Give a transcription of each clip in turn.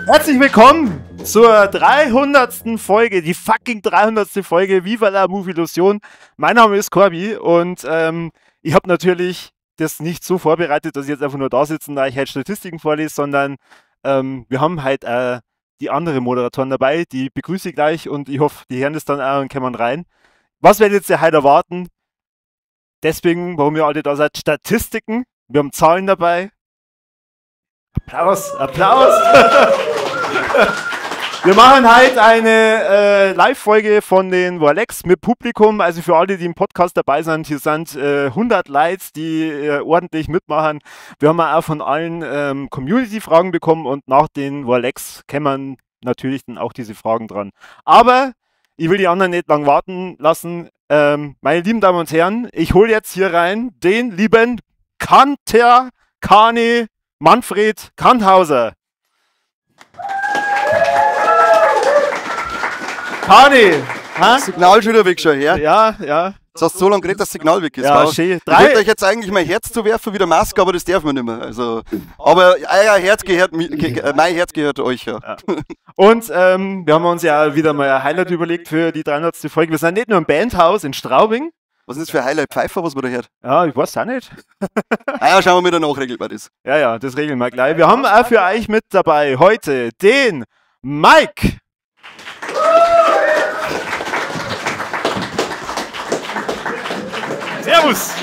Herzlich willkommen zur 300. Folge, die fucking 300. Folge Viva la Movilusion. Mein Name ist Corby und ich habe natürlich das nicht so vorbereitet, dass ich jetzt einfach nur da sitze und euch halt Statistiken vorlese, sondern wir haben halt die anderen Moderatoren dabei, die begrüße ich gleich und ich hoffe, die hören das dann auch und kommen rein. Was werdet ihr heute erwarten? Deswegen, warum ihr alle da seid, Statistiken, wir haben Zahlen dabei. Applaus, Applaus! Wir machen halt eine Live-Folge von den Warlecks mit Publikum. Also für alle, die im Podcast dabei sind, hier sind 100 Leute, die ordentlich mitmachen. Wir haben auch von allen Community-Fragen bekommen und nach den Warlecks kämen natürlich dann auch diese Fragen dran. Aber ich will die anderen nicht lang warten lassen. Meine lieben Damen und Herren, ich hole jetzt hier rein den lieben Kanter Kani Manfred Kanthauser. Kani! Ha? Signal schon wieder weg schon, ja? Ja, ja. Jetzt hast du so lange geredet, dass das Signal weg ist. Ja, schön. Ich wollte euch jetzt eigentlich mein Herz zu werfen wie der Maske, aber das darf man nicht mehr. Also, aber euer Herz gehört, mein Herz gehört euch, ja. Ja. Und wir haben uns ja wieder mal ein Highlight überlegt für die 300. Folge. Wir sind nicht nur im Bandhaus in Straubing. Was ist das für ein Highlight Pfeiffer, was man da hört? Ja, ich weiß auch nicht. Ah ja, schauen wir mal danach, regelt man das. Ja, ja, das regeln wir gleich. Wir haben auch für euch mit dabei heute den Mike. Servus!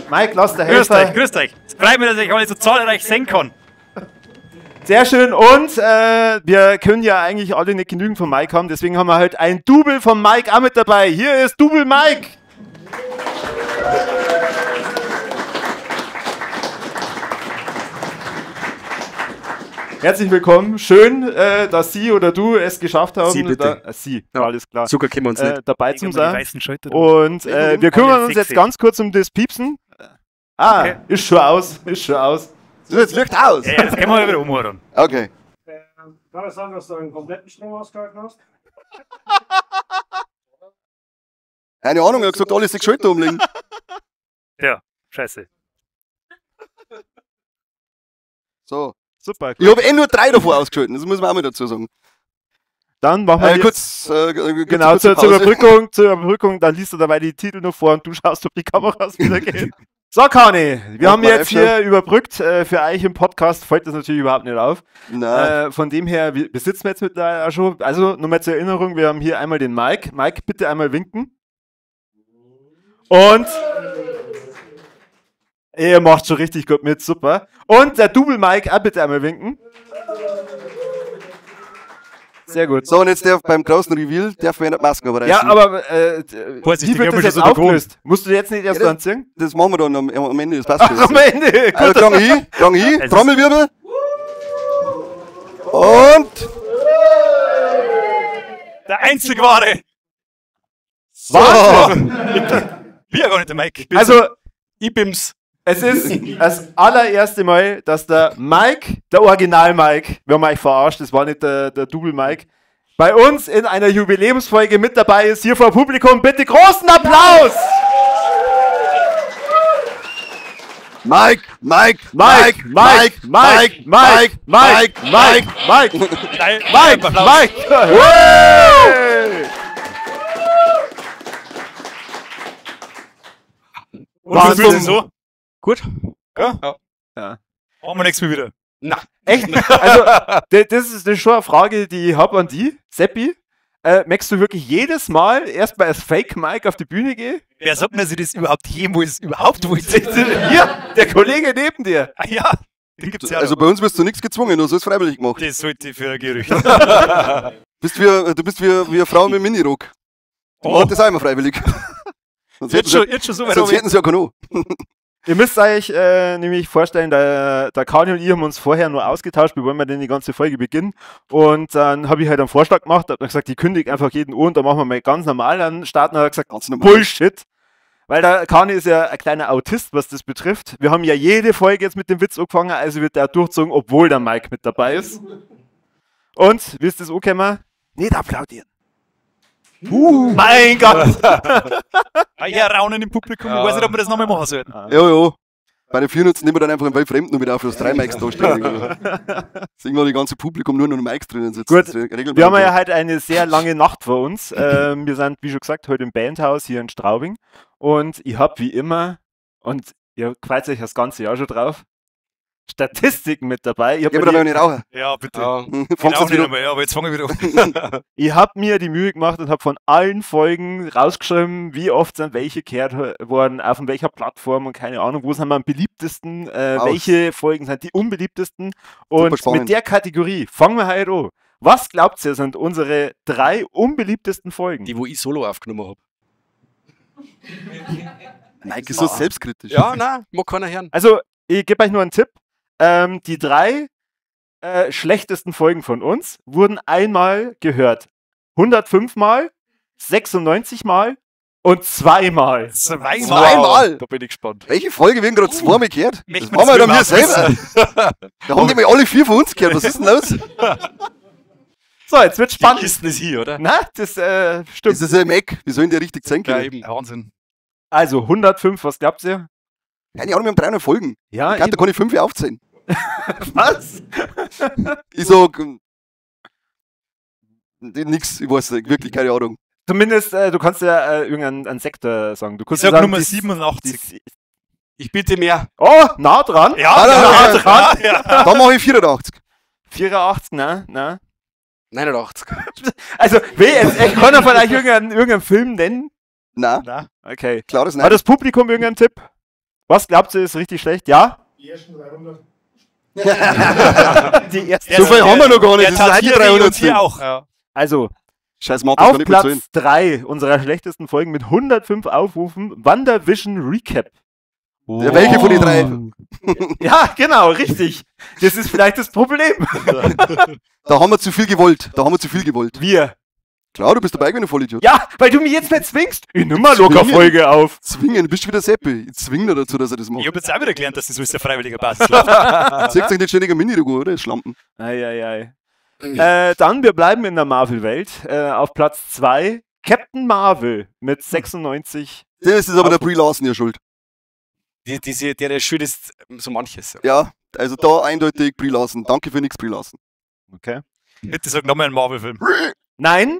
Mike, lass dir helfen. Grüßt euch, grüßt euch. Es freut mich, dass ich alle so zahlreich sehen kann. Sehr schön. Und wir können ja eigentlich alle nicht genügend von Mike haben, deswegen haben wir halt ein Double von Mike auch mit dabei. Hier ist Double Mike! Herzlich willkommen. Schön, dass Sie oder du es geschafft haben. Sie bitte. Da, Sie, ja, alles klar. Zucker können wir uns nicht. Dabei zu sein. Und wir kümmern uns jetzt ganz kurz um das Piepsen. Ah, okay. Ist schon aus, ist schon aus. So, jetzt Licht aus. Ja, ja, das können wir wieder umhören. Okay. Kann ich sagen, dass du einen kompletten Strom ausgehalten hast? Keine Ahnung, er hat gesagt, alles sich Schalter umlegen. Ja, scheiße. So. Super. Ich habe eh nur 3 davor ausgeschaltet, das muss man auch mal dazu sagen. Dann machen wir kurz, genau, zur Überbrückung, dann liest du dabei die Titel noch vor und du schaust, ob die Kameras wieder gehen. So, Kani, wir haben jetzt hier überbrückt. Für euch im Podcast fällt das natürlich überhaupt nicht auf. Nein. Von dem her, wir sitzen jetzt mittlerweile auch schon. Also nochmal zur Erinnerung, wir haben hier einmal den Mike. Mike, bitte einmal winken. Und ihr macht schon richtig gut mit, super. Und der Double Mike, auch bitte einmal winken. Sehr gut. So, und jetzt darf beim großen Reveal, darf man ja nicht Masken überreißen. Ja, aber wie wird das jetzt aufgelöst? Musst du jetzt nicht erst ja, anziehen? Das machen wir dann am Ende, das passt schon. Am Ende! Also, Klang hin, Trommelwirbel. Und... Der einzig wahre! So. Wahnsinn! Ich bin ja gar nicht der Mike. Also, ich bin's. Es ist das allererste Mal, dass der Mike, der Original-Mike, wir haben euch verarscht, das war nicht der Double-Mike, bei uns in einer Jubiläumsfolge mit dabei ist, hier vor Publikum. Bitte großen Applaus! Mike, Mike, Mike, Mike, Mike, Mike, Mike, Mike, Mike, Mike, Mike! Und wie so? Gut. Ja? Ja. Ja. Machen wir nächstes Mal wieder. Na. Echt? Also, das ist schon eine Frage, die ich habe an die, Seppi. Merkst du wirklich jedes Mal erstmal als Fake-Mike auf die Bühne gehen? Wer sagt mir, dass ich das überhaupt jemals überhaupt wollte? Hier, der Kollege neben dir. Ah, ja, den gibt's ja. Also bei uns wirst du nichts gezwungen, du hast es freiwillig gemacht. Das sollte ich für ein Gerücht. Du bist wie eine Frau mit Minirock. Oh. Das auch immer freiwillig. Sonst jetzt hätten schon so weit. Sonst hätten sie ja keinen. Ihr müsst euch nämlich vorstellen, der Kani und ich haben uns vorher nur ausgetauscht, bevor wir denn die ganze Folge beginnen. Und dann habe ich halt einen Vorschlag gemacht, habe gesagt, ich kündige einfach jeden an und dann machen wir mal ganz normal einen Start. Und er hat gesagt, Ganz normal. Bullshit. Weil der Kani ist ja ein kleiner Autist, was das betrifft. Wir haben ja jede Folge jetzt mit dem Witz angefangen, also wird der durchzogen, obwohl der Mike mit dabei ist. Und, wie ist das angekommen? Nicht applaudieren. Mein Gott! Ah, ja, Raunen im Publikum. Ich weiß nicht, ob wir das nochmal machen sollten. Ja, ja. Bei den 400 nehmen wir dann einfach einen Weltfremden und mit auf, dass drei Mics da stehen. Dass irgendwann die ganze Publikum nur noch Mics drinnen sitzt. Gut, Das regelt Wir man haben ja dann. heute eine sehr lange Nacht vor uns. Wir sind, wie schon gesagt, heute im Bandhaus hier in Straubing. Und ich habe wie immer, und ihr freut euch das ganze Jahr schon drauf, Statistiken mit dabei. Ich Ja, habe aber da mir, will ich nicht rauchen. Ja, bitte. Ja. Fangst Genau jetzt nicht wieder einmal, ja, aber jetzt fange ich wieder an. ich hab mir die Mühe gemacht und habe von allen Folgen rausgeschrieben, wie oft sind welche gehört worden, auf welcher Plattform und keine Ahnung, wo sind wir am beliebtesten, Aus. welche Folgen sind die unbeliebtesten. Und spannend. mit der Kategorie fangen wir heute an. Was glaubt ihr, sind unsere drei unbeliebtesten Folgen? Die, wo ich solo aufgenommen habe. Mike ist so selbstkritisch. Ja, nein, mag keiner hören. Also, ich gebe euch nur einen Tipp. Die drei schlechtesten Folgen von uns wurden einmal gehört. 105 Mal, 96 Mal und zweimal. Zweimal. Zweimal? Da bin ich gespannt. Welche Folge werden gerade zweimal gehört? Das Möchten haben wir wir doch wir das selber. Da haben die mal alle vier von uns gehört. Was ist denn los? So, jetzt wird Die spannend. Kisten ist hier, oder? Na, das stimmt. Das ist ja ein Mac. Wie sollen die richtig zeigen Ja, können? eben. Wahnsinn. Also 105, was glaubt ihr? Keine Ahnung, wir haben 300 Folgen. Ja, Ich kann, da kann ich fünf aufzählen. was? Ich sag. Nix, ich weiß nicht, wirklich keine Ahnung. Zumindest, du kannst ja irgendeinen einen Sektor sagen. Du Ich kannst sag ja sagen, Nummer die- 87. die- Ich bitte mehr. Oh, nah dran. Ja, Nein, nein, nah nein, dran. Ja. Da mache ich 84. 84, nein, nein. 89. Also, weh, jetzt, ich kann ja vielleicht irgendeinen Film nennen. Nein, Nein. Okay. klares Hat Nein. das Publikum irgendeinen Tipp? Was glaubt ihr, ist richtig schlecht? Ja? Die ersten 300. Die erste. So viel haben wir noch gar nicht. Der Das ist heute die Tatiere und 300. hier auch. Ja. Also, Scheiß Martin, auf kann ich bezahlen. Platz 3 unserer schlechtesten Folgen mit 105 Aufrufen, WandaVision Recap. Ja, welche von den drei? Ja, genau, richtig. Das ist vielleicht das Problem. Da haben wir zu viel gewollt. Da haben wir zu viel gewollt. Wir. Klar, du bist dabei gewesen, du Vollidiot. Ja, weil du mich jetzt nicht zwingst. Ich nimm mal locker Zwingen? Folge auf. Zwingen, du bist wieder Seppi. Ich zwing dich dazu, dass er das Ich macht. habe jetzt auch wieder gelernt, dass das alles auf freiwilliger Basis läuft. Zeigt sich nicht ständig ein Mini-Ruhe, oder? Schlampen. Eieiei. Dann, wir bleiben in der Marvel-Welt. Auf Platz 2, Captain Marvel mit 96. Das ist aber der Brie Larson ja schuld. Der schuld ist so manches. Ja, also da eindeutig Brie Larson. Danke für nix, Brie Larson. Okay. Bitte sag nochmal einen Marvel-Film. Nein,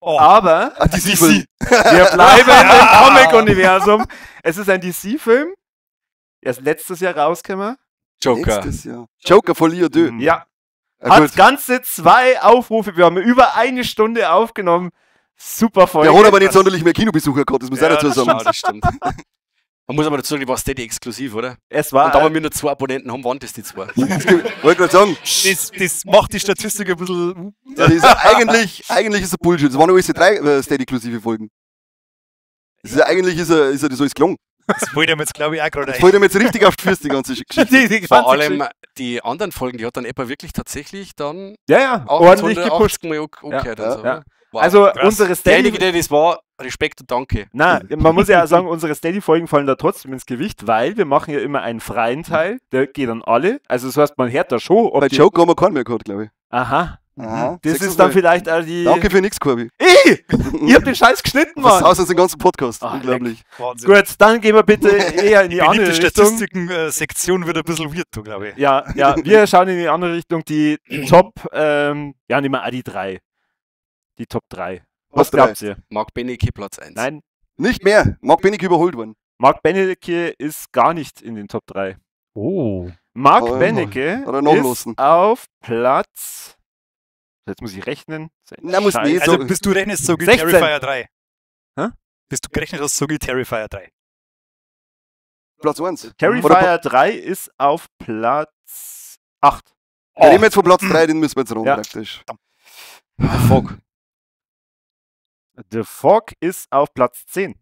Oh. aber Ah, die Film. wir bleiben im Comic-Universum. Es ist ein DC-Film. Er ist letztes Jahr rausgekommen. Joker. Letztes Jahr. Joker verliert, du. Ja. Ah, Hat gut. ganze 2 Aufrufe. Wir haben über eine Stunde aufgenommen. Super Folge. Der hat aber nicht sonderlich mehr Kinobesucher gehabt, das muss ich auch Ja, dazu das sagen. Ja, das stimmt. Man muss aber dazu sagen, die war Steady exklusiv, oder? Es war Und da wir nur 2 Abonnenten haben, waren das die 2. Wollte gerade sagen, Das macht die Statistik ein bisschen. das ist eigentlich ist das Bullshit. Das waren alles die 3 Steady-exklusive Folgen. Das ist ja, eigentlich ist ja, das alles gelungen. Das wollte ich mir jetzt, glaube ich, auch gerade Das ein. fällt ihm jetzt richtig auf die Füße, die ganze Geschichte. die Vor ganze allem Geschichte. die anderen Folgen, die hat dann etwa wirklich tatsächlich dann Ja, ja, auch ordentlich gepusht. 180 Mal angehört. Ja, und so, ja. oder? Wow. Also Krass. unsere Steady. Derjenige, der das war, Respekt und Danke. Na, man muss ja auch sagen, unsere Steady-Folgen fallen da trotzdem ins Gewicht, weil wir machen ja immer einen freien Teil, der geht an alle. Also das heißt, man hört da schon, ob Bei die, Joker haben wir keinen mehr gehabt, glaube ich. Aha. Aha. Das Sechs ist dann Mal. vielleicht auch die. Danke für nix, Corby. Ey! Ich hab den Scheiß geschnitten, Was Mann! haust du den ganzen Podcast? Ah, Unglaublich. Wahnsinn. Gut, dann gehen wir bitte eher in die andere Beliebte Richtung. Statistiken-Sektion wird ein bisschen weird, glaube ich. Ja, ja, wir schauen in die andere Richtung. Die Top, ja, nehmen wir auch die 3. Die Top 3. Was Top drei. glaubt ihr? Marc Benecke, Platz 1. Nein, Nicht mehr. Marc Benecke überholt worden. Marc Benecke ist gar nicht in den Top 3. Oh. Marc Oh, Benecke hat er ist nachlassen. auf Platz. Jetzt muss ich rechnen. Na, muss Scheiße. nicht. Also, So- bis du rechnest, sag ich 16. Terrifier 3. Hä? Bis du gerechnet hast, sag ich Terrifier 3. Platz 1. Terrifier 3 ist auf Platz 8. Wir reden jetzt von Platz 3, den müssen wir jetzt ran, Ja. praktisch. Fuck. The Fog ist auf Platz 10.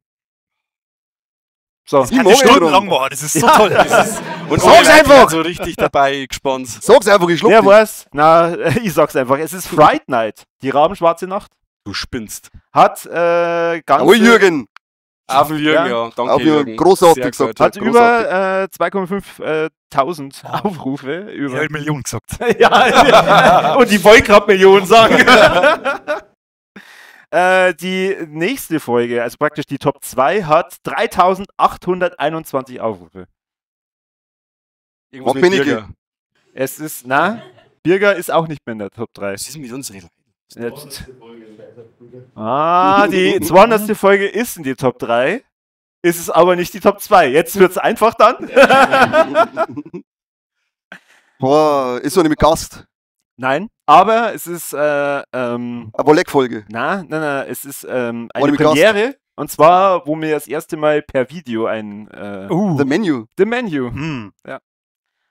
So. Ich Kann mag ich stundenlang ihn. machen, das ist so toll. Das ist, und Sag's alle Leute einfach! sind so richtig dabei gespannt. Sag's einfach, ich schluck Wer dich. weiß? Na, ich sag's einfach. Es ist Fright Night, die rabenschwarze Nacht. Du spinnst. Hat ganze, Jawohl, Jürgen. Auf den Jürgen, Ja. ja. Danke, Auf Jürgen. Großartig Sehr gesagt. gut. hat über 2,5 tausend Aufrufe. Ich Über habe Millionen gesagt. ja, und die wollen gerade Millionen sagen. Die nächste Folge, also praktisch die Top 2, hat 3821 Aufrufe. Irgendwas Mark mit Benecke. Birger. Es ist, na, Birger ist auch nicht mehr in der Top 3. Was ist denn mit unseren Leuten? Jetzt. Ah, die 200. Folge ist in die Top 3. Ist es aber nicht die Top 2. Jetzt wird es einfach dann. Boah, ist doch nicht mit Gast. Nein, aber es ist, Aber Leckfolge. na, na, na, es ist eine Ohne mit Gast. Premiere. Und zwar, wo mir das erste Mal per Video ein The Menu. The Menu. Hm.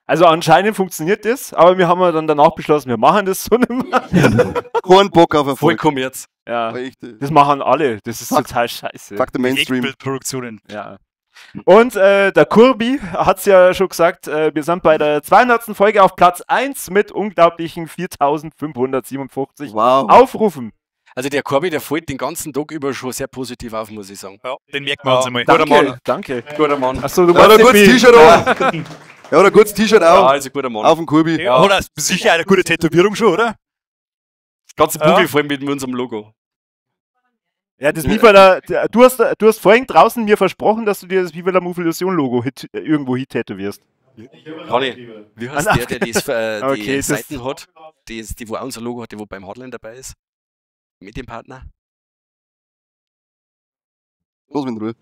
Also anscheinend funktioniert das, aber wir haben ja dann danach beschlossen, wir machen das so nicht mehr. Kein Bock auf Erfolg. Vollkommen jetzt. Ja, Aber echt, das machen alle. Das ist Fuck. total scheiße. Fuck the Mainstream. Eckbildproduktionen. Ja. Und der Kurbi hat es ja schon gesagt, wir sind bei der 200. Folge auf Platz 1 mit unglaublichen 4557 Wow. Aufrufen. Also der Corby, der fällt den ganzen Tag über schon sehr positiv auf, muss ich sagen. Ja, den merken wir uns einmal. Guter Danke, Mann. danke. Guter Mann. Achso, du Ja, meinst hat ein nicht gutes mich. T-Shirt an. Ja, hat ein gutes T-Shirt Ja, auch. also guter Mann. Auf dem Kurbi. Ja, hat er sicher eine gute Tätowierung schon, oder? Das ganze Ja. Bugel voll mit unserem Logo. Ja, das Viva la, du hast vorhin draußen mir versprochen, dass du dir das Viva la Move Illusion Logo irgendwo hin tätowierst. Kann ich. Wie heißt der, der das, die Okay, das- Seiten hat? Die, die, wo auch unser Logo hat, die wo beim Hotline dabei ist? Medienpartner? Lass mich in Ruhe.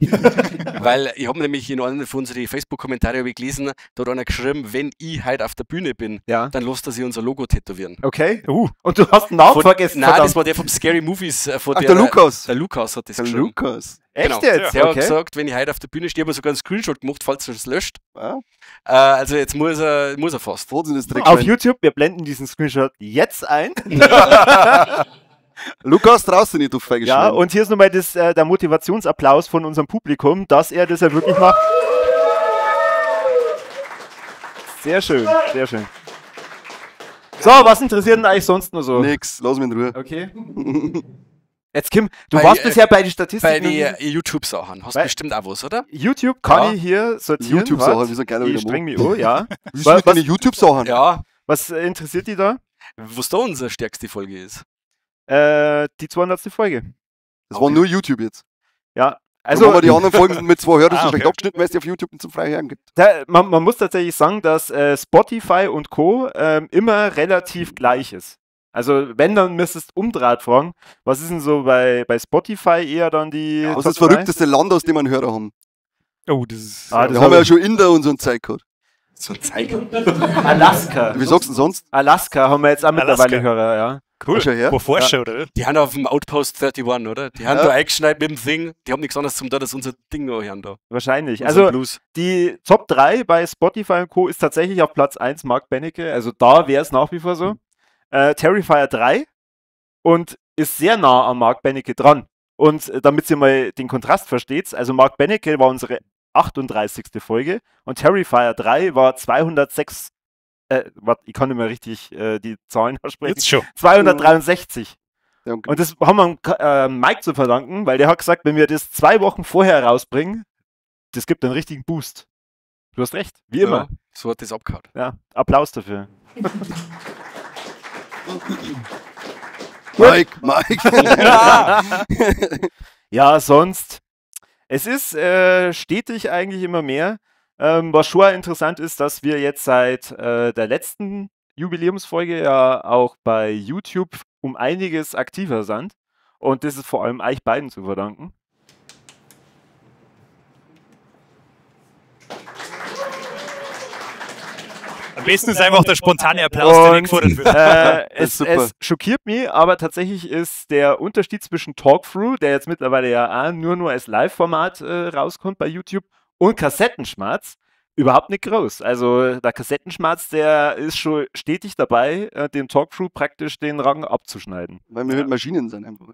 Weil ich habe nämlich in einem von unseren Facebook-Kommentaren hab ich gelesen, da hat einer geschrieben, wenn ich heute auf der Bühne bin, Ja. dann lässt er sich unser Logo tätowieren. Okay. Und du hast den Namen vergessen. Nein, das verdammt. war der vom Scary Movies. Von Ach, der Lukas. Der Lukas hat das Der geschrieben. Lukas. Echt Genau. jetzt? Der hat Okay. gesagt, wenn ich heute auf der Bühne stehe, habe ich sogar einen Screenshot gemacht, falls er es löscht. Ja, Also jetzt muss er fast. Trotzdem das Auf Dreckschwein. YouTube, wir blenden diesen Screenshot jetzt ein. Lukas, traust du nicht, du feiges Ja, Schwein. und hier ist nochmal das, der Motivationsapplaus von unserem Publikum, dass er das ja wirklich macht. Sehr schön, sehr schön. So, was interessiert denn eigentlich sonst noch so? Nix, lass mich in Ruhe. Okay. Jetzt, Kim, du Bei, warst bisher bei den Statistiken. Bei den YouTube-Sachen hast du Bei- bestimmt auch was, oder? YouTube kann Ja. ich hier sortieren. YouTube-Sachen, Warte, wie so ein geiler Ich wieder streng mich an, ja. Wie Was- mit deine YouTube-Sachen? Ja. Was interessiert die da? Was da unsere stärkste Folge ist. Die 200. Folge. Das war nur YouTube jetzt. Ja, Also, also haben wir die anderen Folgen mit zwei Hörern Ah, so schlecht okay. abgeschnitten, weil es die auf YouTube nicht zum Freihören gibt. da, man muss tatsächlich sagen, dass Spotify und Co. Immer relativ gleich ist. Also wenn, dann müsstest du umdraht fragen. Was ist denn so bei Spotify eher dann die Was Top ist das drei? verrückteste Land, aus dem wir einen Hörer haben? Oh, das ist. Ah, das Wir haben ja hab ich- schon Inder und so ein Zeug gehabt. So ein Zeig. Alaska. Wie sagst du denn sonst? Alaska haben wir jetzt auch mittlerweile Alaska. Hörer, ja. cool. Schau her. Wo Forscher, oder? Die haben auf dem Outpost 31, oder? Die haben Ja. da eingeschneit mit dem Ding. Die haben nichts anderes zum tun, als unser Ding noch hören da. Wahrscheinlich. Unseren Also Blues. die Top 3 bei Spotify und Co. ist tatsächlich auf Platz 1 Mark Benecke. Also da wäre es nach wie vor so. Terrifier 3 und ist sehr nah an Mark Benecke dran. Und damit ihr mal den Kontrast versteht, also Mark Benecke war unsere 38. Folge und Terrifier 3 war 206, warte, ich kann nicht mehr richtig die Zahlen aussprechen. Jetzt schon. 263. Ja, okay. Und das haben wir Mike zu verdanken, weil der hat gesagt, wenn wir das 2 Wochen vorher rausbringen, das gibt einen richtigen Boost. Du hast recht, wie immer. Ja, so hat das abgehauen. Ja, Applaus dafür. Mike, Mike. Ja, sonst. Es ist stetig eigentlich immer mehr. Was schon interessant ist, dass wir jetzt seit der letzten Jubiläumsfolge ja auch bei YouTube um einiges aktiver sind. Und das ist vor allem euch beiden zu verdanken. Am besten ist einfach der spontane Applaus, der nicht gefordert wird. Das ist super. Es schockiert mich, aber tatsächlich ist der Unterschied zwischen Talkthrough, der jetzt mittlerweile ja auch nur als Live-Format rauskommt bei YouTube, und Kassettenschmerz überhaupt nicht groß. Also der Kassettenschmerz, der ist schon stetig dabei, dem Talkthrough praktisch den Rang abzuschneiden. Weil wir halt Maschinen sind einfach.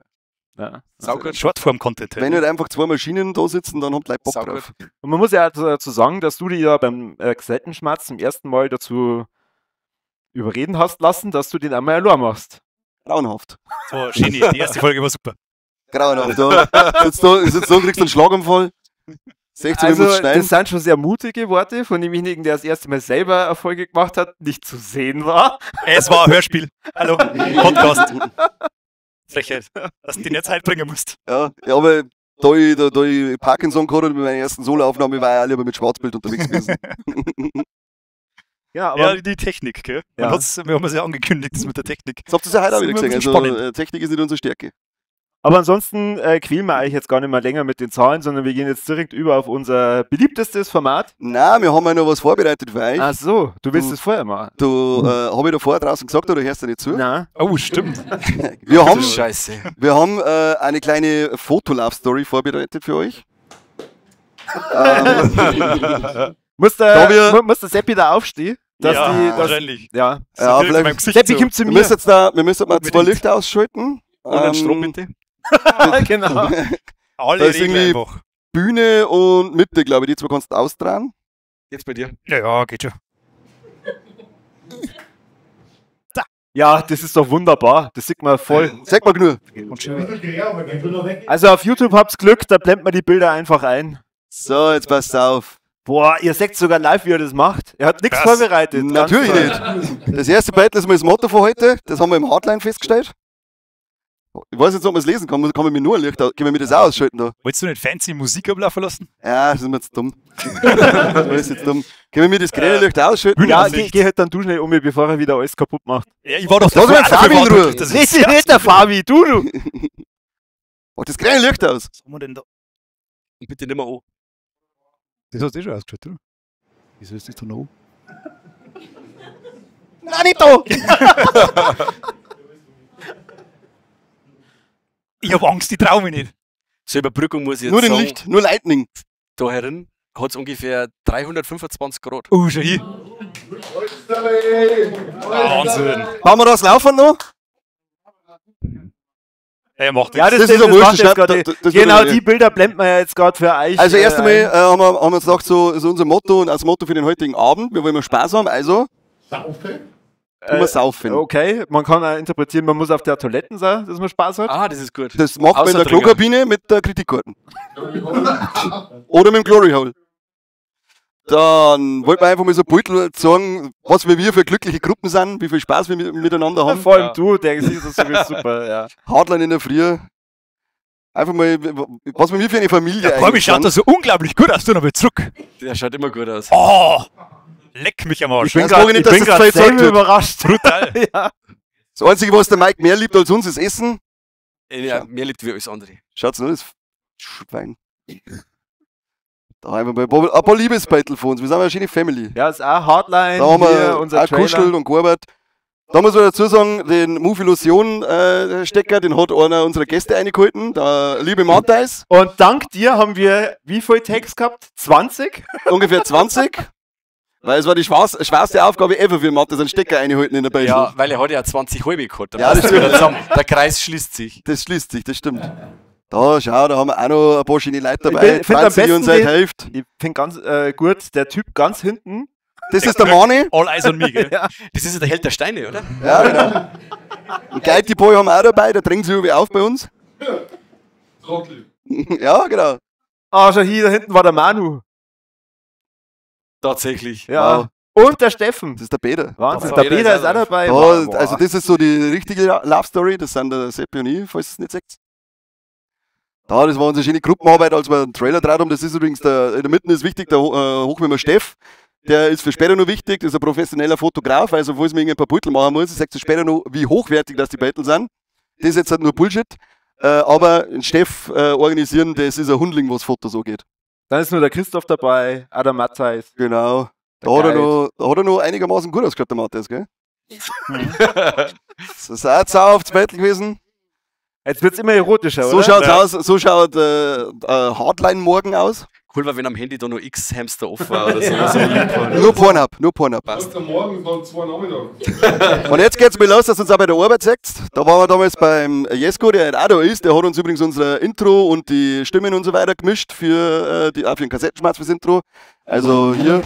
Ja. Saugut. Shortform-Content. Wenn nicht einfach zwei Maschinen da sitzen, dann haben die Leute Bock Saugut. drauf. Und man muss ja auch dazu sagen, dass du dich ja beim Geseltenschmerz zum ersten Mal dazu überreden hast lassen, dass du den einmal allein machst. Grauenhaft. So, Genie. Die erste Folge war super. Grauenhaft, ja. Sitzt da und kriegst einen Schlaganfall. 16 Also, muss schneiden. das sind schon sehr mutige Worte von demjenigen, der das erste Mal selber Erfolge gemacht hat, nicht zu sehen war. Es war ein Hörspiel. Hallo, Podcast. Frechheit, dass du die nicht Zeit bringen musst. Ja, ja, aber da ich Parkinson gehabt habe, bei meiner ersten Soloaufnahme war ich auch lieber mit Schwarzbild unterwegs gewesen. Ja, aber Ja, die Technik, gell? Ja. Wir haben es ja angekündigt, das mit der Technik. Das habt ihr ja heute auch Das wieder ist immer gesehen. ein bisschen Also, spannend. Technik ist nicht unsere Stärke. Aber ansonsten quälen wir eigentlich jetzt gar nicht mehr länger mit den Zahlen, sondern wir gehen jetzt direkt über auf unser beliebtestes Format. Nein, wir haben ja noch was vorbereitet für euch. Ach so, du willst Du- es vorher machen. Du, habe ich da vorher draußen gesagt oder hörst du nicht zu? Nein. Oh, stimmt. Wir haben, Scheiße. wir haben eine kleine Fotolove-Story vorbereitet für euch. Muss Da der, wir- muss der Seppi da aufstehen? Dass ja, die, dass, wahrscheinlich. ja. So Ja, direkt in vielleicht- meinem Gesicht Seppi so. kommt zu Wir mir. müssen jetzt da, wir müssen mal zwei Unbedingt. Lichter ausschalten. Und einen Strom bitte. Genau. Alle Da ist Regeln irgendwie- einfach. Bühne und Mitte, glaube ich, die zwei kannst du austragen. Jetzt bei dir. Ja, ja, geht schon. Ja, das ist doch wunderbar. Das sieht man voll. Sag mal genug. Und schön. Also auf YouTube habt's Glück, da blendet man die Bilder einfach ein. So, jetzt passt auf. Boah, ihr seht sogar live, wie er das macht. Er hat nichts Krass. vorbereitet. Ganz Natürlich toll. nicht. Das erste Battle ist mal das Motto von heute. Das haben wir im Hardline festgestellt. Ich weiß jetzt, ob man es lesen kann. Kann man mir nur ein Licht, können wir mir das auch ausschalten da? Wolltest du nicht fancy Musik ablaufen lassen? Ja, das ist mir jetzt dumm. Das ist jetzt dumm. Können wir mir das grüne Licht ausschalten? Ja, geh halt dann du schnell um, bevor er wieder alles kaputt macht. Ja, ich war doch Lass mal dafür Fabi in Ruhe. verantwortlich, dass Nicht, ich- nicht der Fabi, du. Mach das grüne Licht aus. Was haben wir denn da? Und bitte nimmer an. Das hast du eh schon ausgeschaut, oder? Wieso ist das da noch? Nein, nicht da! Ich hab Angst, ich trau mich nicht. Zur Überbrückung muss ich jetzt Nur den sagen, Licht, nur Lightning. da herin hat es ungefähr 325 Grad. Oh, schau hier. Wahnsinn. Machen wir das Laufen noch? Er macht Ja, nichts. das, Das ist ja das wurscht, macht jetzt das- gerade. das Genau wird ja- die Bilder blenden wir ja jetzt gerade für euch. Also erst einmal ein. haben wir uns gedacht, so ist unser Motto und als Motto für den heutigen Abend, wir wollen mal Spaß haben, also Saufe? tun wir saufen. Okay, man kann auch interpretieren, man muss auf der Toilette sein, dass man Spaß hat. Ah, das ist gut. Das macht man in der Außer Trinker. Klokabine mit der Kreditkarten. Oder mit dem Glory Hole. Dann wollten wir einfach mal so ein Beutel sagen, was wir für glückliche Gruppen sind, wie viel Spaß wir miteinander haben. Vor allem Ja. du, der siehst das sowieso super, ja. Hardline in der Früh. Einfach mal, was wir für eine Familie Der Corby eigentlich schaut sind. da so unglaublich gut aus. Du nochmal zurück. Der schaut immer gut aus. Oh, leck mich am Ich Arsch. bin Das grad- mag ich nicht, ich dass bin das grad zwei selber gesagt wird. überrascht. Brutal. Ja. Das Einzige, was der Mike mehr liebt als uns, ist Essen. Ja, mehr liebt wie alles andere. Schaut's nur, das Schwein. Da einfach mal ein paar Liebesbeutel von uns. Wir sind eine schöne Family. Ja, ist auch Hardline, Da haben hier, wir unser auch Trailer. kuschelt und gearbeitet. Da muss man dazu sagen, den Move Illusion Stecker, den hat einer unserer Gäste eingehalten, der liebe Matthijs, Und dank dir haben wir wie viel Takes gehabt? 20? ungefähr 20. Weil es war die schwerste Aufgabe ever für Matthijs, einen Stecker einhalten in der Beißel. Ja, weil er hat ja 20 halbe gehabt. Da Ja, das passt's wieder zusammen. Der Kreis schließt sich. Das schließt sich, das stimmt. Da, schau, da haben wir auch noch ein paar schöne Leute dabei. Ich find am 20 und besten seit den- Hälfte. Ich finde ganz gut, der Typ ganz hinten. Das ist der Mani. All eyes on me, gell? Ja. Das ist ja der Held der Steine, oder? Ja, genau. Und Geiti Boy haben wir auch dabei, der drängt sich irgendwie auf bei uns. Trottel. Ja, genau. Ah, schau hier, da hinten war der Manu. Tatsächlich. Ja. Wow. Und der Steffen. Das ist der Peter. Wahnsinn, Der der Peter ist auch dabei. Da, Boah. also das ist so die richtige Love Story, das sind der Seppi und ich, falls ihr es nicht seht. Da, das war unsere schöne Gruppenarbeit, als wir einen Trailer draht haben. Das ist übrigens, der, in der Mitte ist wichtig, der Hochwimmer Steff, der ist für später noch wichtig, das ist ein professioneller Fotograf, also falls man irgendein paar Beutel machen muss, ich sag zu später noch, wie hochwertig das die Beutel sind. Das ist jetzt halt nur Bullshit, aber einen Steff organisieren, das ist ein Hundling, was Fotos angeht. Dann ist nur der Christoph dabei, auch der Matthijs. Genau. Da Der hat, er Guide. noch, da hat er noch einigermaßen gut ausgeschaut, der Matthias, gell? Das ist auch sau aufs Beutel gewesen. Jetzt wird's immer erotischer, So oder? schaut's aus, so schaut Hardline morgen aus. Cool war, wenn am Handy da noch X-Hamster off war oder so. So. Nur Pornhub, nur Pornhub. Passt. Am Morgen waren 2 Nachmittag. Und jetzt geht's mir los, dass uns auch bei der Arbeit seht. Da waren wir damals beim Jesko, der halt auch da ist. Der hat uns übrigens unser Intro und die Stimmen und so weiter gemischt für, auch für den Kassettenschmerz fürs Intro. Also hier.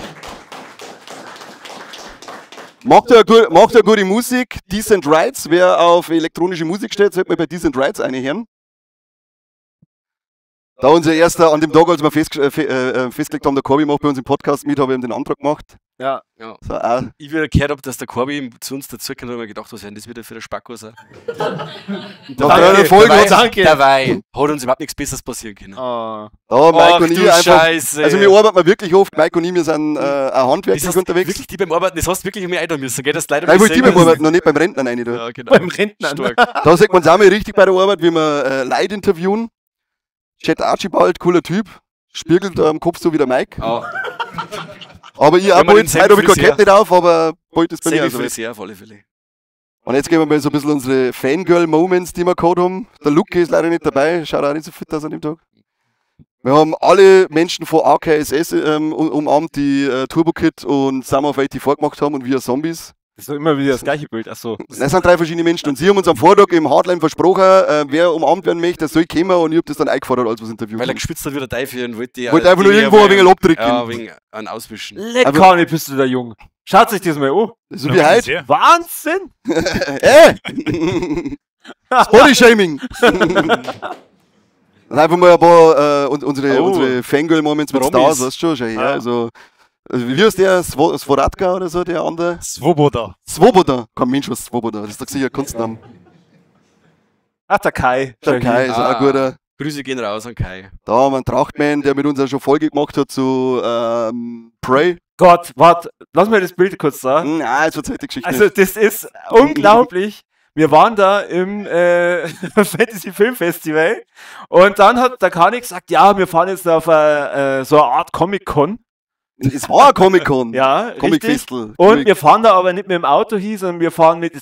Macht ja gute Musik. Decent Rights. Wer auf elektronische Musik steht, sollte mal bei Decent Rights reinhören. Da unser erster, an dem Tag, als wir festgelegt haben, der Corby macht bei uns im Podcast mit, habe ich ihm den Antrag gemacht. Ja. Ja. So, auch. Ich wieder gehört habe, dass der Corby zu uns dazukommt, habe ich mir gedacht, was ist denn das wieder für ein Spacko? Nach Folge danke. Dabei hat uns überhaupt nichts Besseres passieren können. Oh. Da, Mike Ach, und ich du einfach. Scheiße. Also wir arbeiten wirklich oft, Mike und ich, wir sind auch handwerklich Das heißt, unterwegs. Wirklich die beim Arbeiten, das hast du wirklich um mich einladen müssen, gell? Das leider Nein, ich wollte die beim Arbeiten, noch nicht beim Rentner rein. Da. Ja, genau. Beim Rentner. Stark. Da sieht man uns auch mal richtig bei der Arbeit, wie wir Leute interviewen. Chet Archibald, cooler Typ, spiegelt am Kopf so wie der Mike. Oh. Aber ich auch bald, heute habe ich kein Cap nicht auf, aber bald ist bei mir auch so. Auf alle Fälle. Und jetzt gehen wir mal so ein bisschen unsere Fangirl-Moments, die wir gehabt haben. Der Luke ist leider nicht dabei, schaut auch nicht so fit aus an dem Tag. Wir haben alle Menschen von AKSS umarmt, die Turbo Kid und Summer of 84 gemacht haben und wir Zombies. Das ist doch immer wieder das gleiche Bild, achso. Das sind 3 verschiedene Menschen und sie haben uns am Vortag im Hardline versprochen, wer umarmt werden möchte, der soll kommen und ich hab das dann eingefordert, als wir das Interview. Weil er geschwitzt hat wie der Teufel und wollte wollte einfach nur irgendwo ein wenig abdrücken. Ja, wegen einem Auswischen. Leck, Kani, bist du da jung. Schaut sich das mal an. So wie heute. Wahnsinn! Ey! Body-Shaming! Dann einfach mal ein paar unsere Fangirl-Moments mit Stars, weißt du schon, schau her. Ah. Also, wie heißt der? Svoratka oder so, der andere? Svoboda. Svoboda. Kein Mensch, was Svoboda. Das ist doch sicher ein Kunstname. Ach, der Kai. Der Kai ist auch ein guter. Grüße gehen raus an Kai. Da haben wir einen Trachtmann, der mit uns auch schon Folge gemacht hat zu Prey. Gott, warte, lass mir das Bild kurz da. Nein, jetzt erzähl die Geschichte. Also, das ist unglaublich. Wir waren da im Fantasy Film Festival und dann hat der Kani gesagt, ja, wir fahren jetzt auf so eine Art Comic-Con. Es war ein Comic-Con. Ja, Comic-Festival. Und wir fahren da aber nicht mit dem Auto hin, sondern wir fahren mit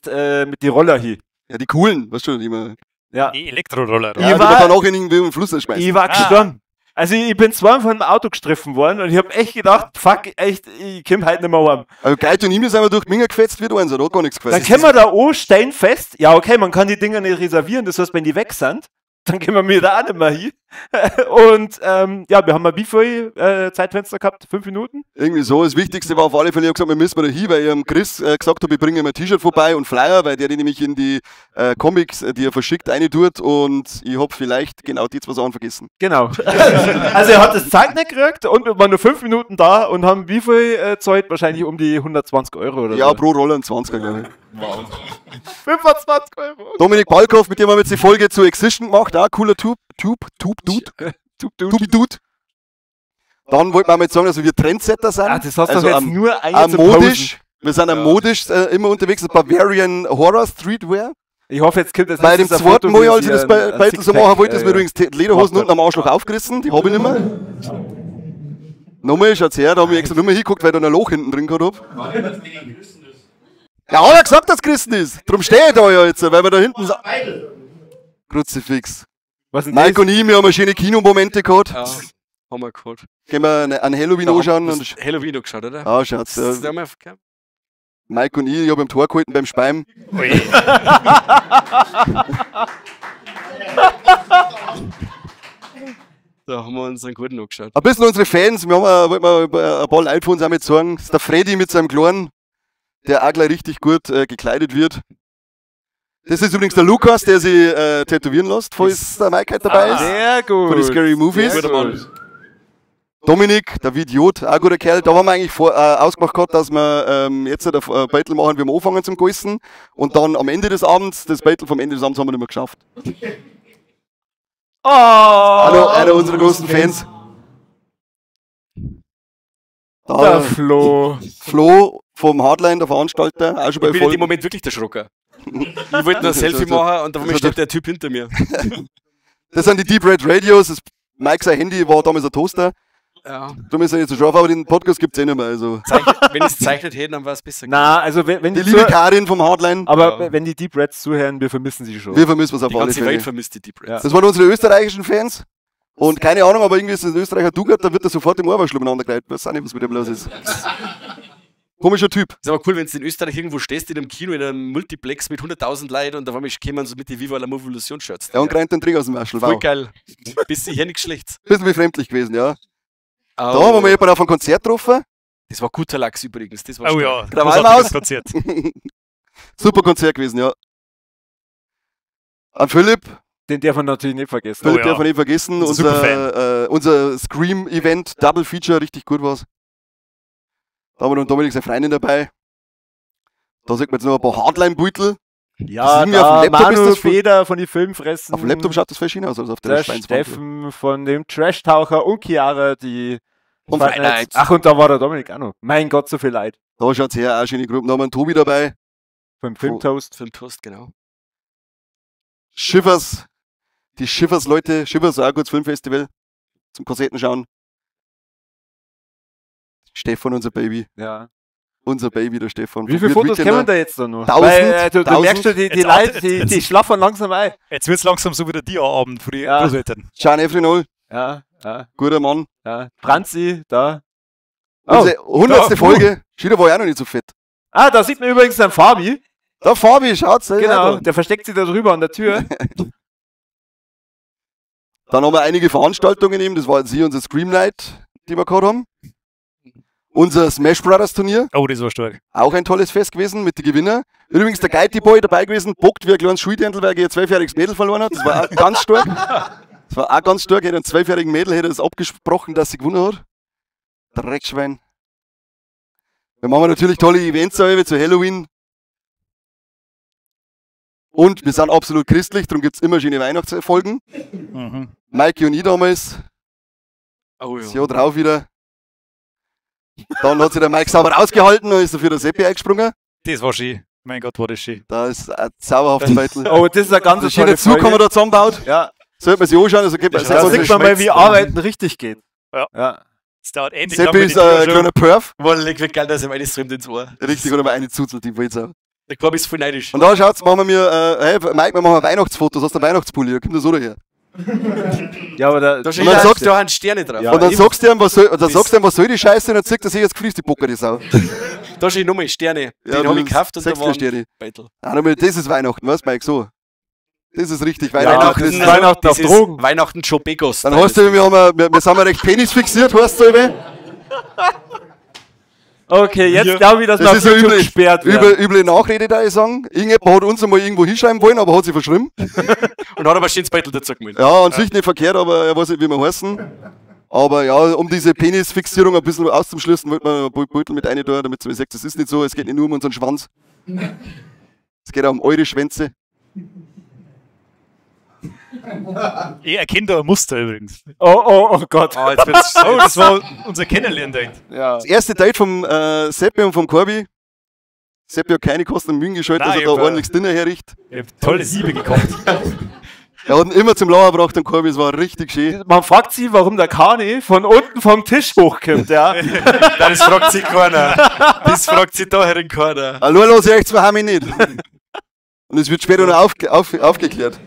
die Roller hin. Ja, die coolen, weißt du, die immer. Ja. Die Elektroroller. Ja, die man dann auch in irgendwie im Fluss schmeißen. Ich war gestorben. Also ich bin zweimal von dem Auto gestriffen worden und ich hab echt gedacht, fuck, echt, ich komm heute nicht mehr heim. Also Geil und ich sind wir durch die Minger gefetzt wird, eins hat auch gar nichts gefetzt. Dann können wir da auch steinfest, ja okay, man kann die Dinger nicht reservieren, das heißt, wenn die weg sind, dann können wir mir da auch nicht mehr hin. Und ja, wir haben mal wie viel Zeitfenster gehabt? 5 Minuten? Irgendwie so. Das Wichtigste war auf alle Fälle, ich habe gesagt, wir müssen da hin, weil ich dem Chris gesagt habe, ich bringe ihm ein T-Shirt vorbei und Flyer, weil der die nämlich in die Comics, die er verschickt, eine tut und ich habe vielleicht genau die zwei Sachen vergessen. Genau. Also er hat das Zeug nicht gekriegt und wir waren nur 5 Minuten da und haben wie viel Zeug? Wahrscheinlich um die 120 Euro oder ja, so. Ja, pro Roller ein 20er, glaube ich. Wow. 25 Euro. Dominik Balkow, mit dem haben wir jetzt die Folge zu Excision gemacht, auch cooler Typ, Dude. Dann wollten wir mal jetzt sagen, dass wir Trendsetter sind. Ah, das hast du also doch jetzt nur modisch. Wir sind ja. Modisch immer unterwegs, Bavarian Horror Streetwear. Ich hoffe, jetzt kommt das Bei dem zweiten Mal, als ich das bei so machen wollte, ist mir übrigens die Lederhosen unten am Arschloch aufgerissen. Die habe ich nicht mehr. Nochmal, schaut's her, da habe ich extra nur mal hingeguckt, weil ich da ein Loch hinten drin gehabt habe. Ja, hat er gesagt, dass Christen ist. Drum stehe ich da ja jetzt, weil wir da hinten. Kruzifix. Was denn Mike das? und ich, wir haben schöne Kinomomente gehabt. Ja, haben wir gehabt. Gehen wir an Halloween anschauen. Und Halloween angeschaut, oder? Ah, schaut's. Ja. Mike und ich habe im Tor gehalten beim Speim. Da haben wir uns einen guten angeschaut. Ein bisschen unsere Fans, wir haben wollten wir ein paar Leute von uns auch mit sagen. Das ist der Freddy mit seinem Kleinen, der auch gleich richtig gut gekleidet wird. Das ist übrigens der Lukas, der sich tätowieren lässt, falls der Mike heute dabei ist. Sehr gut. Von den Scary Movies. Sehr gut. Dominik, der Idiot, auch guter Kerl. Da haben wir eigentlich ausgemacht gehabt, dass wir jetzt ein Battle machen, wie wir anfangen zum Geißen. Und dann am Ende des Abends, das Battle vom Ende des Abends haben wir nicht mehr geschafft. Oh! Einer unserer großen Fans. Da, der Flo. Flo vom Hardline, der Veranstalter, auch schon bei Ich bin in dem Moment wirklich der Schrocker. Ich wollte nur ein Selfie machen und auf einmal steht der Typ hinter mir. Das sind die Deep Red Radios. Das Mike sein Handy war damals ein Toaster. Ja. Darum ist er jetzt so scharf, aber den Podcast gibt es eh nicht mehr. Also. Wenn ich es zeichnet hätte, dann war es besser. Na, also wenn die liebe Karin vom Hardline. Aber ja. Wenn die Deep Reds zuhören, wir vermissen sie schon. Wir vermissen es auf alle Die ganze Fälle. Welt vermisst die Deep Reds. Ja. Das waren unsere österreichischen Fans. Und keine Ahnung, aber irgendwie ist es in Österreich ein Dugat, da wird er sofort im Ohrwaschel umeinander gereiht. Weiß auch nicht, was mit dem los ist. Komischer Typ. Ist aber cool, wenn du in Österreich irgendwo stehst, in einem Kino, in einem Multiplex mit 100.000 Leuten und auf einmal kommen so mit die Viva la Movolution Shirts. Ja, und rennt den Trick aus dem Waschel. Voll Wow. geil. Bist sicher nichts Schlechtes. Bisschen befremdlich gewesen, ja. Da Oh. haben wir mal jemanden auf einem Konzert getroffen. Das war guter Lachs übrigens. Das war Oh stark. ja, Krawallmaus. großartiges Konzert. Super Konzert gewesen, ja. An Philipp, Den darf man natürlich nicht vergessen. Philipp Oh ja. darf man nicht vergessen. Unser Unser Scream-Event, Double Feature, richtig gut war's. Da haben wir noch Dominik seine Freundin dabei. Da sieht man jetzt noch ein paar Hardline-Beutel. Ja, Das ist irgendwie auf da dem Laptop ist Manu das voll- Feder von die Filmfressen. Auf dem Laptop schaut das voll schön aus, also auf der der Schweinswand. Steffen von dem Trash-Taucher und Chiara, die Und Fight Fight Nights. Nights. Ach, und da war der Dominik auch noch. Mein Gott, so viel Leid. Da schaut's her, auch eine schöne Gruppe. Da haben wir einen Tobi dabei. Vom Filmtoast. Filmtoast, genau. Schiffers, die Schiffers-Leute, Schiffers auch ein gutes Filmfestival zum Kassetten schauen. Stefan, unser Baby. Ja. Unser Baby, der Stefan. Wie Von viele Weird Fotos Weekender. kommen da jetzt da noch? 1000, Weil, du 1000. merkst schon, die Jetzt Leute, jetzt- die schlaffern langsam ein. Jetzt wird es langsam so wieder Dia-Abend für die Ja. Großeltern. Can Efrinol, Ja, ja, guter Mann. ja. Franzi, da. Oh. Unsere 100. Da. Folge. Schieder war ja auch noch nicht so fett. Ah, da sieht man übrigens den Fabi. Da Fabi, schaut's. da ist Genau, er da. der versteckt sich da drüber an der Tür. Dann haben wir einige Veranstaltungen eben. Das war jetzt hier unser Scream Night, die wir gehabt haben. Unser Smash Brothers Turnier. Oh, das war stark. Auch ein tolles Fest gewesen mit den Gewinner. Übrigens der Geiti Boy dabei gewesen, bockt wie ein kleines Schuldändel, weil er ihr zwölfjähriges Mädel verloren hat. Das war auch ganz stark. Das war auch ganz stark. Hätte einem zwölfjährigen Mädel hätte es abgesprochen, dass sie gewonnen hat. Dreckschwein. Wir machen natürlich tolle Events auch, wie zu Halloween. Und wir sind absolut christlich, darum gibt es immer schöne Weihnachtsfolgen. Mhm. Mikey und ich damals, Oh das ja. Jahr drauf wieder. Dann hat sich der Mike sauber rausgehalten und ist dafür der Seppi eingesprungen. Das war schön. Mein Gott, war das schön. Da ist ein zauberhaftes Beitel. Oh, das ist eine ganz Das tolle schöne Zug haben wir Folge. da zusammengebaut. Ja, Sollte man sich anschauen. Also geht man, Das da Das sieht man mal, wie Arbeiten richtig geht. Ja. Ja. Es dauert endlich Seppi lange, ist die ein Dia-Show. kleiner Perf. Boah, leck, wie geil, dass ihm eine streamt ins Ohr. Richtig, oder mal eine zuzelt, die Wollte auch. Der Korb ist voll neidisch. Und da schaut's, machen wir, hey, Mike, wir machen Weihnachtsfotos aus der Weihnachtspulli, da kommt das so daher. Ja, aber da, Da steht Und dann da, sagst du- da haben Sterne drauf. Ja. Und dann eben. sagst du ihm, was soll, und dann sagst du ihm, was soll die Scheiße, und dann zieht er sich jetzt gefriest, die Bocker, die Sau. Da steht nochmal Sterne. Ja, Den habe ich das gekauft und da sechs waren Sterne. Beitel. Ah, nochmal, das ist Weihnachten, weißt du, Mike, so. Das ist richtig, Ja, Weihnachten das ist, ist Weihnachten das auf ist Drogen. Weihnachten Joe Begos. Dann heißt es, wir sind ja recht penisfixiert, heißt es so, Okay, jetzt Wir- glaube ich, dass Das wir auf ist eine YouTube üble, gesperrt werden. üble Nachrede, da ich sagen. Irgendjemand hat uns einmal irgendwo hinschreiben wollen, aber hat sich verschrieben. Und hat aber schönes Beitel dazu gemalt. Ja, an sich nicht verkehrt, aber er weiß nicht, wie wir heißen. Aber ja, um diese Penisfixierung ein bisschen auszuschließen, wollte man ein Beutel mit rein tun, damit man sagt, das ist nicht so, es geht nicht nur um unseren Schwanz. Es geht auch um eure Schwänze. Ich erkenne da ein Muster übrigens. Oh, oh, oh Gott. Ah, jetzt wird's, oh, das war unser Kennenlernen-Date. Ja. Das erste Date vom Seppi und vom Corby. Seppi hat keine Kosten und Mühen gescheut, Nein, dass er ich da hab, ordentliches Dinner herrichtet. Ich hab tolle Siebe gekocht. Er hat ihn immer zum Lauer gebracht, den Corby, es war richtig schön. Man fragt sich, warum der Kani von unten vom Tisch hochkommt, ja. Nein, das fragt sich keiner. Das fragt sich da herin keiner. Allein lasse ich euch zwei haben ich nicht. Und es wird später noch aufgeklärt.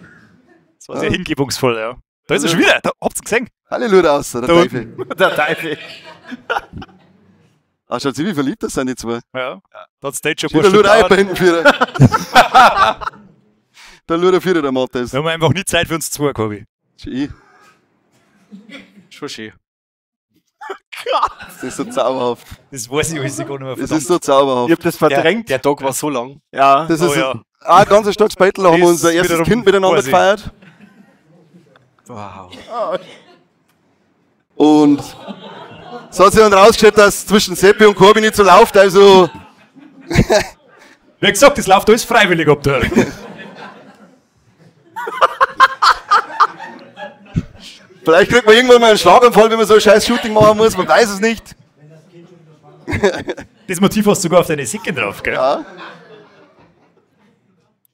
Das war sehr hingebungsvoll, ja. Da ist er schon wieder. Da, habt's gesehen? Halleluja aus, der Da Teufel. Der Teufel. Ah, schaut sie, wie verliebt das sind die zwei. Ja. Da hat's Date schon ein Wieder paar Stunden Lura gedauert. bei hinten Vierer. Der Lura Vierer, der Matthias. Wir haben einfach nie Zeit für uns zwei, Corby. Schön. Schon schön. Das ist so zauberhaft. Das weiß ich alles gar nicht mehr. Das ist so zauberhaft. Ich hab das verdrängt. Der Tag war so lang. Ja. Das Oh ist ja. ein ganz starkes Battle. Da haben wir Das unser erstes wiederum Kind miteinander weiß ich. gefeiert. Wow. Und es hat sich dann rausgestellt, dass zwischen Seppi und Corby nicht so läuft. Also, Wie gesagt, das läuft alles freiwillig ab da. vielleicht kriegt man irgendwann mal einen Schlaganfall, wenn man so ein scheiß Shooting machen muss. Man weiß es nicht. Das Motiv hast du sogar auf deine Sicken drauf, gell? Ja.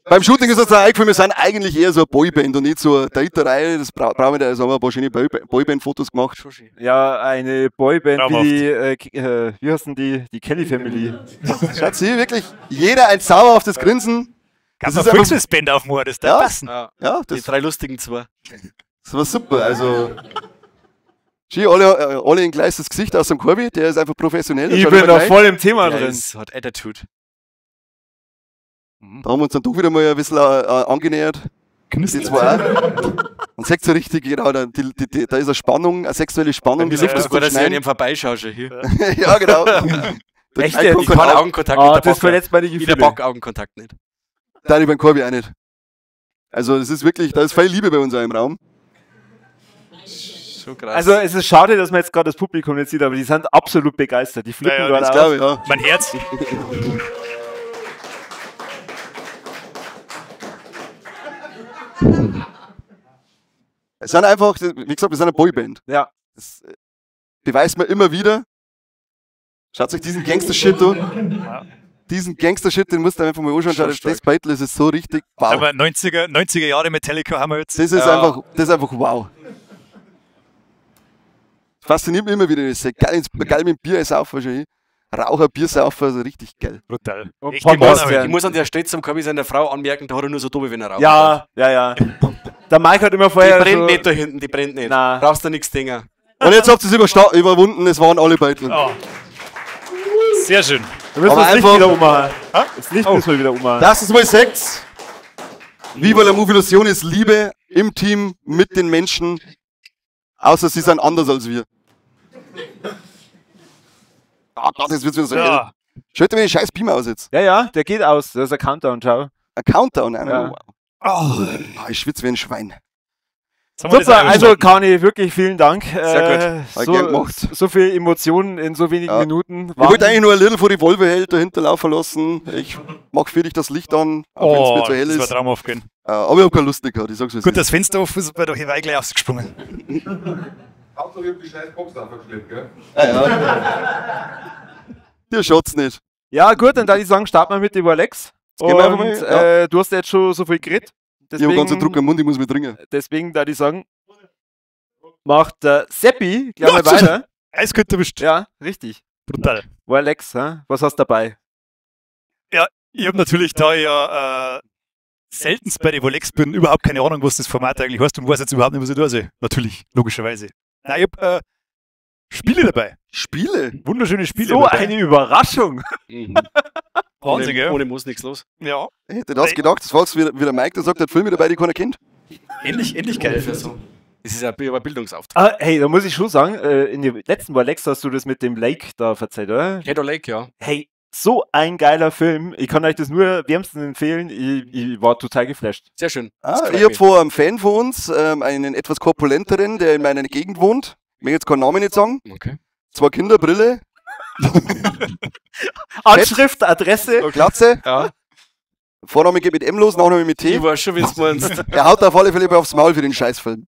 Beim Shooting ist uns auch eingefallen, wir sind eigentlich eher so eine Boyband und nicht so eine Daterei. Das brauchen wir nicht. Also haben wir ein paar schöne Boyband-Fotos gemacht. Schon schön. Ja, eine Boyband Traumhaft. wie die, wie heißt denn die? Die Kelly Family. Schaut sie, wirklich jeder ein zauberhaftes Grinsen. Kannst Das du ist eine einfach- Volksfestband aufmachen, das darf Ja. passen. Ja. Ja, Die das drei lustigen zwei. Das war super, also. Schön, alle ein gleiches Gesicht aus dem Corby, der ist einfach professionell. Ich bin da voll im Thema Der drin. ist, hat Attitude. Da haben wir uns dann doch wieder mal ein bisschen angenähert. Die zwei auch. Und sagt so richtig, genau, da ist eine Spannung, eine sexuelle Spannung. Die Die Luft Luft ist sogar, dass ich an schneiden. ihm vorbeischaue schon hier. Ja, genau. Echt Der jetzt? Ich kann Augenkontakt Ah, mit der das Bock. verletzt meine Ich der Gefühle. Bock Augenkontakt nicht. Nein, ich beim Corby auch nicht. Also es ist wirklich, da ist viel Liebe bei uns auch im Raum. So krass. Also es ist schade, dass man jetzt gerade das Publikum nicht sieht, aber die sind absolut begeistert. Die flippen Ja, ja, gerade Das aus. glaube ich, ja. Mein Herz. Es sind einfach, wie gesagt, wir sind eine Boyband. Ja. Das beweist man immer wieder. Schaut euch diesen Gangster-Shit an. Diesen Gangster-Shit, den musst du einfach mal anschauen. Schaut, das Beitel, das ist so richtig wow. Aber 90er Jahre Metallica haben wir jetzt. Das ist einfach, das ist einfach wow. Fasziniert mich immer wieder. Das ist geil, geil mit dem Bier saufen schon. Raucher, Bier saufen, also richtig geil. Brutal. Und Echt Podcast die Männer, hören. ich muss an der Stelle zum Corby seiner Frau anmerken, da hat er nur so dumme, wenn er raucht. Ja, ja, ja. Der Mike hat immer Die vorher. brennt so, nicht da hinten, die brennt nicht. Nein. Brauchst du nichts denken. Und jetzt habt ihr es überwunden, es waren alle Beitel. Oh. Sehr schön. Da müssen wir Aber das Licht einfach- wieder ummachen. Das Licht müssen wir wieder ummachen. Das ist mal Sex. Viva la Movilusion ist Liebe im Team mit den Menschen. Außer sie sind anders als wir. Ah Gott, jetzt wird's wieder so hell. Ja. Schalt mir den scheiß Beamer aus jetzt. Ja, ja, der geht aus. Das ist ein Countdown, schau. Ein Countdown. Nein, Ja. wow. Ah, ich schwitze wie ein Schwein. Jetzt haben wir das Super, auch also überstanden. Kani, wirklich vielen Dank. Sehr gut. Hab ich gern gemacht. So viel Emotionen in so wenigen Ja. Minuten. Ich wollte eigentlich nur ein Little vor die Volvo-Held dahinter laufen lassen. Ich mach für dich das Licht an, auch wenn es Oh, mir zu hell das war ist. traumhaft gewesen. Aber ich hab keine Lust mehr gehabt, ich sag's wie es Gut, ist. das Fenster offen ist, weil da war ich gleich rausgesprungen. Hauptsache, ich hab die scheiß Box einfach geschleppt, gell? Dir schaut's nicht. Ja, gut, dann würde ich sagen, starten wir mit dem Alex. gehen wir einfach Und mal, ja. du hast ja jetzt schon so viel geredet. Ich hab ganz Deswegen, Druck am Mund, ich muss mich trinken. deswegen würde ich sagen, macht der Seppi gleich mal Ja, weiter. Eiskalt erwischt. Ja, richtig. Brutal. Alex, hä? Was hast du dabei? Ich habe natürlich, da ich ja seltenst bei den Volex bin, überhaupt keine Ahnung, was das Format eigentlich heißt und weiß jetzt überhaupt nicht, was ich da sehe. Natürlich, logischerweise. Nein, ich habe Spiele dabei. Spiele? Wunderschöne Spiele. So dabei. eine Überraschung. Mhm. Wahnsinn, ohne, gell? ohne muss nichts los. Ja, Ich hätte das gedacht, das war jetzt wieder Mike, der sagt, der hat Filme dabei, die keiner kennt. endlich geil. Ungefähr so. Das ist ja ein Bildungsauftrag. Ah, hey, da muss ich schon sagen, in dem letzten Alex hast du das mit dem Lake da verzeiht, oder? Head or Lake, ja. Hey, so ein geiler Film. Ich kann euch das nur wärmstens empfehlen. Ich war total geflasht. Sehr schön. Das Ah, freut ich habe mich. vor einem Fan von uns, einen etwas korpulenteren, der in meiner Gegend wohnt. Ich möchte jetzt keinen Namen nicht sagen. Okay. Zwei Kinder, Brille, Anschrift, Adresse. Glatze. Ja. Vorname geht mit M los, Nachname mit T. Ich weiß schon, wie du meinst. Er haut auf alle Fälle aufs Maul für den Scheißfilm.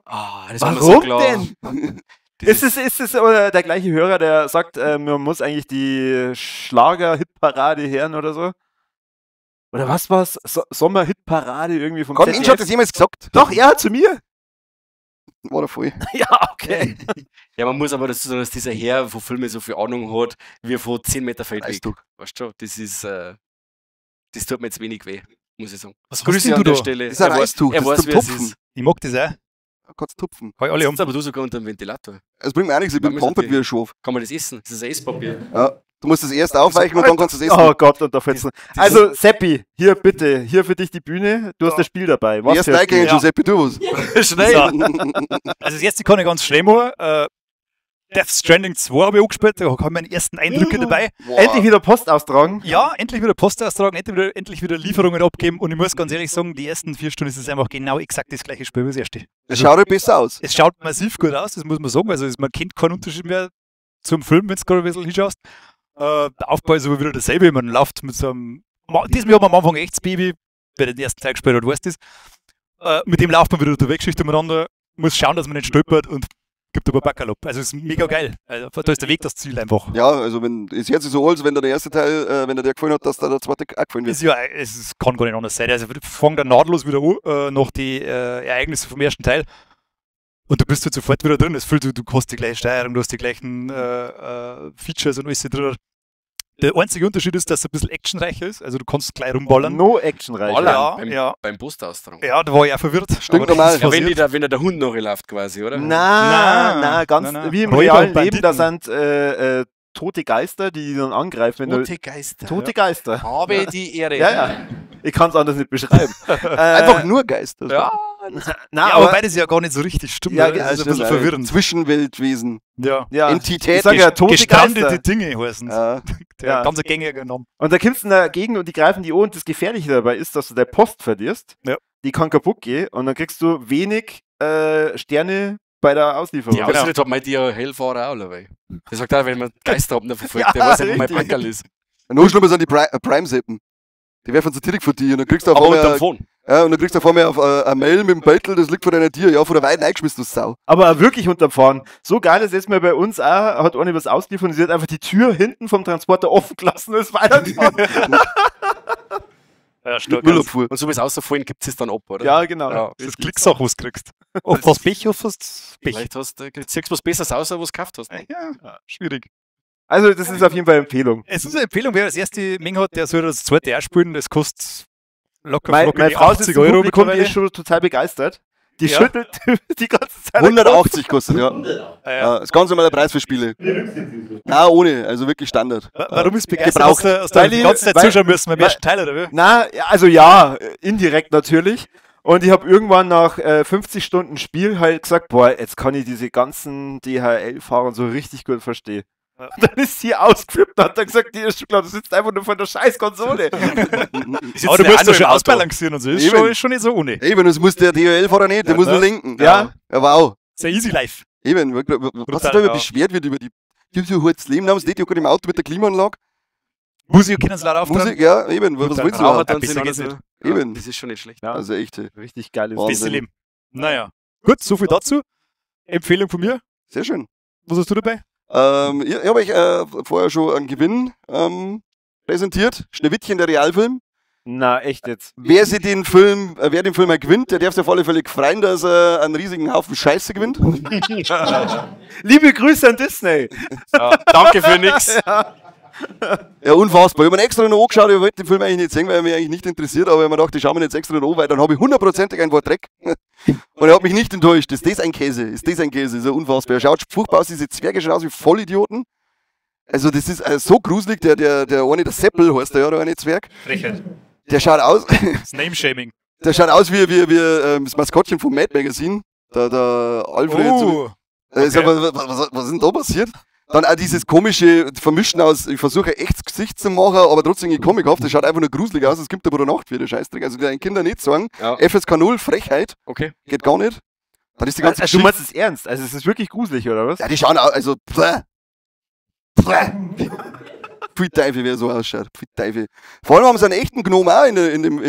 Ah, das war mir Warum so klar. denn? Ist es der gleiche Hörer, der sagt, man muss eigentlich die Schlager-Hitparade hören oder so? Oder was war's? So Sommer-Hitparade irgendwie vom Kein Mensch hat ZDF? das jemals gesagt. Doch, er zu mir. War der voll. Ja, okay. Ja, man muss aber dazu sagen, dass dieser Herr von Filmen so viel Ahnung hat, wie von 10 Meter Feldweg. Weißt du. Weißt du, das ist, das tut mir jetzt wenig weh, muss ich sagen. Was hast Grüße denn an du der da? Stelle. Das ist ein Reistuch, Er das weiß, ist zum wer es Tupfen. ist. Ich mag das auch. Kannst tupfen. Hau ich alle um. Sitzt aber du sogar unter dem Ventilator. Es bringt mir auch nichts, ich bin Warum ist pampert das wie ein Schaf. Kann man das essen? Das ist ein Esspapier. Ja. Du musst es erst aufweichen und dann kannst du es essen. Oh Gott, und da fällt's. Also, Seppi, hier bitte, hier für dich die Bühne. Du hast das Spiel dabei. Was Erst für ein Nike Spiel? und Giuseppe, du was. Schnell! So. Also das erste kann ich ganz schnell machen. Death Stranding 2 habe ich angespielt, da habe ich meine ersten Eindrücke dabei. Boah. Endlich wieder Post austragen. Ja, endlich wieder Post austragen, endlich wieder Lieferungen abgeben und ich muss ganz ehrlich sagen, die ersten 4 Stunden ist es einfach genau exakt das gleiche Spiel wie das erste. Es schaut halt besser aus. Es schaut massiv gut aus, das muss man sagen. Also man kennt keinen Unterschied mehr zum Film, wenn du gerade ein bisschen hinschaust. Der Aufbau ist aber wieder dasselbe. Man läuft mit so einem. Diesmal hat man am Anfang echt das Baby, wer den ersten Teil gespielt hat, weiß das. Mit dem läuft man wieder durch die Geschichte umeinander, muss schauen, dass man nicht stolpert und gibt aber Backerl ab. Also ist mega geil. Also, da ist der Weg das Ziel einfach. Ja, also wenn, es hört sich so an, als wenn dir der erste Teil, wenn dir der gefallen hat, dass da der zweite auch gefallen wird. Ist ja, kann gar nicht anders sein. Also fängt dann nahtlos wieder an, nach die Ereignisse vom ersten Teil. Und du bist halt sofort wieder drin. Es fühlt, du hast die gleiche Steuerung, du hast die gleichen Features und alles drin. Der einzige Unterschied ist, dass es ein bisschen actionreicher ist. Also du kannst gleich rumballern. No actionreich. Ballern Ja, ja. beim Postausdrang. Ja, da war ich auch verwirrt. Stinknormal. Aber das ist Ja, wenn, passiert. die da, wenn da der Hund noch läuft quasi, oder? Na, na, ganz na, na. wie im Räuber realen und Leben, da Banditen. sind tote Geister, die dann angreifen. Wenn Tote Geister. du, tote Geister. Habe die Ehre. Ja, ja. Ich kann es anders nicht beschreiben. Einfach nur Geister. Ja, Na, Ja, aber beides ja gar nicht so richtig stimmt. Ja, oder? Das ist ein bisschen stimmt, verwirrend. Zwischenweltwesen. Ja. ja, Entität. Ich sag ja, tote Gestrandete Geister. Dinge heißen. Ja. Der Ja. ganze gängiger Name. Und da kommst du dagegen und die greifen die an. Und das Gefährliche dabei ist, dass du deine Post verlierst. Ja. Die kann kaputt gehen und dann kriegst du wenig Sterne bei der Auslieferung. Die Ausritt hat mein DHL-Fahrer auch dabei. Der sagt auch, wenn man Geister hat, dann verfolgt, Ja, der weiß nicht, wo mein richtig. Packerl ist. Noch schlimmer sind die Prime-Seppen. Die werfen so direkt vor dir und dann kriegst du auf Aber einmal, unterm Phone. ja, und dann kriegst du auf einmal auf, eine Mail mit dem Beutel, das liegt vor deiner Tür. Ja, von der Weide eingeschmissen, du Sau. Aber wirklich unterm Fahren. So geil ist jetzt mal bei uns auch, hat eine was ausgeliefert und sie hat einfach die Tür hinten vom Transporter offen gelassen und ist weitergefahren. Ja, stark. Müllabfuhr. Und so wie es außerfallen, gibt es dann ab, oder? Ja, genau. Ja. Das ist Glückssache, was du kriegst. Ob was Pech, ob was Pech. Vielleicht hast du, kriegst du was Besseres raus, was du gekauft hast. Ja, schwierig. Also, das ist auf jeden Fall eine Empfehlung. Es ist eine Empfehlung, wer das erste Menge hat, der soll das zweite auch spielen. Das kostet locker Meine, flockig meine Frau sitzt 80 im Euro Publikum, die mittlerweile. ist schon total begeistert. Die Ja. schüttelt die ganze Zeit. 180 kostet, ja. Ja, ja. Ja, ist ganz normaler Preis für Spiele. Nein, ohne, also wirklich Standard. Warum ist begeistert, Gebraucht. dass du Weil die ich- ganze Zeit weil- zuschauen müssen beim weil- ersten Teil, oder wie? Na, also ja, indirekt natürlich. Und ich habe irgendwann nach 50 Stunden Spiel halt gesagt, boah, jetzt kann ich diese ganzen DHL-Fahrer so richtig gut verstehen. Und dann ist sie ausgeflippt und hat dann gesagt, die ist schon klar, du sitzt einfach nur vor der scheiß Konsole. Aber du ja musst auch das nur schon im Auto. ausbalancieren und so. Ist Eben. schon nicht so ohne. Eben, das muss der DHL-Fahrer nicht, der muss nur lenken. Ja. Ja, wow. Ist ja easy life. Eben, was sich Brutal, da immer ja. beschwert wird über die. Die haben so ein hartes Leben, haben sie nicht, die hocken im Auto mit der Klimaanlage. Musik können sie leider auftragen. Musik, ja, eben, was Brutal. willst du Raucher überhaupt? dann Besser sind geht's alles nicht. noch. Ja, Eben. Das ist schon nicht schlecht. Ja. Also echt, ey. Richtig geiles Wahnsinn. Beste Leben. Naja. Gut, so viel dazu. Empfehlung von mir. Sehr schön. Was hast du dabei? Ich habe euch vorher schon einen Gewinn präsentiert. Schneewittchen, der Realfilm. Na, echt jetzt. Wer sich den Film, wer den Film gewinnt, der darf sich auf alle Fälle freuen, dass er einen riesigen Haufen Scheiße gewinnt. Liebe Grüße an Disney. Ja, danke für nix. Ja, unfassbar. Ich habe mir extra noch angeschaut, ich wollte den Film eigentlich nicht sehen, weil er mich eigentlich nicht interessiert, aber ich habe mir gedacht, ich schaue mir jetzt extra noch an, weil dann habe ich hundertprozentig ein Wort Dreck. Und er hat mich nicht enttäuscht. Ist das ein Käse? Ist das ein Käse? Ist ja unfassbar. Er schaut furchtbar aus, diese Zwerge schauen aus wie Vollidioten. Also das ist so gruselig, der eine, der Seppel heißt der ja, der eine Zwerg. Frechheit. Der schaut aus, Das Name-Shaming. der schaut aus wie das Maskottchen vom Mad Magazine. Der Alfred. Oh, Ich sag, was ist denn da passiert? Dann auch dieses komische Vermischen aus, ich versuche ein echtes Gesicht zu machen, aber trotzdem irgendwie comichaft. Das schaut einfach nur gruselig aus. Es gibt aber Nacht wieder Scheißdreck. Also deinen Kindern nicht sagen. Ja. FSK 0, Frechheit, Okay. geht gar nicht. Dann ist die ganze Also, du Geschichte. meinst es ernst? Also es ist wirklich gruselig, oder was? Ja, die schauen auch, also, pfäh. Pfäh. Pfui Teufel, wer so ausschaut. Pfui Teufel. Vor allem haben sie einen echten Gnom auch in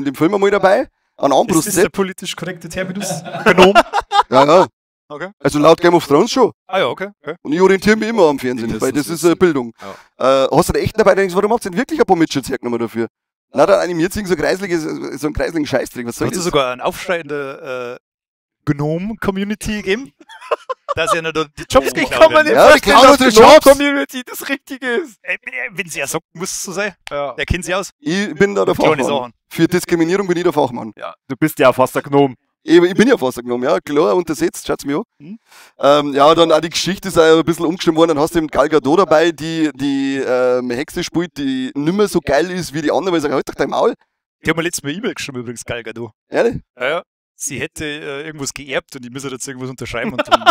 dem Film einmal dabei. Einen ist Armbrust. das der politisch korrekte Terminus? Gnom. Ja, ja. Okay. Also laut Game of Thrones schon. Ah ja, okay. Okay. Und ich orientiere mich immer am Fernsehen, Das weil das ist ist Bildung. Ja. Hast du den echten dabei, denkst, warum habt ihr denn wirklich ein paar Mitschnitte hergenommen dafür? Na, dann animiert sich so so einen kreisligen Scheißdreck. Was soll Hat es das? sogar einen Aufschrei in der Gnome-Community gegeben? Dass ja noch da die Jobs Ich geklaut kann mir werden. nicht Ja, die vorstellen, klauen dass die unsere Jobs. Community das Richtige ist. Wenn sie ja sagt, muss es so sein. Ja. Der kennt sich aus. Ich bin da der Kleine Fachmann. Sachen. Für Diskriminierung bin ich der Fachmann. Ja, du bist ja fast ein Gnom. Ich bin ja fast ein Gnom, ja, klar, untersetzt, schaut's mir an. Mhm. Ja, dann auch die Geschichte ist auch ein bisschen umgeschrieben worden. Dann hast du eben Gal Gadot dabei, die Hexe spielt, die nimmer so geil ist wie die anderen, weil ich sage, halt doch dein Maul. Die haben mir letztes Mal E-Mail geschrieben übrigens, Gal Gadot. Ehrlich? Ja, ja. Sie hätte irgendwas geerbt und ich müsse jetzt irgendwas unterschreiben. Und dann,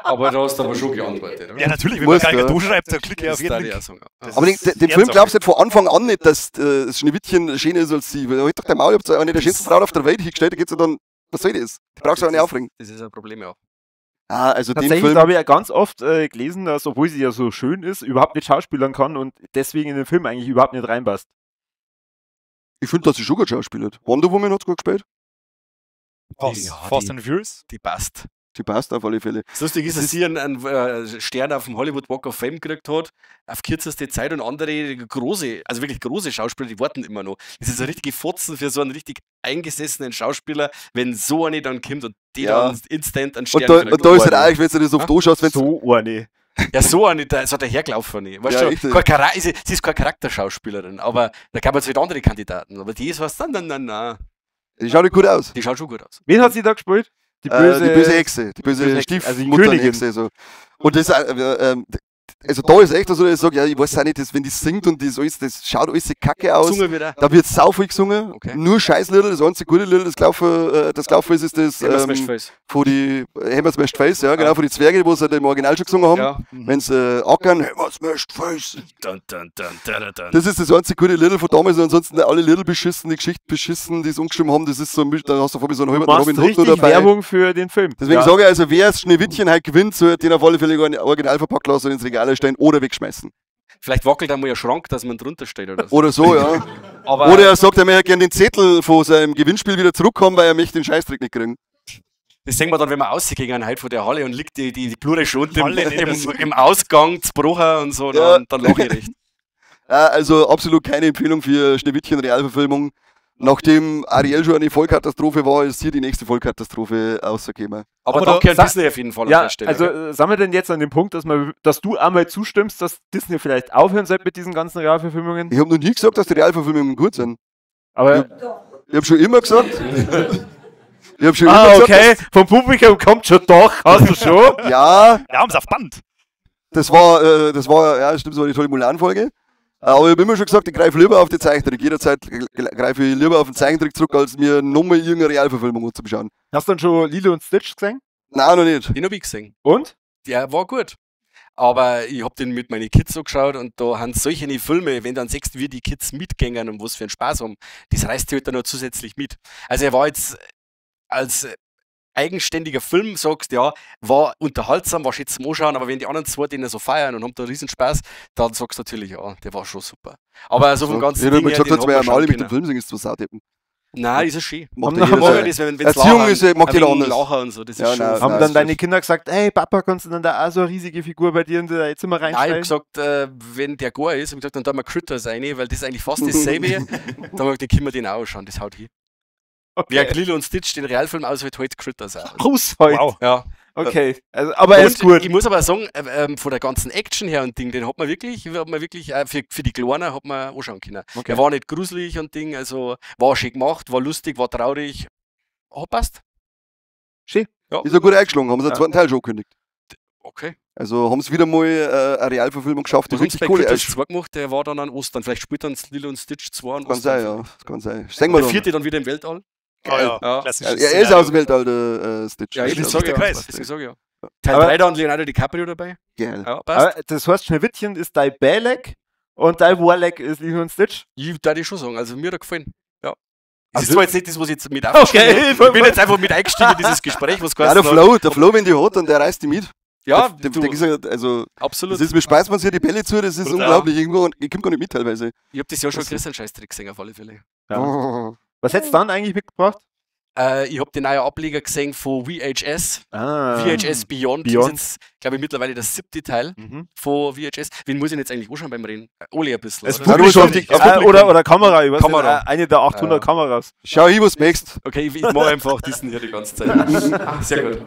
Aber da hast du aber schon geantwortet, oder? ja, natürlich, wenn man Muss, Gal ja. Gadot schreibt, dann klicke ich Das auf jeden darf ich Link. auch sagen. Ja. Das Aber den, ist den Film Ehrensache. glaubst du nicht von Anfang an nicht, dass das Schneewittchen schöner ist als sie. Weil halt doch dein Maul, ich hab eine der schönsten Frauen auf der Welt hingestellt, da geht's ja dann, was soll das? Die brauchst du auch nicht aufregen. Das ist ein Problem, ja. Ah, also den Tatsächlich Film. habe ich ja ganz oft gelesen, dass, obwohl sie ja so schön ist, überhaupt nicht schauspielern kann und deswegen in den Film eigentlich überhaupt nicht reinpasst. Ich finde, dass sie schon gut schauspielert. Wonder Woman hat's gut gespielt. Fast, Ja, Fast die- and Furious. Die passt. Die passt auf alle Fälle. Das Lustige ist, dass sie einen Stern auf dem Hollywood Walk of Fame gekriegt hat, auf kürzeste Zeit und andere große, also wirklich große Schauspieler, die warten immer noch. Das ist eine richtige Fotzen für so einen richtig eingesessenen Schauspieler, wenn so eine dann kommt und die Ja. dann instant einen Stern Und da, kriegt. und da ist halt auch, wenn du das oft anschaust, wenn So eine. Ja, so eine, so dahergelaufen. Weißt Ja, du, echt. sie ist keine Charakterschauspielerin, aber da gab es halt andere Kandidaten. Aber die ist was, na, na, na. Die schaut nicht gut aus. Die schaut schon gut aus. Wen hat sie da gespielt? Die böse, Die böse Hexe, die böse böse Hexe, also die Stiefmutter-Hexe. So. Und das, also da ist echt so, dass ich sage, ja, ich weiß auch nicht, das, wenn die singt und das alles, das schaut alles so kacke aus. Zunge wieder. Da wird sau viel gesungen. Okay. Nur Scheißliedl, das einzige gute Liedl, das gelaufen ist, ist das Hammer Smash Face. von die Hammer Smashed Face, ja, genau, von die Zwerge, wo sie halt im Original schon gesungen haben. Ja. Wenn sie ackern, Hammer Smashed Face. Dun, dun, dun, dun, dun. Das ist das einzige gute Liedl von damals und ansonsten alle Liedl beschissen, die Geschichte beschissen, die sie umgeschrieben haben, das ist so ein Misch, da hast du vor mir so einen halben Du machst Robin Hood noch richtig dabei. Werbung für den Film. Deswegen ja. sage ich also, wer das Schneewittchen halt gewinnt, soll den auf alle Fälle original verpackt lassen und ins Regal stellen oder wegschmeißen. Vielleicht wackelt einmal ein Schrank, dass man drunter steht oder so. Oder so, ja. Aber Oder er sagt, er möchte gerne den Zettel von seinem Gewinnspiel wieder zurückkommen, weil er möchte den Scheißdreck nicht kriegen. das sehen wir dann, wenn wir rausgehen halt von der Halle und liegt die Blu-ray schon unten Halle nicht im Ausgang zu Brucher und so, Ja. dann lache ich recht. Ja, also absolut keine Empfehlung für Schneewittchen Realverfilmung. Nachdem Ariel schon eine Vollkatastrophe war, ist hier die nächste Vollkatastrophe rausgekommen. Aber, Aber da- danke an sa- Disney auf jeden Fall an Ja, der Stelle. also sind wir denn jetzt an dem Punkt, dass du einmal zustimmst, dass Disney vielleicht aufhören sollte mit diesen ganzen Realverfilmungen? Ich habe noch nie gesagt, dass die Realverfilmungen gut sind. Aber Ich habe schon immer gesagt. Ich habe schon immer ah, gesagt, okay, vom Publikum kommt schon doch, hast du schon? dass, ja, Wir haben es auf Band. das war, ja, stimmt, das war die tolle Mulan-Folge. Aber ich habe immer schon gesagt, ich greife lieber auf die Zeichentrick. Jederzeit greife ich lieber auf den Zeichentrick zurück, als mir nochmal irgendeine Realverfilmung anzuschauen. Hast du dann schon Lilo und Stitch gesehen? Nein, noch nicht. Den hab ich gesehen. Und? Der war gut. Aber ich hab den mit meinen Kids so geschaut und da haben solche Filme, wenn dann siehst, wie die Kids mitgängen und was für einen Spaß haben, das reißt die halt dann noch zusätzlich mit. Also er war jetzt als eigenständiger Film, sagst, ja, war unterhaltsam, war schön zum Anschauen, aber wenn die anderen zwei den so feiern und haben da riesen Spaß, dann sagst du natürlich, ja, der war schon super. Aber so vom ganzen Ich habe Ding immer her, gesagt, den hat hat mir man ja schauen alle mit dem können. Film singen, ist zwar saudeppen. Nein, ist ja schön. Macht Haben ja jeder haben Mag sein. ich das, wenn's Erziehung lachen, ist ja- macht ein jeder wenig anders. Lachen und so, das ist Ja, schon. nein, Haben nein, dann ist deine Kinder gesagt, hey Papa, kannst du dann da auch so eine riesige Figur bei dir in dein Zimmer Nein, ich hab reinstellen? gesagt, wenn der Gore ist, hab ich gesagt, dann tun wir Critters rein, weil das ist eigentlich fast dasselbe. Dann hab ich gesagt, den können wir den auch anschauen, das haut hin. Wer Lilo und Stitch den Realfilm aushält, hält Critters auch. Raus heute. Wow. Ja. Okay, also, aber er ist Und gut. Ich muss aber sagen, von der ganzen Action her und Ding, den hat man wirklich, für die Kleinen hat man anschauen können. Okay. Der war nicht gruselig und Ding, also war schön gemacht, war lustig, war traurig. Hat passt. Schön. Ja. Ist ja gut eingeschlagen, haben sie den Ja. zweiten Teil schon angekündigt. Okay. Also haben sie wieder mal eine Realverfilmung geschafft, die Was haben sie richtig bei Kohle Critters ist. 2 gemacht? Der war dann an Ostern. Vielleicht spielt dann Lilo und Stitch 2 an Kann Ostern. sein, ja. Das kann sein. Sehen wir Der dann. vierte dann wieder im Weltall. Ah, ja. Ja. Klassisches Ja, er ist Szenario. aus dem Weltall, der Stitch. Ja, eben, Schließt sag sich ich der ja. Kreis. Deswegen sag ich ja. Teil Aber- 3 dann Leonardo DiCaprio dabei. Geil. Ja, passt. Aber das heißt, Schneewittchen ist dein Bälek und dein Warleck ist Lilo und Stitch. Ich würde schon sagen, also mir hat er gefallen. Ja. Es Also- ist zwar jetzt nicht das, was ich jetzt mit aufgeschrieben Okay. habe. Ich bin jetzt einfach mit eingestiegen in dieses Gespräch, was Ja, der geheißen hat. Flo, der Flo, wenn die hat, dann der reißt die mit. Ja, der, du, der ist ja, also, absolut. das ist mir speist man sich die Bälle zu, das ist Brutal. unglaublich. Irgendwo, ich komme gar nicht mit teilweise. Ich habe das Jahr schon Das- Christian Scheißdreck gesehen, auf alle Fälle. Ja. Was hättest du dann eigentlich mitgebracht? Ich habe den neuen Ableger gesehen von VHS. Ah. VHS Beyond. Beyond. Ist jetzt, glaube ich, mittlerweile der 7. Teil von VHS. Wen muss ich denn jetzt eigentlich anschauen beim Reden? Oli ein bisschen. Es oder? Ja, du musst auf die, auf die, Oder Kamera, ich weiß Kamera. nicht, eine der 800 Ja. Kameras. schau hin, was du möchtest. Okay, ich mache einfach diesen hier die ganze Zeit. Sehr gut.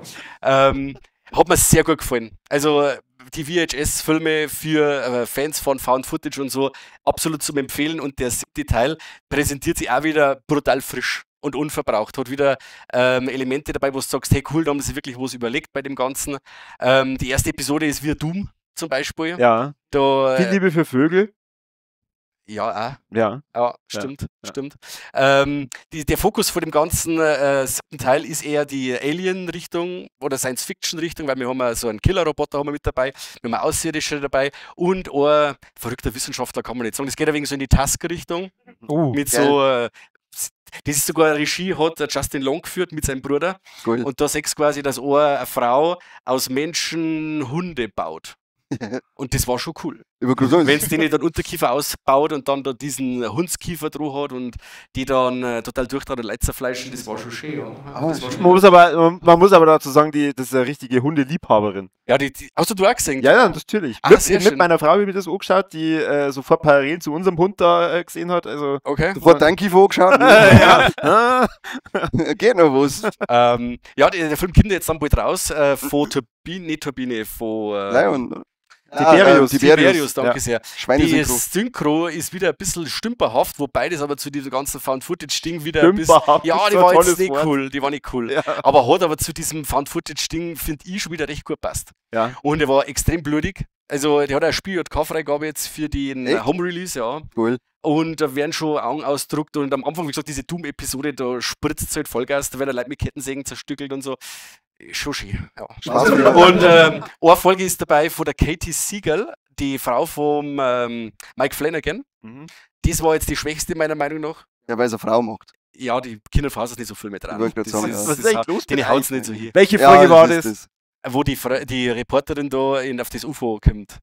Hat mir sehr gut gefallen. Also die VHS-Filme für Fans von Found Footage und so absolut zum Empfehlen. Und der 7. Teil präsentiert sich auch wieder brutal frisch und unverbraucht. Hat wieder Elemente dabei, wo du sagst, hey cool, da haben sie wirklich was überlegt bei dem Ganzen. Die erste Episode ist wie Doom zum Beispiel. Ja. Da, Viel Liebe für Vögel. ja, auch. Ja. Ja, stimmt, stimmt. Der Fokus von dem ganzen 7. Teil ist eher die Alien-Richtung oder Science-Fiction-Richtung, weil wir haben ja so einen Killer-Roboter haben wir mit dabei, wir haben einen Außerirdische dabei und ein verrückter Wissenschaftler kann man nicht sagen. Das geht ein wenig so in die Tusk-Richtung. Mit so, das ist sogar Regie hat der Justin Long geführt mit seinem Bruder. Geil. Und da siehst du quasi, dass eine Frau aus Menschen Hunde baut. Und das war schon cool. Ich wollte gerade sagen, Wenn es denen dann Unterkiefer ausbaut und dann da diesen Hundskiefer drauf hat und die dann total durchtrat und Leute zerfleischen, das war schon schön. Ja. Das war schon Man muss aber dazu sagen, das ist eine richtige Hundeliebhaberin. ja, die, hast du auch gesehen? Ja, ja, natürlich. Ah, sehr mit schön. meiner Frau habe ich mir das angeschaut, die sofort parallel zu unserem Hund da gesehen hat. Also, Okay. sofort dein Kiefer angeschaut. ja. Ah. Geht noch was. Ja, der Film kommt jetzt dann bald raus. Von Turbine, nicht Turbine, von Lion. Tiberius. Tiberius. Danke Ja. sehr. Schweinesynchro. Das Synchro ist wieder ein bisschen stümperhaft, wobei das aber zu diesem ganzen Found-Footage-Ding wieder ein bisschen. Stümperhaft Ja, ist die so ein war jetzt tolles nicht Wort. cool, die war nicht cool. Ja. Aber hat aber zu diesem Found-Footage-Ding, finde ich, schon wieder recht gut passt. Ja. Und er war extrem blutig. Also, der hat eine Spiel-JK-Freigabe jetzt für den Echt? Home-Release, ja. Cool. Und da werden schon Augen ausgedruckt und am Anfang, wie gesagt, diese Doom-Episode, da spritzt es halt Vollgas, da werden Leute mit Kettensägen zerstückelt und so. Schon schön, ja. Spaß. Und eine Folge ist dabei von der Katie Siegel, die Frau vom Mike Flanagan. Mhm. Das war jetzt die schwächste meiner Meinung nach. Ja, weil es eine Frau macht. Ja, die Kinder fassen nicht so viel mit dran. Ich wollte grad Das sagen, ist, ja. Was das ist eigentlich los Die mit haut's euch? nicht so hier. Welche Folge ja, war das? ist Wo die Reporterin da auf das UFO kommt.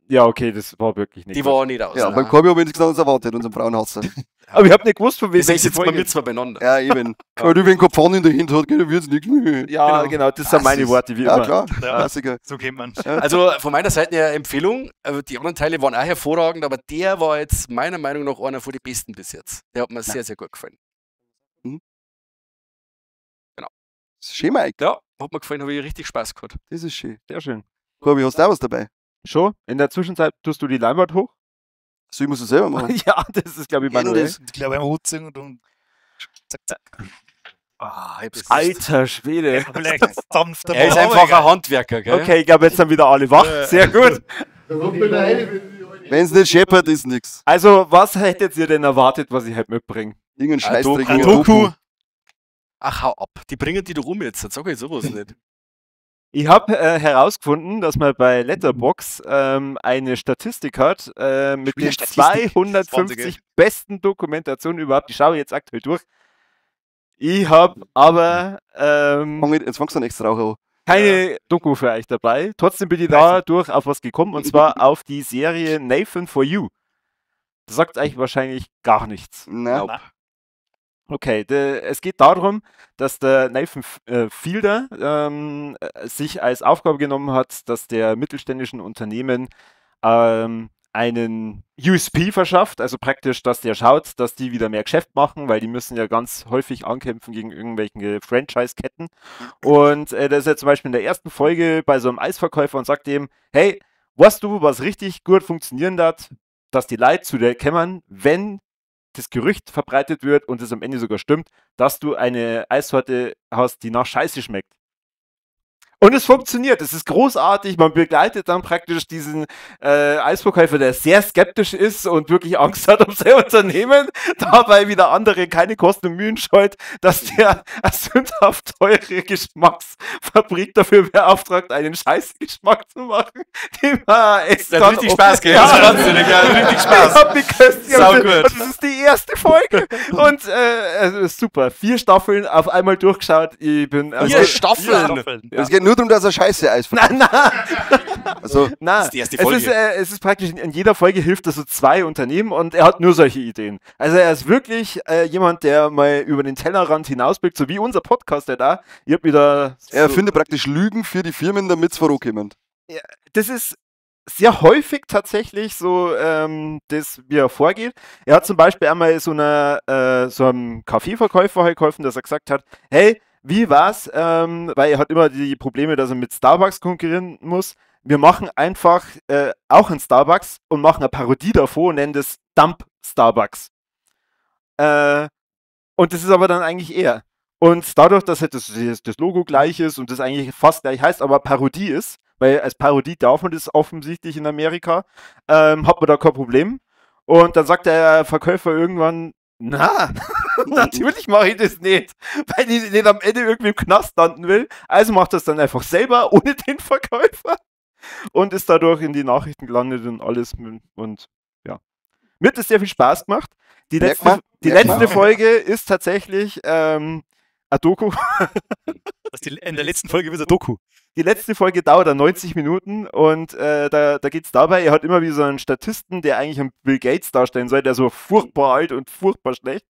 Ja, okay, das war wirklich nicht Die gut. war nicht aus. Ja, nein. beim Corby habe ich nichts anderes erwartet, unserem Frauenhasser. Aber ich habe nicht gewusst, von wem Deswegen welche sitzen wir Folge. mit zwei beieinander. Ja, eben. Weil du, wenn keine Pfanne in der Hand hat, gell, dann wird's nichts mehr. Ja, genau, das sind meine ist- Worte, wie Ja, immer. klar. Ja. Klassiker. So kennt man. Also von meiner Seite her Empfehlung. Die anderen Teile waren auch hervorragend, aber der war jetzt meiner Meinung nach einer von den besten bis jetzt. Der hat mir sehr, sehr gut gefallen. Das ist schön, Mike. Ja, hat mir gefallen, habe ich richtig Spaß gehabt. Das ist schön. Sehr schön. Corby, hast du auch was dabei? Schon? In der Zwischenzeit tust du die Leinwand hoch? So, ich muss es selber machen. Ja, das ist, glaube ich, Kenn manuell. das. Ich glaube, einmal hochziehen und dann zack, zack. Ah, ich hab's gewusst. Alter Schwede. Vielleicht sanfter Er ist einfach ein Handwerker, gell? Okay, ich glaube, jetzt sind wieder alle wach. Sehr gut. Wenn es nicht scheppert, ist nix. Also, was hättet ihr denn erwartet, was ich heute mitbringe? Irgendein Scheißdreck. Doku. wie ein Doku. Ach, hau ab. Die bringen die doch um jetzt. Sag ich sowas nicht. Ich habe herausgefunden, dass man bei Letterboxd eine Statistik hat mit Wieder den Statistik. 250 besten Dokumentationen überhaupt. Die schaue ich jetzt aktuell durch. Ich habe aber Jetzt fangst du an extra Raucher an. keine Doku für euch dabei. Trotzdem bin ich dadurch auf was gekommen und zwar auf die Serie Nathan for You. Das sagt euch wahrscheinlich gar nichts. Nein. Nope. Okay, es geht darum, dass der Nathan Fielder sich als Aufgabe genommen hat, dass der mittelständischen Unternehmen einen USP verschafft, also praktisch, dass der schaut, dass die wieder mehr Geschäft machen, weil die müssen ja ganz häufig ankämpfen gegen irgendwelche Franchise-Ketten. Und da ist er zum Beispiel in der ersten Folge bei so einem Eisverkäufer und sagt ihm, hey, weißt du, was richtig gut funktionieren hat, dass die Leute zu dir kämmern, wenn das Gerücht verbreitet wird und es am Ende sogar stimmt, dass du eine Eissorte hast, die nach Scheiße schmeckt. Und es funktioniert, es ist großartig. Man begleitet dann praktisch diesen Eisverkäufer, der sehr skeptisch ist und wirklich Angst hat um sein Unternehmen, dabei wieder andere keine Kosten und Mühen scheut, dass der eine sündhaft teure Geschmacksfabrik dafür beauftragt, einen Scheißgeschmack zu machen, den man essen Das kann. hat richtig Spaß, gell? Ja. Das ist wahnsinnig, ja, richtig Spaß. Ich hab mich köstlich Sau und gut. das ist die erste Folge. Und also ist super. 4 Staffeln auf einmal durchgeschaut. Ich bin also, Vier Staffeln. Es geht nur darum, dass er Scheiße Eis verkauft. Nein, nein, Also, nein. Das ist die erste Es Folge. ist, es ist praktisch in jeder Folge hilft er so 2 Unternehmen und er hat nur solche Ideen. Also er ist wirklich jemand, der mal über den Tellerrand hinausblickt, so wie unser Podcast, der da. Ich hab wieder er erfindet praktisch Lügen für die Firmen, damit es vorankommen. Das ist sehr häufig tatsächlich so, das, wie er vorgeht. Er hat zum Beispiel einmal so einem Kaffeeverkäufer halt geholfen, dass er gesagt hat, hey, wie war's? Weil er hat immer die Probleme, dass er mit Starbucks konkurrieren muss. Wir machen einfach auch einen Starbucks und machen eine Parodie davon und nennen das Dump Starbucks. Und das ist aber dann eigentlich er. Und dadurch, dass halt das Logo gleich ist und das eigentlich fast gleich heißt, aber Parodie ist, weil als Parodie darf man das offensichtlich in Amerika, hat man da kein Problem. Und dann sagt der Verkäufer irgendwann, na, natürlich mache ich das nicht, weil ich nicht am Ende irgendwie im Knast landen will. Also macht das dann einfach selber, ohne den Verkäufer. Und ist dadurch in die Nachrichten gelandet und alles. Und ja. Mir hat das sehr viel Spaß gemacht. Die Merkt letzte, man, die merkt man. letzte Folge ist tatsächlich eine Doku. Was die, in der letzten Folge wird eine Doku. Die letzte Folge dauert dann 90 Minuten und da geht es dabei, er hat immer wieder so einen Statisten, der eigentlich einen Bill Gates darstellen soll, der so furchtbar alt und furchtbar schlecht.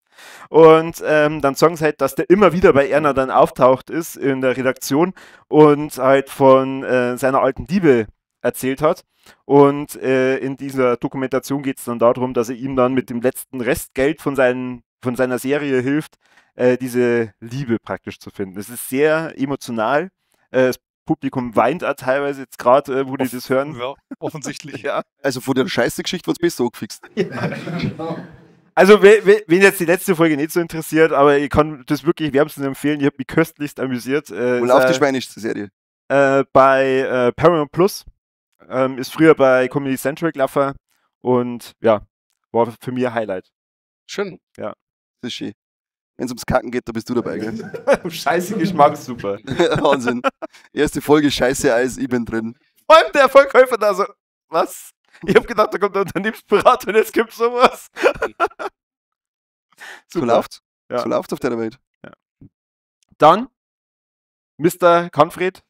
Und dann sagen sie halt, dass der immer wieder bei Erna dann auftaucht ist in der Redaktion und halt von seiner alten Liebe erzählt hat. Und in dieser Dokumentation geht es dann darum, dass er ihm dann mit dem letzten Restgeld von seiner Serie hilft, diese Liebe praktisch zu finden. Es ist sehr emotional. Es Publikum weint auch teilweise jetzt gerade, wo die das hören. Ja, offensichtlich. Ja. Also von der scheiße Geschichte wird's besser angefixt. Also, wen jetzt die letzte Folge nicht so interessiert, aber ich kann das wirklich wärmstens empfehlen. Ich habe mich köstlichst amüsiert. Wo läuft die Schweineserie? Bei Paramount Plus. Ist früher bei Comedy Central gelaufen und ja, war für mich ein Highlight. Schön. Ja. Das ist schön. Wenn es ums Kacken geht, da bist du dabei, gell? Scheiße Geschmack, super. Wahnsinn. Erste Folge Scheiße Eis, ich bin drin. Vor allem der Verkäufer da so, was? Ich hab gedacht, da kommt der Unternehmensberater und jetzt gibt's sowas. So läuft's. Ja. So läuft's auf der Welt. Ja. Dann, Mr. Kanfred.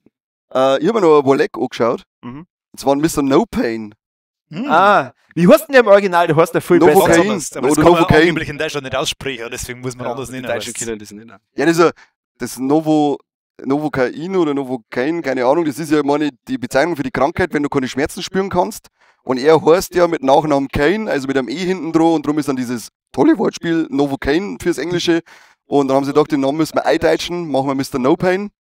Ich hab mir noch ein Wolleck angeschaut. Mhm. Und zwar Mr. No Pain. Mhm. Ah, wie heißt denn der im Original? Der heißt der viel besser. Novocain. Aber das Oder kann man Novocain. angeblich in Deutschland nicht aussprechen, deswegen muss man Ja, anders die nennen. Deutschen aber kennen das nicht. Ja, das ist ja das Novocain oder Novocain, keine Ahnung, das ist ja meine, die Bezeichnung für die Krankheit, wenn du keine Schmerzen spüren kannst. Und er heißt ja mit Nachnamen Kane, also mit einem E hinten dran, und drum ist dann dieses tolle Wortspiel Novocain fürs Englische. Und dann haben sie gedacht, den Namen müssen wir eindeutschen, machen wir Mr. No Pain.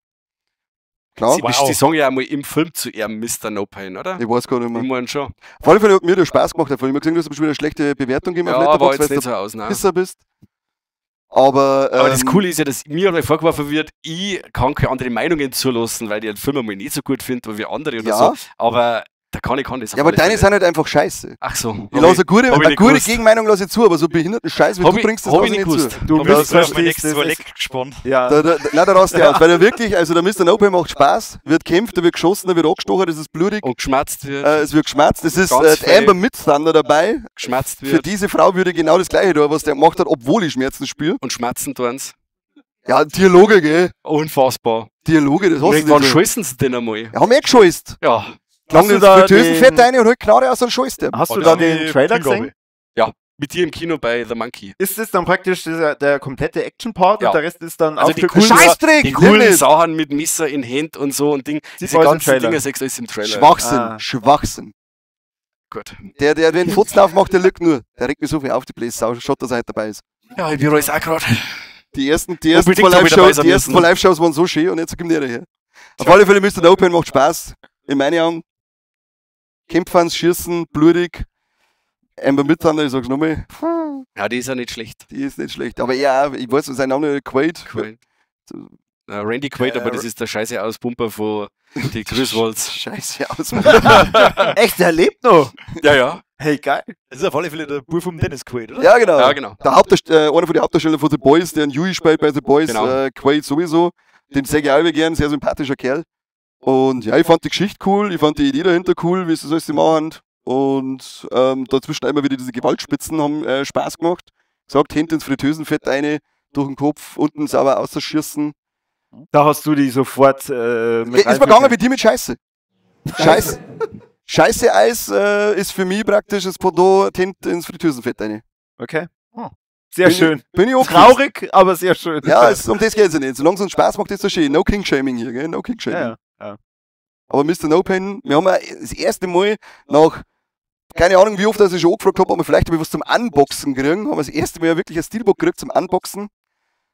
Klar. Sie, Wow. Sie sagen ja einmal im Film zu ihm Mr. No Pain, oder? Ich weiß gar nicht mehr. Ich meine schon. Auf alle Fälle hat mir der Spaß gemacht. Ich habe gesehen, du hast mir schon wieder eine schlechte Bewertung gegeben Ja, auf war Letterboxd, jetzt weil nicht du so aus, nein. Pisser bist. Aber, Aber das Coole ist ja, dass mir halt vorgeworfen wird, ich kann keine andere Meinungen zulassen, weil ich einen Film einmal nicht so gut finde, wie andere oder Ja. so. Aber da kann ich das Ja, aber deine sind halt einfach scheiße. Ach so. Ich lasse eine gute, hab ich eine nicht gute gewusst. Gegenmeinung lasse ich zu, aber so behinderten Scheiß, wie Hab du ich, bringst, das hab lasse ich ich nicht nicht zu. gewusst. Du Hab ich bist nicht Ich bin auf mein verstehst, nächstes das Wolleck gespannt. Ja. Nein, da rast du aus, weil er wirklich, also der Mr. No Pain macht Spaß, wird kämpft, da wird geschossen, da wird angestochen, das ist blutig, Und geschmerzt wird. es wird geschmerzt, es ist Ganz die Amber Midthunder dabei. geschmerzt Für wird. diese Frau würde genau das Gleiche tun, was der gemacht hat, obwohl ich Schmerzen spüre. Und schmerzen tun's. Ja, Dialoge, gell? Unfassbar. Dialoge, das hast Und du irgendwann nicht. scheißen sie den einmal. Ja, haben wir eh gescheißt. Ja. Klang Hast du das da Fritteusenfett den- rein und halt Knarre aus und scheißt der. Hast Oh, du das da ist den die Trailer Hingabe. gesehen? Ja, mit dir im Kino bei The Monkey. Ist das dann praktisch der komplette Action-Part Ja. und der Rest ist dann Also die aufgekühlt? coolen, Scheißdreck! die nimm coolen nicht. Sachen mit Messer in Händen und so und Ding. Sieht Diese man alles im ganzen Trailer. Dinge siehst du alles im Trailer. Schwachsinn, Ah. Schwachsinn. Gut. Der den Futzen aufmacht, der lügt nur. Der regt mir so viel auf, die Bläse Sau. Schaut, dass er heute dabei ist. Ja, ich bereue es auch gerade. Die ersten Unbedingt zwei hab ich dabei Live-Shows, sein die ersten müssen. zwei Live-Shows waren so schön und jetzt kommt der her. Auf alle Fälle Mr. No Pain macht Spaß. In meinen Augen. Kämpfen, schießen, blutig. Amber Midthunder, ich sag's nochmal, Ja, die ist ja nicht schlecht. die ist nicht schlecht. Aber ja, ich weiß, sein Name Quaid. Quaid. Randy Quaid, aber das ist der scheiße Auspumper von die Griswolds. Scheiße aus. Echt, der lebt noch? Ja, ja. Hey, geil. Das ist auf alle Fälle der Bub vom Dennis Quaid, oder? Ja, genau. Ja, genau. Der einer von den Hauptdarstellern von The Boys, der einen Huey spielt bei The Boys, Genau. Quaid sowieso. Den sehe ich auch immer gern, sehr sympathischer Kerl. Und ja, ich fand die Geschichte cool, ich fand die Idee dahinter cool, wie sie das alles machen. Und dazwischen immer wieder diese Gewaltspitzen haben Spaß gemacht. Gesagt, hinten ins Fritteusenfett eine, durch den Kopf, unten sauber ausschießen. Da hast du die sofort mit Ist mir gegangen wie die mit Scheiße. Scheiße. Scheiße Eis ist für mich praktisch das Pendant hinten ins Fritteusenfett eine. Okay. Sehr schön. Bin ich angefixt. Traurig, aber sehr schön. Ja, um das geht's ja nicht. Solange es uns Spaß macht, ist das schön. No King-Shaming hier, gell? No King-Shaming. Ja, ja. Aber Mr. No Pain, wir haben ja das erste Mal nach, keine Ahnung, wie oft dass ich schon angefragt habe, ob wir vielleicht was zum Unboxen kriegen, haben wir das erste Mal ja wirklich ein Steelbook gekriegt zum Unboxen.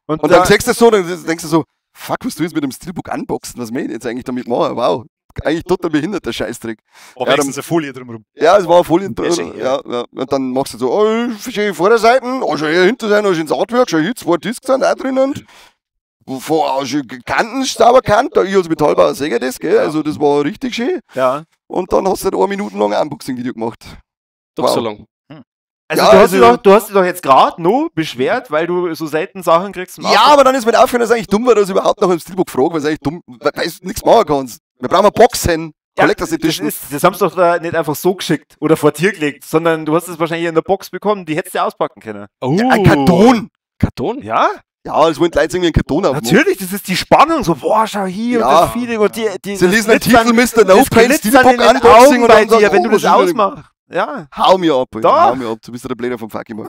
Und, Und da, dann siehst du das so, dann denkst du so, fuck, was du jetzt mit dem Steelbook unboxen? Was möchte ich jetzt eigentlich damit machen? Wow. Eigentlich total behinderter Scheißdreck. War Ja, wenigstens eine Folie drumherum. Ja, es war eine Folie Ja, drin. schön, Ja, ja. Und dann machst du so, oh, schöne Vorderseiten, oh, schön Hinterseiten, oh, schönes Artwork, schön hier, zwei Discs sind auch drinnen. Vor, oh, schön Kanten, sauber Kant, da ich als Metallbauer sehe das, gell? Also das war richtig schön. ja. Und dann hast du halt 1 Minute lang ein Unboxing-Video gemacht. Doch Wow. so lang. Also, Ja, du, hast also- dich doch, du hast dich doch jetzt gerade noch beschwert, weil du so selten Sachen kriegst. zum Ja, Auspacken. aber dann ist mir aufgefallen, dass es eigentlich dumm war, dass ich überhaupt nach dem Steelbook frage, weil es eigentlich dumm, weil du nichts machen kannst. Wir brauchen eine Boxen, Ja, Collectors Edition. das haben sie doch da nicht einfach so geschickt oder vor dir gelegt, sondern du hast es wahrscheinlich in der Box bekommen, die hättest du ja auspacken können. Oh. Ja, ein Karton! Karton? Ja, Ja, es wollen die Leute irgendwie einen Karton aufmachen. natürlich, das ist die Spannung, so, boah, schau hier Ja. und das Feeling und die Sie das lesen den Glitzern- Titel Mr. No das Pain Glitzern Steelbook in den Unboxing Augen und bei dann sagen, dir, wenn du oh, das was ist denn- ausmachst. Ja. Hau mir ab, Alter. Doch. Hau mir ab, du bist ja der Bläder vom Fuck immer.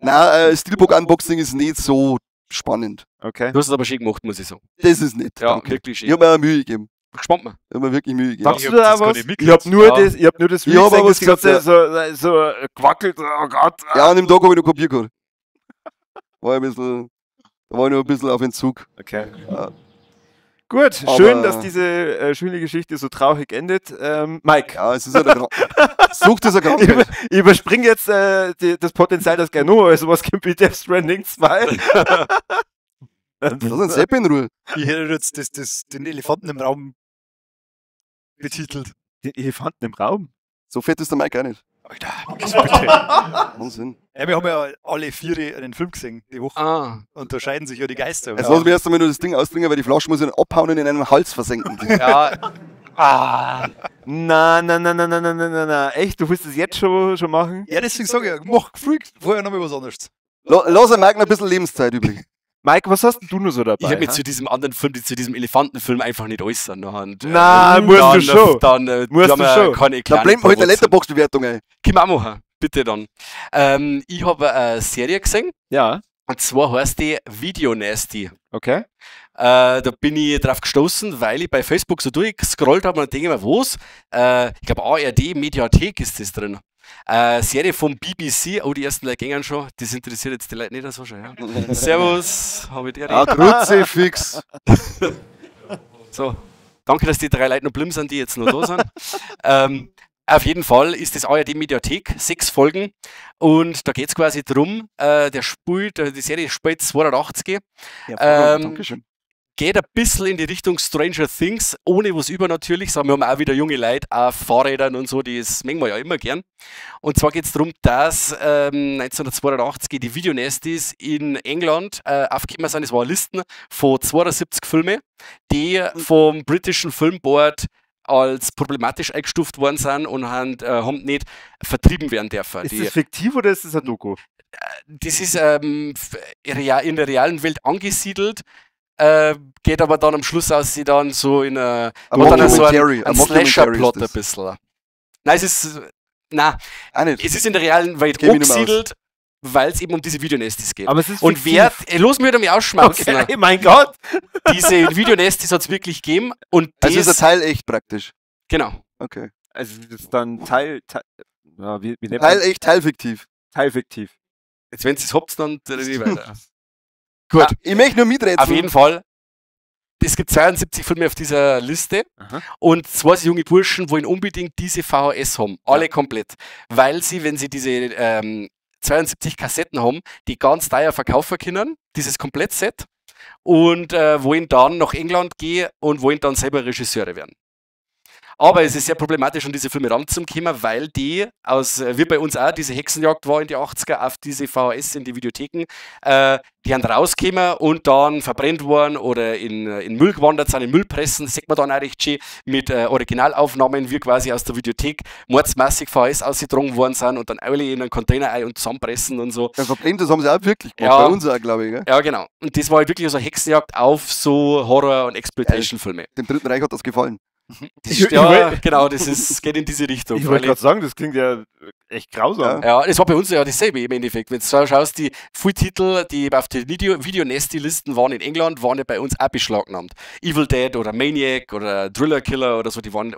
Nein, Steelbook Unboxing ist nicht so spannend. Okay. Du hast es aber schön gemacht, muss ich sagen. Das ist nicht. Ja, danke. wirklich schön. Ich habe mir auch Mühe gegeben. Gespannt mal. Ich hab mir wirklich Mühe gegeben. Sagst Ich du hab da das gar was? nicht Ich hab nur Ja. das, ich hab nur das Ich hab gesehen, aber das was die ganze gesagt, Zeit so gewackelt, oh Gott. Ja, an dem Tag habe ich noch kein Bier gehabt. War ich ein bisschen, da war ich noch ein bisschen auf Entzug. Okay. Ja. Gut, Aber- schön, dass diese schöne Geschichte so traurig endet. Mike, Ja, es ist ja der Sucht ist eine ich, Krankheit. ich überspringe jetzt das Potenzial, dass gleich noch sowas gibt wie Death Stranding 2. Lass uns Sepp in Ruhe. Ich hätte jetzt den Elefanten im Raum betitelt. Den Elefanten im Raum? So fett ist der Mike auch nicht. Alter, bitte. Wahnsinn. Ja, wir haben ja alle vier einen Film gesehen die Woche. Ah. Und da scheiden sich ja die Geister. Jetzt lass mich erst einmal nur das Ding austrinken, weil die Flasche muss ich dann abhauen und in einem Hals versenken. Ja, Ah. Na, na, na, na, na, na, na, na, na. Echt? Du willst das jetzt schon machen? Ja, deswegen sage ich, mach früh vorher noch mal was anderes. Lass den Mike noch ein bisschen Lebenszeit übrig. Mike, was hast denn du nur so dabei? ich habe mich hä? zu diesem anderen Film, zu diesem Elefantenfilm einfach nicht äußern. Und, Na, musst dann, du schon. Dann, Musst haben du wir schon. keine Da kleine blenden wir heute eine Provozen. Letterboxd-Bewertung ein. Können wir auch machen, bitte dann. Ich habe eine Serie gesehen, Ja, und zwar heißt die Video Nasty. okay. Da bin ich drauf gestoßen, weil ich bei Facebook so durchgescrollt habe und dann denke ich mir, was? Ich glaube, ARD Mediathek ist das drin. Serie vom BBC, oh, die ersten Leute gingen schon, das interessiert jetzt die Leute nicht so schon. Ja. Servus, habe ich dir. Ah, Kruzifix. So, danke, dass die drei Leute noch blind sind, die jetzt noch da sind. Auf jeden Fall ist das ARD Mediathek, 6 Folgen. Und da geht es quasi drum, die Serie spielt 82, Dankeschön. geht ein bisschen in die Richtung Stranger Things, ohne was Übernatürliches, aber wir haben auch wieder junge Leute auf Fahrrädern und so, das mögen wir ja immer gern. Und zwar geht es darum, dass 1982 die Videonasties in England aufgekommen sind. Es war eine Liste von 72 Filmen, die vom britischen Filmboard als problematisch eingestuft worden sind und haben nicht vertrieben werden dürfen. Ist das fiktiv oder ist das ein Doku? Das ist in der realen Welt angesiedelt, geht aber dann am Schluss aus, sie dann so in einer so ein Slasher-Plot ein bisschen. Nein, es ist es ist in der realen Welt angesiedelt, weil es eben um diese Videonasties geht. Aber es ist und fiktiv. Wer, los mir mich ausschmauzen. Okay, mein Gott! Diese Videonasties hat es wirklich gegeben. Und also ist ein Teil echt praktisch. Genau. Okay. Also das ist dann Teil ja, wie nennt Teil echt, Teil fiktiv. Teil fiktiv. Jetzt, wenn ihr es habt, dann rede ich weiter. Gut. Ah, ich möchte nur miträtseln. Auf jeden Fall. Es gibt 72 Filme auf dieser Liste. Aha. Und zwei junge Burschen wollen unbedingt diese VHS haben. Alle komplett. Weil sie, wenn sie diese 72 Kassetten haben, die ganz teuer verkaufen können, dieses Komplettset, und wollen dann nach England gehen und wollen dann selber Regisseure werden. Aber es ist sehr problematisch, an diese Filme ranzukommen, weil die aus, wie bei uns auch, diese Hexenjagd war in die 80er, auf diese VHS in die Videotheken, die haben rausgekommen und dann verbrennt worden oder in Müll gewandert sind, in Müllpressen, das sieht man dann auch recht schön, mit Originalaufnahmen, wie quasi aus der Videothek mordsmassig VHS ausgetragen worden sind und dann alle in einen Container ein und zusammenpressen und so. Ja, verbrennt, das haben sie auch wirklich gemacht, ja, bei uns auch, glaube ich. Gell? Ja, genau. Und das war halt wirklich so eine Hexenjagd auf so Horror- und Exploitation-Filme. Dem Dritten Reich hat das gefallen. Das ist, ja, genau, das geht in diese Richtung. Ich wollte gerade sagen, das klingt ja echt grausam. Ja, das war bei uns ja dasselbe im Endeffekt. Wenn du schaust, die Full-Titel, die auf den Video-Nasty-Listen waren in England, waren ja bei uns auch beschlagnahmt. Evil Dead oder Maniac oder Driller Killer oder so, die waren, die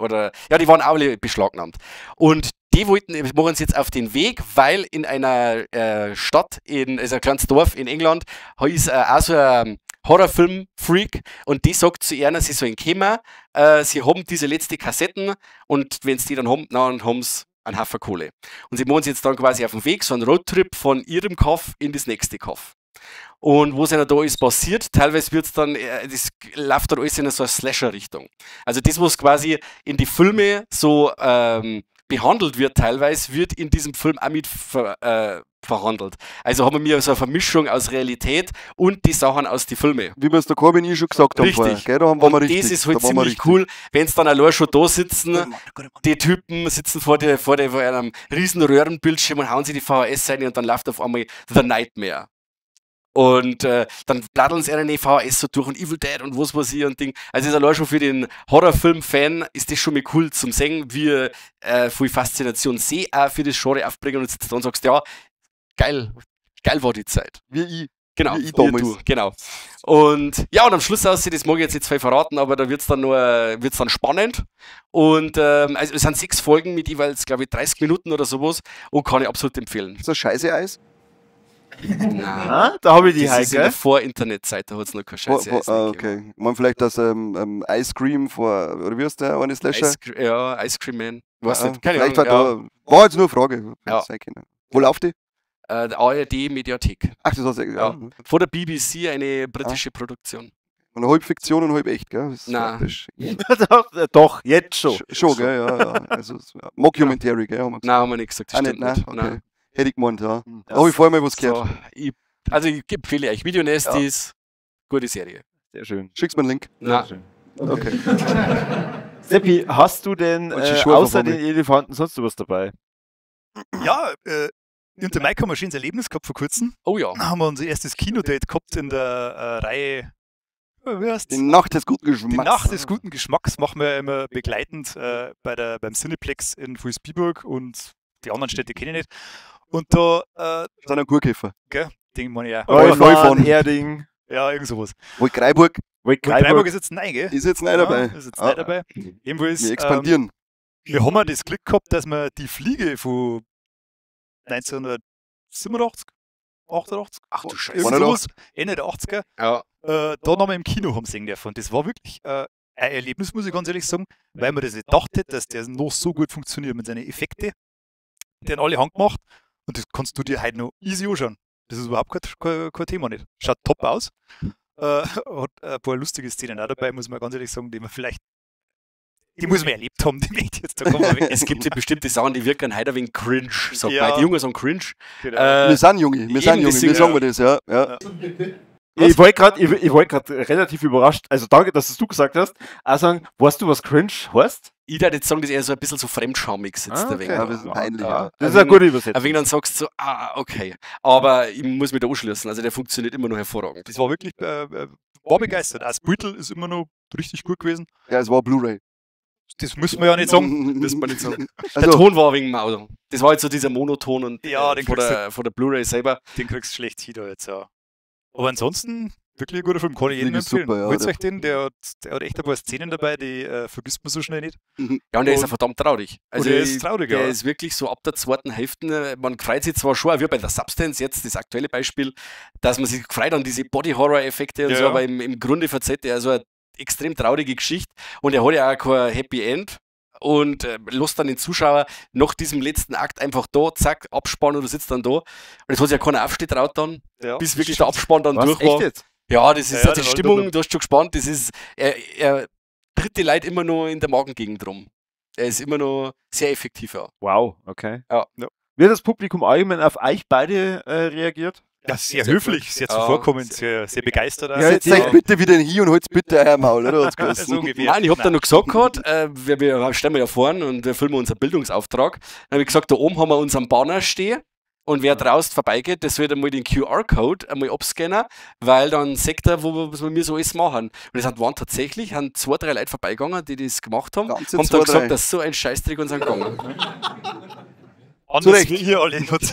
waren auch alle beschlagnahmt. Und die machen sie jetzt auf den Weg, weil in einer Stadt, also ein kleines Dorf in England, ist auch so ein Horrorfilm-Freak, und die sagt zu einer, sie sollen kommen, sie haben diese letzte Kassetten und wenn sie die dann haben, dann haben sie einen Haufen Kohle. Und sie machen sich jetzt dann quasi auf den Weg, so einen Roadtrip von ihrem Kaff in das nächste Kaff. Und wo es einer da ist, passiert, teilweise wird es dann, das läuft dann alles in so eine Slasher-Richtung. Also das, was quasi in die Filme so behandelt wird teilweise, wird in diesem Film auch mit verhandelt. Also haben wir so eine Vermischung aus Realität und die Sachen aus den Filmen. Wie wir es der Corbin eh schon gesagt haben. Richtig. Vorher, gell? Da waren wir richtig. Das ist halt ziemlich cool, wenn es dann allein schon da sitzen, die Typen sitzen vor einem riesen Röhrenbildschirm und hauen sich die VHS rein und dann läuft auf einmal The Nightmare. Und dann platteln sie eine VHS so durch und Evil Dead und was weiß ich und Ding. Also ist allein schon für den Horrorfilm-Fan ist das schon mal cool zum sehen, wie viel Faszination sie auch für das Genre aufbringen und sitzt da und sagst, ja, geil, geil war die Zeit. Wie ich. Genau, wie ich damals. Du, genau. Und ja, und am Schluss aussieht, das mag ich jetzt nicht viel verraten, aber da wird es dann nur wird's dann spannend. Und also es sind 6 Folgen mit jeweils, glaube ich, 30 Minuten oder sowas und kann ich absolut empfehlen. Ist das Scheiße-Eis? Nein. Ah, da habe ich die Das ist in heute, der gell? Vor-Internet-Zeit, da hat es noch keine Scheiße. Ah, okay. Ich meine vielleicht das Ice Cream vor, oder wie heißt der eine Slasher? Ja, Ice Cream Man. Weiß Ja, nicht, keine vielleicht Ahnung. war da, war jetzt nur eine Frage. Ja. Sein können. Wo läuft die? Ja. Der ARD-Mediathek. Ach, das war's. Ja. Ja. Vor der BBC eine britische Produktion. Und halb Fiktion und halb echt, gell? Das ist Nein. praktisch. Doch, jetzt schon. Schon, gell? Ja, ja. Also, es- ja. Mockumentary, gell? Haben wir gesagt. Nein, haben wir nicht gesagt, das Ah, nicht, stimmt nein, nicht. okay. Nein. Hätte ich gemeint, ja. Da habe ich vorher mal was gehört. So, ich empfehle euch Video Nasties. Gute Serie. Sehr schön. Schickst mir einen Link. Nein. Okay. Seppi, hast du denn Und die Schuhe außer von den Elefanten sonst was dabei? Ja, ich und der Mike haben ein schönes Erlebnis gehabt vor kurzem. Oh ja. Da haben wir unser erstes Kinodate gehabt in der Reihe. Wie heißt's? Die Nacht des guten Geschmacks. Die Nacht des guten Geschmacks machen wir immer begleitend beim Cineplex in Vilsbiburg und die anderen Städte kenne ich nicht. Und da, Das sind ein Kurkäfer. denke ich ja, Neufahren. Neufahren, Erding, ja, irgend sowas. Waldkraiburg Freiburg ist jetzt neu, gell? ist jetzt neu dabei. Ja, ist jetzt Ah. neu dabei. Jedenfalls, Wir expandieren. wir haben ja das Glück gehabt, dass wir die Fliege von 1987, 88, Ach du Scheiße. irgend sowas, Ende der 80er, Ja. da noch mal im Kino haben sehen dürfen. Und das war wirklich ein Erlebnis, muss ich ganz ehrlich sagen, weil man das nicht dachte, dass der noch so gut funktioniert mit seinen Effekten. Die haben alle handgemacht und das kannst du dir heute noch easy anschauen. Das ist überhaupt kein Thema nicht. Schaut top aus. Hat ein paar lustige Szenen auch dabei, muss man ganz ehrlich sagen, die man vielleicht, die muss man erlebt haben, die möchte ich jetzt da kommen. Es gibt ja bestimmte Sachen, die wirken heute ein wenig cringe, sagt Ja. man. Die Jungen sagen cringe. Genau. Wir sind Junge, wir sind eben, Junge, deswegen- wir sagen wir das, ja. Ja. Ich wollte gerade ich wollt grad relativ überrascht, also danke, dass es du gesagt hast, auch sagen, weißt du, was cringe heißt? Ich würde jetzt sagen, das ist eher so ein bisschen so fremdschamig sitzt Ah, der okay. wenig. Ja, ein bisschen peinlich. Ja. Das ist eine gute Übersetzung. Ein wenig dann sagst du so, ah, okay. Aber ich muss mich da anschließen. Also der funktioniert immer noch hervorragend. Das war wirklich, war begeistert. Auch das Beutel ist immer noch richtig gut gewesen. Ja, es war Blu-ray. Das müssen wir ja nicht sagen. Das man nicht sagen. Der Also, Ton war wegen dem Auto. Das war jetzt so dieser Monoton und Ja, den von kriegst der Blu-ray selber. Den kriegst du schlecht hin da jetzt, ja. Aber ansonsten, wirklich ein guter Film, kann ich jedem Fliege ist empfehlen. super, ja, Holt der- euch den, der hat echt ein paar Szenen dabei, die vergisst man so schnell nicht. Ja, und der ist ja Und- verdammt traurig. Also und der ist traurig, Der ja. ist wirklich so ab der zweiten Hälfte, man freut sich zwar schon, auch wie bei der Substance jetzt, das aktuelle Beispiel, dass man sich freut an diese Body-Horror-Effekte und Ja, so, ja. aber im Grunde verzeiht er so eine extrem traurige Geschichte und er hat ja auch kein Happy End und lässt dann den Zuschauer nach diesem letzten Akt einfach da, zack, Abspann und du sitzt dann da. Und es hat sich ja keiner aufstehen traut dann, Ja. bis wirklich der Abspann dann Was? durch Echt war. jetzt? Ja, das ist Ja, ja, die das war Stimmung, dumm. du hast schon gespannt, das ist, er tritt die Leute immer noch in der Magengegend rum. Er ist immer noch sehr effektiv, ja. Wow, okay. Ja. Ja. Wird das Publikum allgemein auf euch beide reagiert? Ja, sehr höflich, sehr Ja, zuvorkommend, sehr, sehr begeistert. auch. Ja, setzt euch bitte wieder hin und holt bitte euer Maul, oder? Hat's geheißen. So ungefähr. Nein, ich hab da noch gesagt gehabt, wir stellen wir ja vorn und wir filmen unseren Bildungsauftrag. Dann habe ich gesagt, da oben haben wir unseren Banner stehen und wer draußen vorbeigeht, das wird einmal den QR-Code einmal abscannen, weil dann sieht er, was wir so alles machen. Und es waren tatsächlich haben 2, 3 Leute vorbeigegangen, die das gemacht haben, Ganze haben zwei, dann gesagt, drei. das ist so ein Scheißdreck und sind gegangen. Anders Recht. wie ihr alle. Die Frage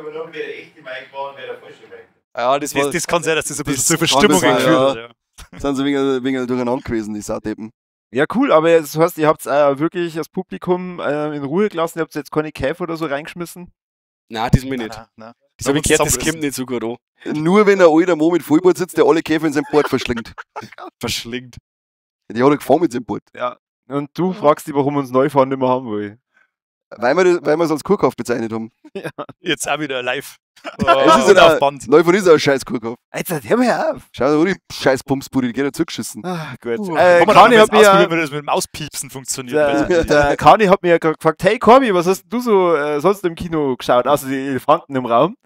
war nur, wer der echte Mike war und wer der falsche Mike. Ja, das war, Das kann sein, dass das ein bisschen Das zur kann Verstimmung sein, geführt ja. hat. Ja. Sind sie wegen durcheinander gewesen, die Saudeppen. Ja, cool, aber das heißt, ihr habt wirklich das Publikum in Ruhe gelassen, ihr habt jetzt keine Käfer oder so reingeschmissen? nein, das mir nicht. Nein, nein. Das habe ich gehört, das Zusammenrissen. kommt nicht so gut an. Nur wenn ein alter Mann mit Vollbart sitzt, der alle Käfer in seinem Bart verschlingt. Verschlingt. Die hat er gefangen mit seinem Bart. Ja. Und du fragst dich, warum uns Neufahren nicht mehr haben wollen. Weil wir es als Kurkauf bezeichnet haben. Jetzt auch wieder live. Es ist und ja auf Band. Neufahren ist auch ein scheiß Kurkauf. Jetzt hör mal auf! Schau, die scheiß Pumpsbudi, die geht ja zugeschissen. Ah, gut. Kann man Kani auch hat mal mir ja, ausprobieren, wie das mit dem Auspiepsen funktioniert. der Kani hat mir ja gerade gefragt, hey Corby, was hast du so sonst im Kino geschaut, außer die Elefanten im Raum?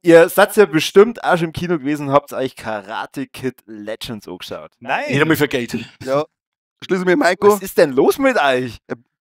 Ihr seid ja bestimmt auch schon im Kino gewesen und habt euch Karate Kid Legends angeschaut. Nein. Ich hab mich vergeht. Ja. Schließe mir Maiko. Was ist denn los mit euch?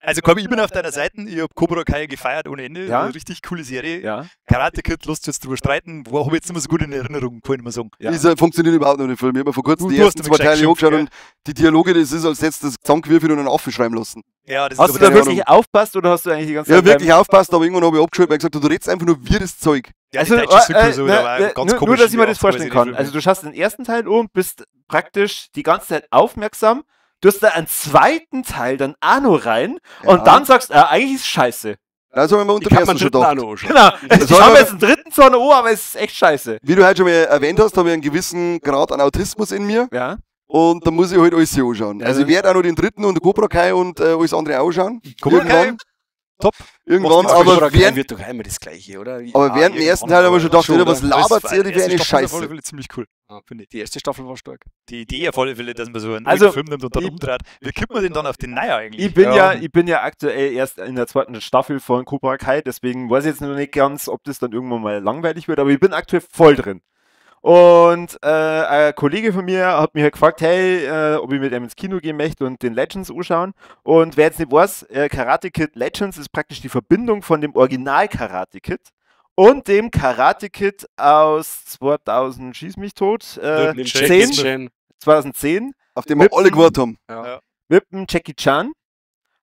Also Corby, ich bin auf deiner Seite. Ich hab Cobra Kai gefeiert ohne Ende. Ja. Eine richtig coole Serie. Ja. Karate Kid, lasst uns jetzt drüber streiten. Wo habe ich jetzt nicht mehr so gut in Erinnerung, kann ich mal sagen. Ja. Ist, funktioniert überhaupt nicht, der Film. Ich habe mir vor kurzem die Du hast ersten damit zwei Teile gescheit angeschaut geschimpft, und die Dialoge, das ist, als hättest du das zusammengewürfelt und einen Affe schreiben lassen. Ja, das Hast ist du aber da keine wirklich aufpasst oder hast du eigentlich die ganze Ich Zeit habe wirklich aufpasst, aber irgendwann habe ich abgeschaltet, weil ich gesagt habe, du redest einfach nur wie das Zeug. ja, Also, die deutsche Synchro so, ne, da war ne, ganz nur, komisch nur, dass ich in mir die das vorstellen 80er kann. Filme. Also du schaust den ersten Teil um, bist praktisch die ganze Zeit aufmerksam, du hast da einen zweiten Teil dann auch noch rein Ja. und dann sagst du, eigentlich ist scheiße. Das habe ich mir unter Ich dem kann ersten mir schon dritten auch gedacht. noch anschauen. Genau. Das Ich haben habe wir- jetzt einen dritten zwar noch an, aber es ist echt scheiße. Wie du heute schon mal erwähnt hast, habe ich einen gewissen Grad an Autismus in mir. Ja. Und da muss ich halt alles hier anschauen. Ja. Also ich werde auch noch den dritten und Cobra Kai und alles andere auch anschauen. Cobra Kai? Irgendwann. Top. Irgendwann, Aber aber Cobra Kai während, wird doch einmal das Gleiche, oder? aber während dem ersten Teil habe ich schon gedacht, Schon, wieder, was oder? labert ihr, die Erste wäre eine Staffel ist auf alle Scheiße. Fälle ziemlich cool, finde ich. Die erste Staffel war stark. Die Idee auf alle Fälle, dass man so einen Also, alten Film nimmt und dann ich- umdreht. Wie kommt man denn dann auf den Neuen eigentlich? Ich bin ja aktuell erst in der zweiten Staffel von Cobra Kai, deswegen weiß ich jetzt noch nicht ganz, ob das dann irgendwann mal langweilig wird, aber ich bin aktuell voll drin. Und ein Kollege von mir hat mich halt gefragt, hey, ob ich mit ihm ins Kino gehen möchte und den Legends anschauen. Und wer jetzt nicht weiß, Karate Kid Legends ist praktisch die Verbindung von dem Original Karate Kid und dem Karate Kid aus 2000, schieß mich tot, Mit 10, Jackie Chan. 2010 Auf den wir alle gewartet haben. mit dem Jackie Chan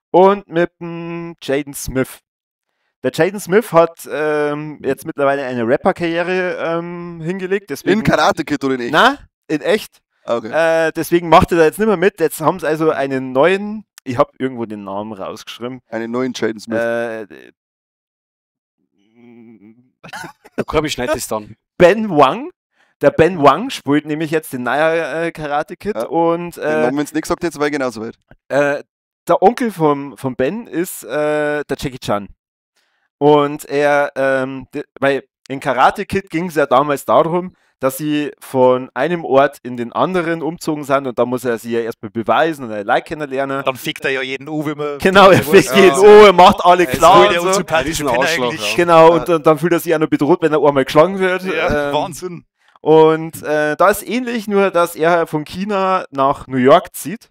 und mit dem Jaden Smith. Der Jaden Smith hat jetzt mittlerweile eine Rapper-Karriere hingelegt. Deswegen, In Karate Kid oder nicht? Na, in echt. Ah, okay. Deswegen macht er da jetzt nicht mehr mit. Jetzt haben sie also einen neuen, ich habe irgendwo den Namen rausgeschrieben. Einen neuen Jaden Smith. Der Corby schneidet es dann. Ben Wang. Der Ben Wang spielt nämlich jetzt den neuen Karate Kid Ja. und Den Namen, wenn es nicht gesagt hätte, war ich genauso weit. Der Onkel vom Ben ist der Jackie Chan. Und er, weil in Karate Kid ging es ja damals darum, dass sie von einem Ort in den anderen umzogen sind und da muss er sie ja erstmal beweisen und ein Like kennenlernen. Dann fickt er ja jeden an, wenn man. Genau, er fickt jeden Ja. an, er macht alle Er ist klar. Voll Und der so. unsympathische Riesen Penner Arschloch, eigentlich. ja. Genau, und dann fühlt er sich auch noch bedroht, wenn er einmal geschlagen wird. Ja, Wahnsinn. Und da ist ähnlich, nur dass er von China nach New York zieht.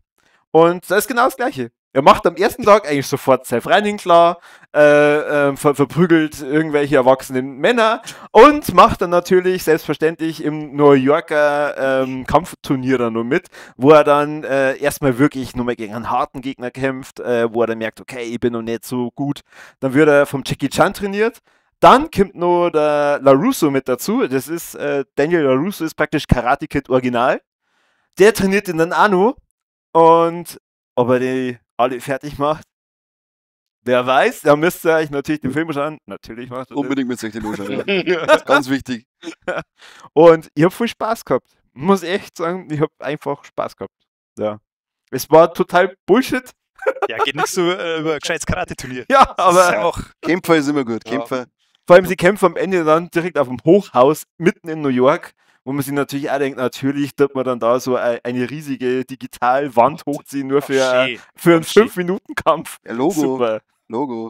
Und da ist genau das Gleiche. Er macht am ersten Tag eigentlich sofort seine Freundin klar, verprügelt irgendwelche erwachsenen Männer und macht dann natürlich selbstverständlich im New Yorker Kampfturnier dann nur mit, wo er dann erstmal wirklich nochmal gegen einen harten Gegner kämpft, wo er dann merkt, okay, ich bin noch nicht so gut. Dann wird er vom Jackie Chan trainiert. Dann kommt noch der LaRusso mit dazu. Das ist, Daniel LaRusso ist praktisch Karate Kid Original. Der trainiert ihn dann auch noch. Und ob er die alle fertig macht, wer weiß. Da müsst ihr euch natürlich den Film schauen. Natürlich macht er das. Unbedingt mit sich den anschauen. Ja. Das ist ganz wichtig. Und ich habe viel Spaß gehabt. Muss echt sagen, ich habe einfach Spaß gehabt. Ja. Es war total Bullshit. Ja, geht nichts so über ein gescheites Karate-Turnier. Ja, Das ist aber einfach Kämpfer ist immer gut. Ja. Kämpfer. vor allem, sie kämpfen am Ende dann direkt auf dem Hochhaus mitten in New York, wo man sich natürlich auch denkt, natürlich wird man dann da so eine riesige Digitalwand hochziehen, nur schön. für einen Ach, schön. 5-Minuten-Kampf. Ja, Logo. Super. Logo.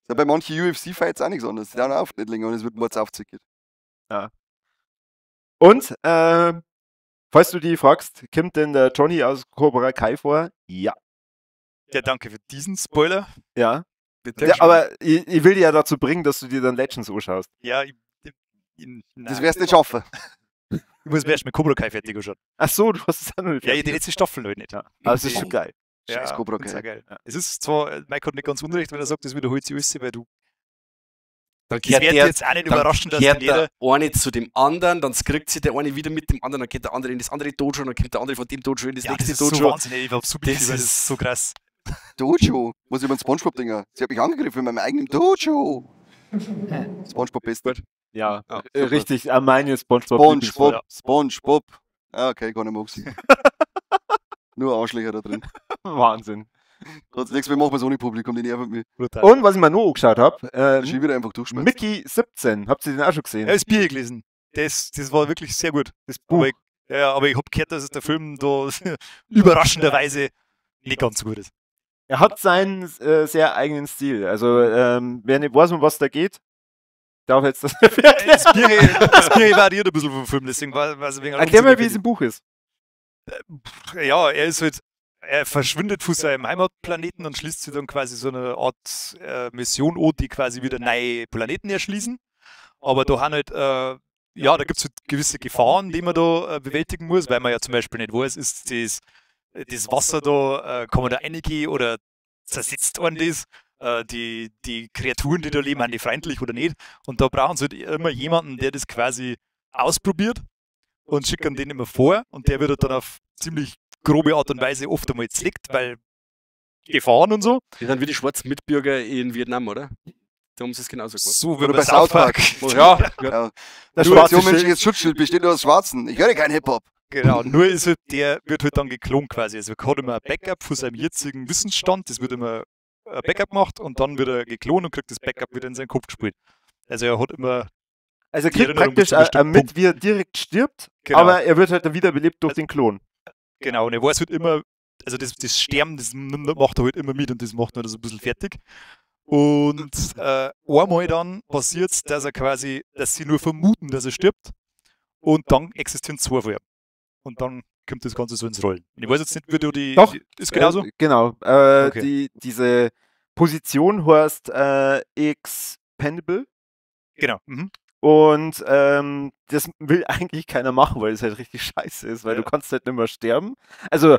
Ist ja bei manchen UFC-Fights auch nichts anderes. Die dauern auch nicht länger und es wird mords aufgezickt. Und, falls du die fragst, kommt denn der Johnny aus Cobra Kai vor? Ja. Ja, danke für diesen Spoiler. Ja. Bitte. Ja, aber ich will dich ja dazu bringen, dass du dir dann Legends anschaust. Ja, nein. Das wirst du nicht schaffen. Ich muss mir erst mit Cobra Kai fertig anschauen. Ach so, du hast es auch noch nicht Ja, die fertig. letzte Staffel halt nicht. Ja. Aber es ist schon geil. Scheiß Cobra find's Kai. auch geil. Es ist zwar, Mike hat nicht ganz unrecht, wenn er sagt, das wiederholt sich alles, weil du. Dann Das kehrt wird der, jetzt auch nicht dann überraschen, dass kehrt dann jeder. der eine zu dem anderen, dann kriegt sich der eine wieder mit dem anderen, dann geht der andere in das andere Dojo, dann kommt der andere von dem Dojo in das Ja, das nächste ist so Dojo. wahnsinnig. Ich hab so Das das ist so krass. Dojo. Muss ich über den Spongebob denken. Sie hat mich angegriffen in meinem eigenen Dojo. Spongebob beste. Ja, Ja, richtig. Meine SpongeBob. Spongebob. Spongebob. Ah, okay, gar nicht mehr gesehen. Nur Arschlöcher da drin. Wahnsinn. Trotz nächstes Mal machen wir es ohne Publikum, die nerven mich. Brutal. Und was ich mir noch angeschaut habe, Schon wieder einfach durchschmeißen. Mickey 17. Habt ihr den auch schon gesehen? Ja, das Bier gelesen. Das war wirklich sehr gut. Das Buch. Aber ich hab gehört, dass der Film da überraschenderweise nicht ganz so gut ist. Er hat seinen sehr eigenen Stil. Also, wer nicht weiß, um was da geht, darf jetzt das Das Bier variiert ein bisschen vom Film, deswegen war es ein wenig Erklär mal, wie es im Buch ist. Ja, er ist halt, er verschwindet von seinem Heimatplaneten und schließt sich dann quasi so eine Art Mission an, die quasi wieder neue Planeten erschließen. Aber da haben halt, ja, da gibt es halt gewisse Gefahren, die man da bewältigen muss, weil man ja zum Beispiel nicht weiß, ist das Wasser da, kann man da reingehen oder zersetzt einen das? Die Kreaturen, die da leben, sind die freundlich oder nicht? Und da brauchen sie halt immer jemanden, der das quasi ausprobiert und schicken den immer vor und der wird dann auf ziemlich grobe Art und Weise oft einmal zlickt, weil Gefahren und so. Die sind wie die schwarzen Mitbürger in Vietnam, oder? Da haben sie es genauso gemacht. So wie Oder bei South Park. Ja, Ja. Das Nur schwarze als Schild. menschliches Schutzschild besteht nur aus Schwarzen. Ich höre kein Hip-Hop. Genau, nur ist halt, der wird halt dann geklont quasi. Also er hat immer ein Backup von seinem jetzigen Wissensstand, das wird immer ein Backup gemacht und dann wird er geklont und kriegt das Backup wieder in seinen Kopf gespielt. Also er hat immer. Also er Die kriegt Erinnerung bis praktisch zu einem bestimmten mit, wie er direkt stirbt, Genau. aber er wird halt dann wiederbelebt durch den Klon. Genau, und er weiß halt immer, also das Sterben, das macht er halt immer mit und das macht ihn halt so ein bisschen fertig. Und einmal dann passiert es, dass er quasi, dass sie nur vermuten, dass er stirbt und dann existieren zwei von ihm. Und dann kommt das Ganze so ins Rollen. Und ich weiß jetzt nicht, wie du die. Doch. Die, ist genauso? Genau. Okay. Diese Position heißt Expendable. Genau. Mhm. Und das will eigentlich keiner machen, weil es halt richtig scheiße ist, weil Ja. du kannst halt nicht mehr sterben. Also,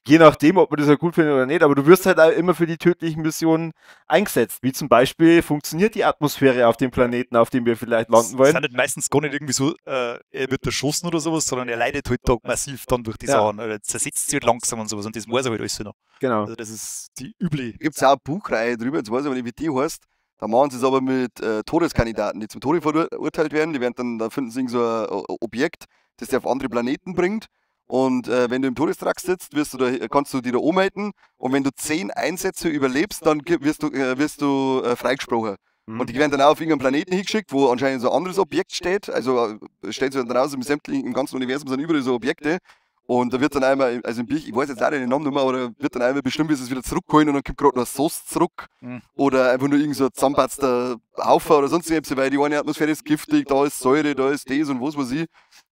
je nachdem, ob man das halt gut findet oder nicht, aber du wirst halt auch immer für die tödlichen Missionen eingesetzt. Wie zum Beispiel funktioniert die Atmosphäre auf dem Planeten, auf dem wir vielleicht landen Es wollen. sind halt meistens gar nicht irgendwie so, er wird erschossen oder sowas, sondern er leidet halt da massiv dann durch die Ja. Sachen. Oder zersetzt sich halt langsam und sowas und das weiß er halt alles so noch. Genau. Also das ist die üble. Gibt es auch eine Buchreihe drüber, jetzt weiß ich aber nicht, wie die heißt. Da machen sie es aber mit Todeskandidaten, die zum Tode verurteilt werden. Die werden dann, da finden sie irgend so ein Objekt, das die auf andere Planeten bringt. Und wenn du im Todestrakt sitzt, wirst du da, kannst du die da umhalten. Und wenn du 10 Einsätze überlebst, dann wirst du freigesprochen. Mhm. Und die werden dann auch auf irgendeinen Planeten hingeschickt, wo anscheinend so ein anderes Objekt steht. Also stellt sich dann raus, im ganzen Universum sind überall so Objekte. Und da wird dann einmal, also im Buch, ich weiß jetzt leider den Namen nicht mehr, aber da wird dann einmal bestimmt, wie sie es wieder zurückholen und dann kommt gerade noch Sauce zurück. Mhm. Oder einfach nur irgend so ein zusammenpatzter Haufen oder sonst irgendwas, weil die eine Atmosphäre ist giftig, da ist Säure, da ist das und was weiß ich.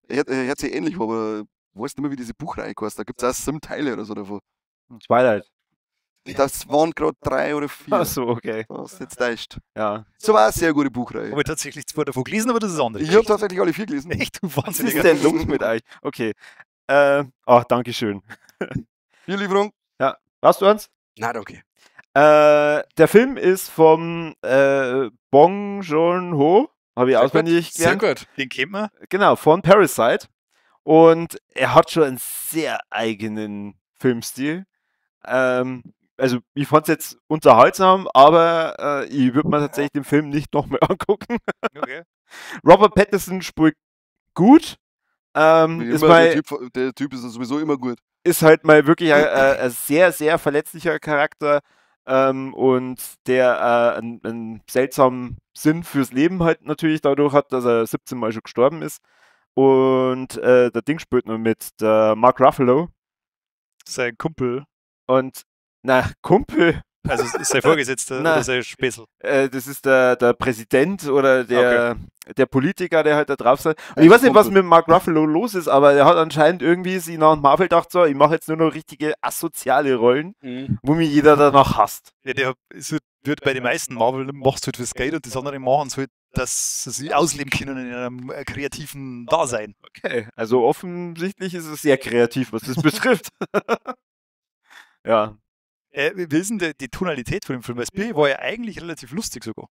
Hört sich ähnlich, aber ich weiß nicht mehr, wie diese Buchreihe heißt. Da gibt es auch 7 Teile oder so davon. Twilight. Das waren gerade 3 oder 4. Ach so, okay. Das ist jetzt täuscht. Ja. So war eine sehr gute Buchreihe. Habe ich tatsächlich 2 davon gelesen, aber das ist andere. Ich habe tatsächlich alle 4 gelesen. Echt, du Was ist Wahnsinniger. denn los mit euch? Okay. Dankeschön. Bierlieferung. Ja. Warst du eins? Nein, danke. Der Film ist vom Bong Joon-ho, habe ich Sehr auswendig gut. Sehr gelernt. gut. Den kennt man. Genau, von Parasite. Und er hat schon einen sehr eigenen Filmstil. Also ich fand's jetzt unterhaltsam, aber ich würd mir tatsächlich den Film nicht nochmal angucken. Okay. Robert Pattinson spielt gut. Wie Ist immer, mal der Typ ist sowieso immer gut. Ist halt mal wirklich ein sehr, sehr verletzlicher Charakter und der einen seltsamen Sinn fürs Leben halt natürlich dadurch hat, dass er 17 Mal schon gestorben ist. Und der Ding spielt noch mit, der Mark Ruffalo. Sein Kumpel. Und, na, Kumpel. Also ist sein Vorgesetzter Na. oder sein Späßel? Das ist der Präsident oder der Politiker, der halt da drauf ist. Und Ja, ich weiß nicht, was Kumpel. mit Mark Ruffalo los ist, aber er hat anscheinend irgendwie sich nach Marvel gedacht, so, ich mache jetzt nur noch richtige asoziale Rollen, wo mich jeder danach hasst. Ja, der ist halt, wird bei den meisten Marvel, machst du halt fürs Geld und das andere machen es halt, dass sie sich ausleben können in einem kreativen Dasein. Okay, also offensichtlich ist es sehr kreativ, was das betrifft. Ja. Wie ist denn die Tonalität von dem Film? Weil das Bier war ja eigentlich relativ lustig sogar.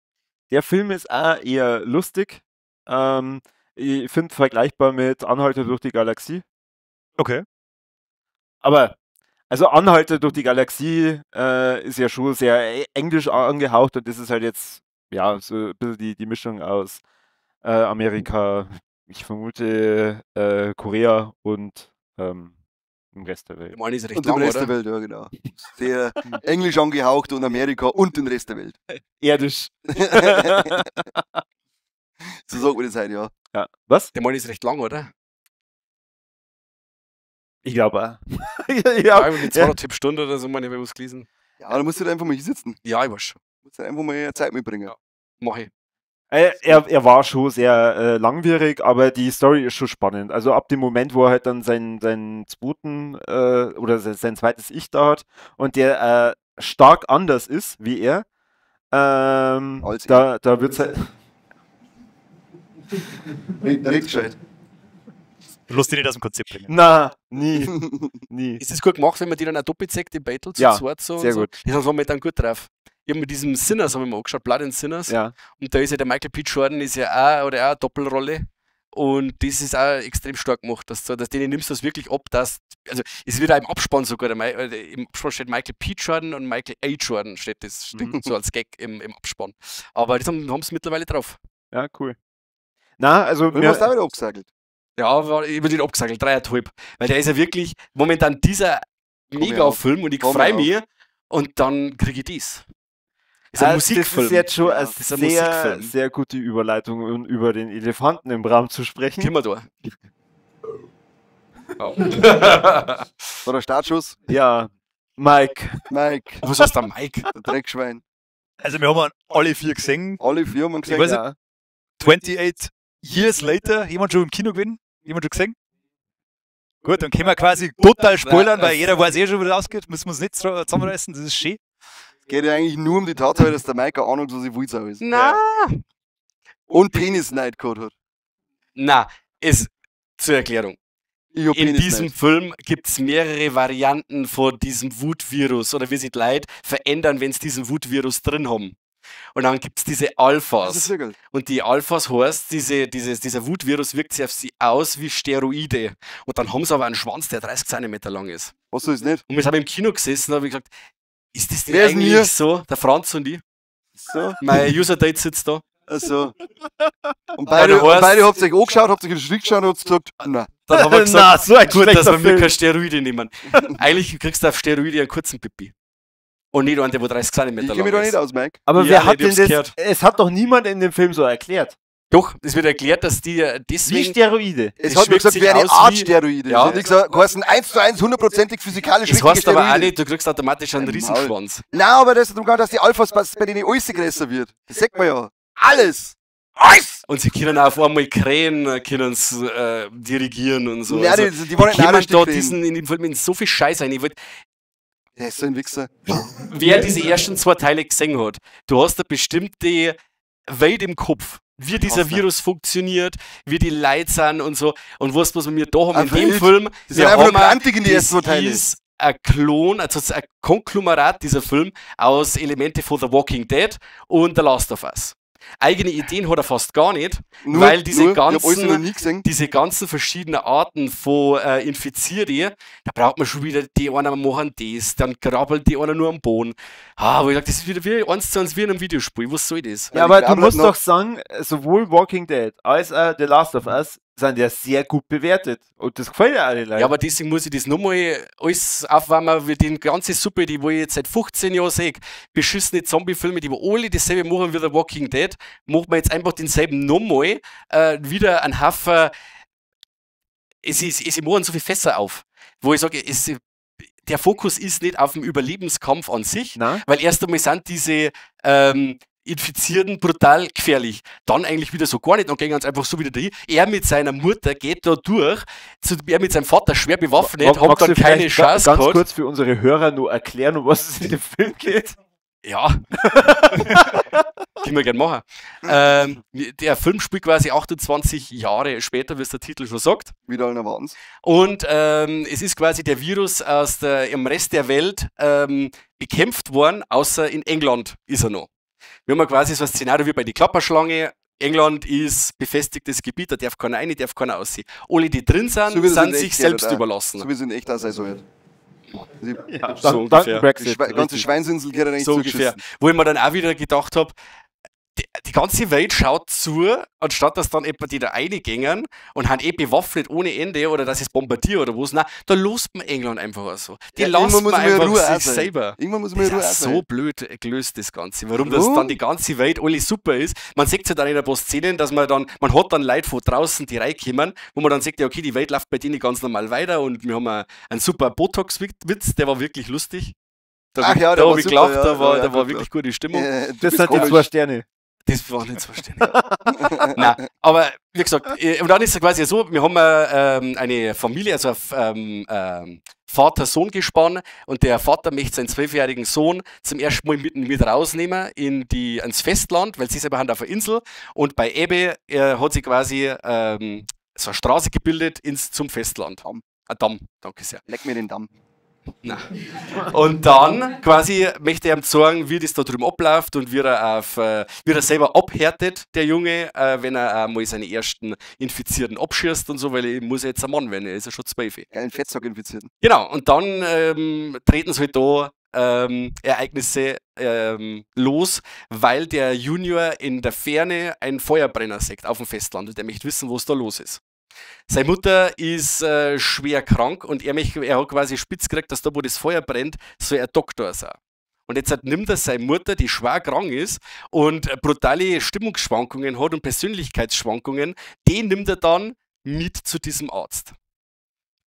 Der Film ist auch eher lustig. Ich finde vergleichbar mit Anhalter durch die Galaxie. Okay. Aber, also Anhalter durch die Galaxie ist ja schon sehr englisch angehaucht und das ist halt jetzt, ja, so ein bisschen die Mischung aus Amerika, ich vermute Korea und im Rest der Welt. Im einen ist recht Und im lang, Rest oder? der Welt, ja, genau. Sehr englisch angehaucht und Amerika und den Rest der Welt. Erdisch. So sagt man das heute, ja. Ja. Was? Der Mann ist recht lang, oder? Ich glaube auch. Ja, Ja, ja. irgendwie 2,5 Stunden oder so, meine ich, hab ich was gelesen. Ja, da musst du halt einfach mal hinsitzen. Ja, ich weiß schon. Musst du halt einfach mal Zeit mitbringen. Ja. Mach ich. Er war schon sehr langwierig, aber die Story ist schon spannend. Also ab dem Moment, wo er halt dann seinen zweiten oder sein zweites Ich da hat und der stark anders ist wie er, Als er. da wird's halt Red gescheit. Du lässt dich nicht aus dem Konzept bringen. Na, nie. Nie. Ist das gut gemacht, wenn man die dann auch doppelt sieht, die Battle zu Ja, zweit so und sehr so? gut. Das haben wir dann gut drauf. Ich hab mit diesem Sinners hab ich mir angeschaut, Blood and Sinners. Ja. Und da ist ja der Michael B. Jordan ist ja auch, oder auch eine Doppelrolle. Und das ist auch extrem stark gemacht, dass denen nimmst du das wirklich ab, dass, also es wird auch im Abspann sogar, im Abspann steht Michael P. Jordan und Michael A. Jordan steht das so als Gag im Abspann. Aber das haben sie mittlerweile drauf. Ja, cool. Na, also Du hast auch wieder abgesagelt. Ja, war über den abgesagelt, 3,5. Weil der ist ja wirklich momentan dieser Mega-Film und ich freue mich und dann kriege ich dies. Ist ein Musikfilm. Das ist jetzt schon eine Das ist ein sehr, Musikfilm. sehr gute Überleitung, um über den Elefanten im Raum zu sprechen. Können wir da. Oh. War der Startschuss? Ja, Mike. Mike. Was heißt der Mike? Der Dreckschwein. Also wir haben alle vier gesehen. Alle vier haben wir gesehen. Ich weiß nicht, 28 Years Later, jemand schon im Kino gewesen? Jemand schon gesehen? Gut, dann können wir quasi total spoilern, weil jeder weiß eh schon, wie das ausgeht. Müssen wir uns nicht zusammenreißen, das ist schön. Es geht ja eigentlich nur um die Tatsache, dass der Mike eine Ahnung, was ich Wulsau ist. Na. Und Penis-Neid gehabt hat. Na, ist zur Erklärung. Ich hab In Penis diesem Neid. Film gibt es mehrere Varianten von diesem Wutvirus oder wie sich die Leute verändern, wenn sie diesen Wutvirus drin haben. Und dann gibt es diese Alphas. Das ist sehr geil. Und die Alphas heißt, dieser Wutvirus wirkt sich auf sie aus wie Steroide. Und dann haben sie aber einen Schwanz, der 30 Zentimeter lang ist. Was soll es nicht? Und wir sind im Kino gesessen und haben gesagt, ist das denn Wer ist denn eigentlich hier? so? Der Franz und ich. So. Mein User-Date sitzt da. Also. Und beide, Ja, du und beide habt ihr euch angeschaut, habt euch in den Schritt geschaut und habt gesagt, nein. Dann haben wir gesagt, Na, so ein gut, dass schlechter wir mir Film. keine Steroide nehmen. Eigentlich kriegst du auf Steroide einen kurzen Pipi. Und nicht einen, der wo 30 Zentimeter Ich lang kenne mich da ist. nicht aus, Mike. Aber Ja, wer hat ich denn hab's das? gehört. Es hat doch niemand in dem Film so erklärt. Doch, es wird erklärt, dass die Wie deswegen. Steroide. Es Es hat mir wirkt gesagt, sich wie eine aus Art wie- Steroide. Ja. Es hat nicht gesagt, geheißen 1:1 hundertprozentig physikalisch Es richtige heißt aber auch Steroide. nicht, du kriegst automatisch einen Ein Riesenschwanz. Nein, aber das ist darum gegangen, dass die Alphas bei denen alles größer wird. Das sagt man ja. Alles! Alles! Und sie können auch auf einmal Krähen können dirigieren und so. Nein, also, die waren nicht die kommen narrisch, die da Krähen. diesen, in dem Film in so viel Scheiß rein. Ich wollt, Der ist so ein Wichser. wer diese ersten zwei Teile gesehen hat, du hast eine bestimmte Welt im Kopf, wie dieser Hasse. Virus funktioniert, wie die Leute sind und so. Und weißt du, was wir mir da haben in Einfach dem nicht. Film? Die sind Wir einfach nur haben grantig in die das ersten zwei Teile. ist ein Klon, also ein Konglomerat dieser Film aus Elemente von The Walking Dead und The Last of Us. Eigene Ideen hat er fast gar nicht, Nur, weil diese nur, Ich hab alles ganzen- noch nie gesehen. diese ganzen verschiedenen Arten von Infizierte, da braucht man schon wieder, die einen machen das, dann krabbelt die einer nur am Boden. Ah, wo ich sag, das ist wieder wie 1:1 wie in einem Videospiel, was soll das? Ja, aber die du krabbeln musst noch. doch sagen, sowohl Walking Dead als auch The Last of Us sind ja sehr gut bewertet. Und das gefällt ja alle Leuten. Ja, aber deswegen muss ich das nochmal alles aufwärmen, wie die ganze Suppe, die wo ich jetzt seit 15 Jahren sehe, beschissene Zombie-Filme, die wo alle dasselbe machen wie The Walking Dead, macht man jetzt einfach denselben nochmal, wieder einen Haufen, es machen so viel Fässer auf, wo ich sage, der Fokus ist nicht auf dem Überlebenskampf an sich, Na? weil erst einmal sind diese Infizierten brutal gefährlich. Dann eigentlich wieder so gar nicht und gehen ganz einfach so wieder dahin. Er mit seiner Mutter geht da durch, er mit seinem Vater schwer bewaffnet, hat Magst dann du keine vielleicht Chance ganz gehabt. kurz für unsere Hörer nur erklären, um was es in dem Film geht? Ja. Können wir gerne machen. Der Film spielt quasi 28 Jahre später, wie es der Titel schon sagt. Wieder allen erwarten's. Und es ist quasi der Virus aus der, im Rest der Welt bekämpft worden, außer in England ist er noch. Wir haben ja quasi so ein Szenario wie bei die Klapperschlange. England ist befestigtes Gebiet, da darf keiner rein, darf keiner raus. Alle, die drin sind, So wie das in sind echt sich geht, selbst oder? überlassen. So wie es in echt auch sein soll. Die, Ja, so dank, ungefähr. dank die Brexit. ganze richtig. Schweinsinsel gehört eigentlich So ungefähr. zugeschissen. Wo ich mir dann auch wieder gedacht habe, die ganze Welt schaut zu, anstatt dass dann etwa die da reingängen und haben eh bewaffnet ohne Ende oder dass es bombardiert oder was. Nein, da lost man England einfach auch so. Die Ja, lassen irgendwann muss man man ja einfach Ruhe auch sich sein. selber. Irgendwann muss man Das ja Ruhe ist auch auch so sein. blöd gelöst, das Ganze. Warum das Warum? dann die ganze Welt alles super ist. Man sieht ja dann in ein paar Szenen, dass man dann, man hat dann Leute von draußen, die reinkommen, wo man dann sieht, ja, okay, die Welt läuft bei denen ganz normal weiter und wir haben einen super Botox-Witz, der war wirklich lustig. Da Ach ja, da der hab war ich super, gelacht, ja, da war, ja, da war gut wirklich gute Stimmung. Du Das bist sind die komisch. 2 Sterne. Das war nicht zu verstehen. Nein, aber wie gesagt, und dann ist es quasi so, wir haben eine Familie, also ein Vater-Sohn-Gespann und der Vater möchte seinen 12-jährigen Sohn zum ersten Mal mit rausnehmen ins Festland, weil sie selber haben auf der Insel und bei Ebbe hat sie quasi so eine Straße gebildet zum Festland. Damm. Ein Damm, danke sehr. Leck mir den Damm. Na. Und dann quasi möchte er ihm zeigen, wie das da drüben abläuft und wie er selber abhärtet, der Junge, wenn er mal seine ersten Infizierten abschießt und so, weil er muss ja jetzt ein Mann werden, er ist ja schon 12. Geilen Fettsack infizierten. Genau, und dann treten sie halt da Ereignisse los, weil der Junior in der Ferne einen Feuerbrenner sieht auf dem Festland und er möchte wissen, was da los ist. Seine Mutter ist schwer krank und er hat quasi spitz gekriegt, dass da, wo das Feuer brennt, soll er Doktor sein. Und jetzt nimmt er seine Mutter, die schwer krank ist und brutale Stimmungsschwankungen hat und Persönlichkeitsschwankungen, den nimmt er dann mit zu diesem Arzt.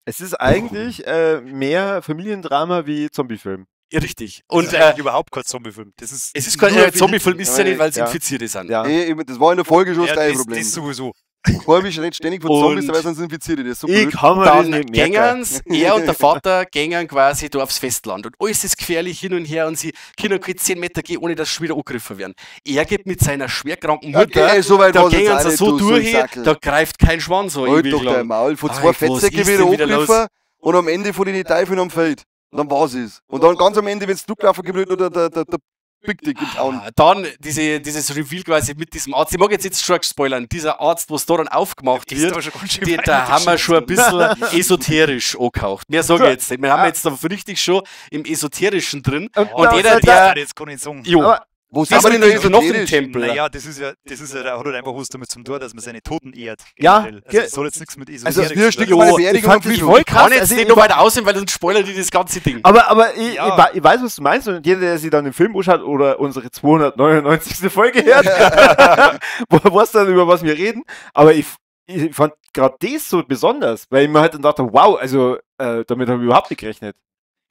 Es ist eigentlich mehr Familiendrama wie Zombiefilm. Ja, richtig. Und das ist überhaupt kein Zombiefilm. Das ist es ist kein Zombiefilm, ist ja nicht, weil sie infiziert sind. Ja. Das war in der Folge schon das gleiche Problem. Das sowieso. Corby redet ständig von Zombies, dabei sind sie infiziert. Das ist so blöd. Ich kann mir dann das nicht merken. Er und der Vater gängen quasi da aufs Festland. Und alles ist gefährlich hin und her und sie können keine 10 Meter gehen, ohne dass sie schon wieder angegriffen werden. Er geht mit seiner schwerkranken Mutter, okay, so weit da gängen sie so durch, da greift kein Schwanz so. Halt doch dein Maul. Von zwei Fettsäcke wieder angegriffen und am Ende von den Teufeln am Feld. Und dann war's es. Und dann ganz am Ende, wenn es Drucklaufen gibt, oder der Big Dick im Town. Dann dieses Reveal quasi mit diesem Arzt. Ich mag jetzt schon spoilern. Dieser Arzt, was da dann aufgemacht wird, da haben wir schon ein bisschen esoterisch angehaucht. Mehr sage ich jetzt nicht. Wir haben jetzt da richtig schon im Esoterischen drin. Und jeder, der... Jetzt kann ich sagen. Jo. Wo sind wir denn da Knochentempel? Naja, das ist ja, hat halt einfach was damit zum tun, dass man seine Toten ehrt. Ja. Also das soll jetzt nichts mit Esoterik also, zu tun. Ich fand das voll krass. Kann jetzt nicht noch weiter aussehen, weil sonst spoilert die das ganze Ding. Aber ich weiß, was du meinst, und jeder, der sich dann den Film anschaut oder unsere 299. Folge hört, weiß dann, über was wir reden. Aber ich fand gerade das so besonders, weil ich mir halt dann dachte, wow, also damit habe ich überhaupt nicht gerechnet.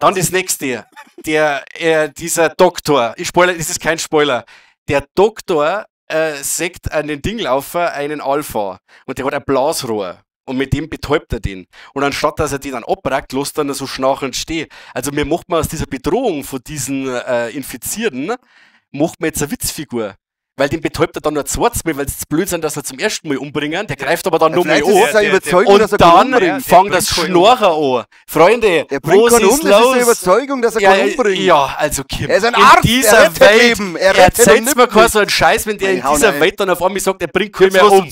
Dann das nächste, dieser Doktor, ich spoilere, das ist kein Spoiler, der Doktor sägt an den Dinglaufer einen Alpha und der hat ein Blasrohr und mit dem betäubt er den. Und anstatt, dass er den dann abbrackt, lässt er ihn so schnarchend stehen. Also mir macht man aus dieser Bedrohung von diesen Infizierten, macht man jetzt eine Witzfigur. Weil den betäubt er dann nur zweites Mal, weil sie blöd sind, dass er zum ersten Mal umbringen. Der greift aber dann nochmal an. Und dann fängt das Schnorrer an. Freunde, was ist los? Das ist eine Überzeugung, dass er keinen umbringt. Ja, also Kim. Er ist ein Arzt, in dieser er rettet Welt, Leben. Er rettet erzählt mir keinen so einen Scheiß, wenn der in dieser Welt dann auf einmal sagt, er bringt keinen mehr um.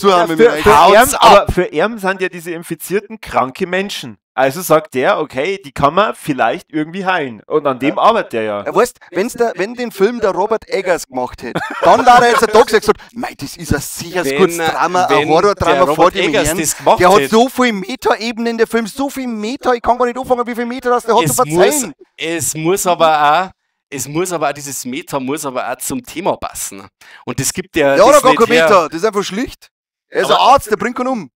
Aber für ihn sind ja diese Infizierten kranke Menschen. Also sagt der, okay, die kann man vielleicht irgendwie heilen. Und an dem arbeitet der ja. Ja, weißt, wenn den Film der Robert Eggers gemacht hätte, dann war er jetzt da gesagt, mei, das ist ein sehr gutes Drama, ein Horror-Drama vor dem Herrn. Der hat so viel Meta-Ebenen, der Film, so viel Meta, ich kann gar nicht anfangen, wie viel Meta das der hat zu verzeihen. Es muss aber auch, dieses Meta muss aber auch zum Thema passen. Und das gibt der. Ja, oder gar kein Meta, das ist einfach schlicht. Er ist ein Arzt, der bringt keinen um.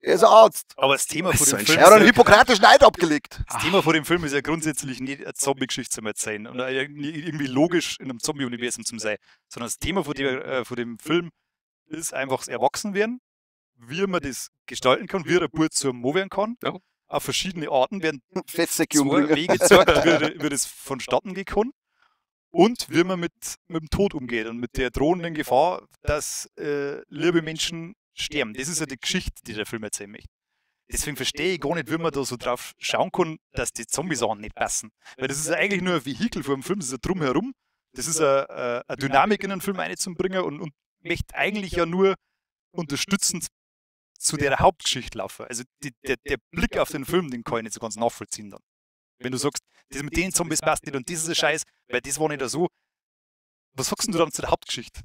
Er ist ein Arzt. Aber das Thema vor dem Film. Er hat einen hippokratischen Eid abgelegt. Das Thema vor dem Film ist ja grundsätzlich nicht eine Zombie-Geschichte zum Erzählen und irgendwie logisch in einem Zombie-Universum zum sein, sondern das Thema vor dem Film ist einfach das Erwachsenwerden, wie man das gestalten kann, wie der Bub zum Mo werden kann. Ja. Auf verschiedene Arten werden zwei Wege gezeigt, wie das vonstatten gehen kann. Und wie man mit dem Tod umgeht und mit der drohenden Gefahr, dass liebe Menschen sterben. Das ist ja die Geschichte, die der Film erzählen möchte. Deswegen verstehe ich gar nicht, wie man da so drauf schauen kann, dass die Zombie-Sachen nicht passen. Weil das ist ja eigentlich nur ein Vehikel vor dem Film, das ist ja drumherum. Das ist eine Dynamik in den Film einzubringen und möchte eigentlich ja nur unterstützend zu der Hauptgeschichte laufen. Also der Blick auf den Film, den kann ich nicht so ganz nachvollziehen dann. Wenn du sagst, das mit den Zombies passt nicht und das ist ein Scheiß, weil das war nicht so. Was sagst denn du dann zu der Hauptgeschichte?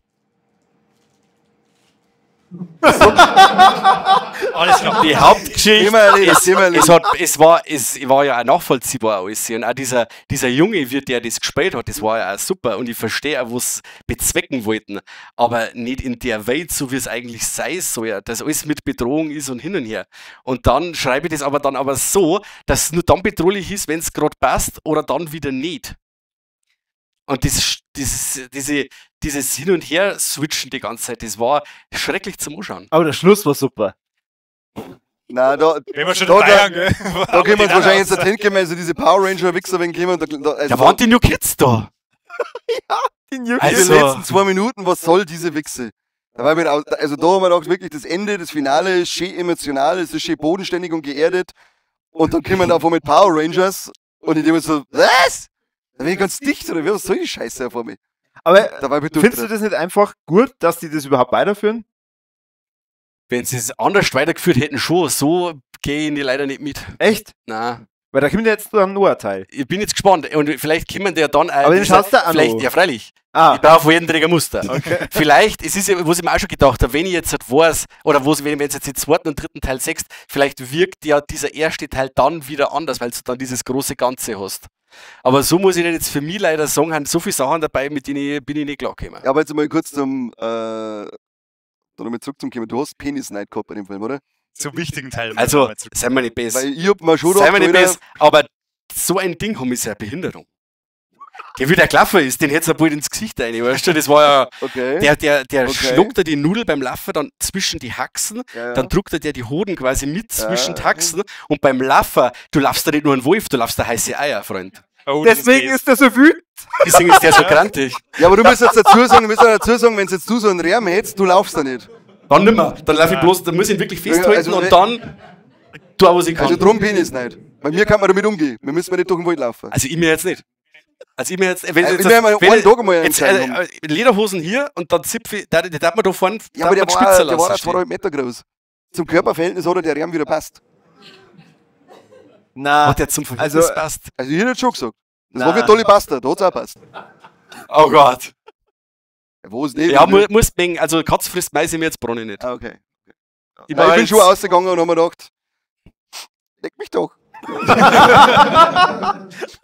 Alles klar. Die Hauptgeschichte, es war ja auch nachvollziehbar alles. Und auch dieser Junge, wie der das gespielt hat, das war ja auch super. Und ich verstehe auch, was sie bezwecken wollten. Aber nicht in der Welt, so wie es eigentlich sein soll, dass alles mit Bedrohung ist und hin und her. Und dann schreibe ich das aber dann aber so, dass es nur dann bedrohlich ist, wenn es gerade passt oder dann wieder nicht. Und dieses Hin- und Her-Switchen die ganze Zeit, das war schrecklich zum Anschauen. Aber der Schluss war super. Nein, da Wenn wir schon da können wir uns wahrscheinlich jetzt hinkommen, also diese Power Ranger-Wichser, wenn kommen. Da waren die New Kids da. Ja, die New Kids. Also, die letzten 2 Minuten, was soll diese Wichse? Da war mir, also da haben wir gedacht, wirklich das Ende, das Finale ist schön emotional, es ist schön bodenständig und geerdet. Und dann kommen wir davon mit Power Rangers. Und ich denke mir so, was? Da bin ich ganz dicht, oder was soll die Scheiße vor mir? Aber Da war ich findest du das nicht einfach gut, dass die das überhaupt weiterführen? Wenn sie es anders weitergeführt hätten, schon, so gehe ich leider nicht mit. Echt? Nein. Weil da kommt ja jetzt dann nur ein Teil. Ich bin jetzt gespannt. Und vielleicht kommen der dann auch. Aber den schaust du auch vielleicht, noch. Ja, freilich. Ah. Ich brauche von jedem Träger Muster. Okay. Vielleicht, es ist ja, was ich mir auch schon gedacht habe, wenn ich jetzt halt weiß, oder wo, wenn ich jetzt den zweiten und dritten Teil siehst, vielleicht wirkt ja dieser erste Teil dann wieder anders, weil du dann dieses große Ganze hast. Aber so muss ich jetzt für mich leider sagen, haben so viele Sachen dabei, mit denen ich, bin ich nicht klargekommen. Ja, aber jetzt mal kurz zum, da nochmal zurück zum Kommen. Du hast Penisneid gehabt bei dem Film, oder? Zum wichtigen Teil. Also, seien wir nicht besser. Weil ich hab mir schon Sei mir nicht gedacht, besser, aber so ein Ding haben ist ja eine Behinderung. Der wie der gelaufen ist, den hättest du ja bald ins Gesicht rein, weißt du? Das war ja, Okay. der Okay. schluckt da die Nudel beim Laufen dann zwischen die Haxen, ja, ja. dann druckt er der die Hoden quasi mit zwischen die Ja. Haxen und beim Laufen, du laufst da nicht nur einen Wolf, du laufst da heiße Eier, Freund. Oh, das Deswegen ist ist der so wütend. Deswegen ist der so krantig. Ja, aber du musst jetzt dazu sagen, wenn jetzt du so einen Räm hättest, du laufst da nicht. Dann nimmer. Dann lauf ich bloß, dann muss ich ihn wirklich festhalten Also, und dann tu auch, was ich kann. Also drum Penisneid. Bei mir kann man damit umgehen. Wir müssen nicht durch den Wald laufen. Also ich mir jetzt nicht. Also ich mir jetzt, wenn Ich jetzt, mir mal wenn einen Tag einmal jetzt, entscheiden. Lederhosen hier und dann zipfe ich, da darf man da vorne, Ja, aber darf der man die war, Spitze der war lassen auch 2,5 Meter groß. Zum Körperverhältnis hat er der Räm wieder passt. Na, Hat der zum Verhältnis Also, passt. Also ich hätte schon gesagt. Das Na. war wie Dolly Buster, da hat's auch passt. Oh Gott. Ja, wo ist nicht? Ja, muss mengen. Also Katz frisst Mais ich mir jetzt Brunnen nicht. Ah, okay. Ich, Nein, war ich bin jetzt- schon ausgegangen und hab mir gedacht, leck mich doch.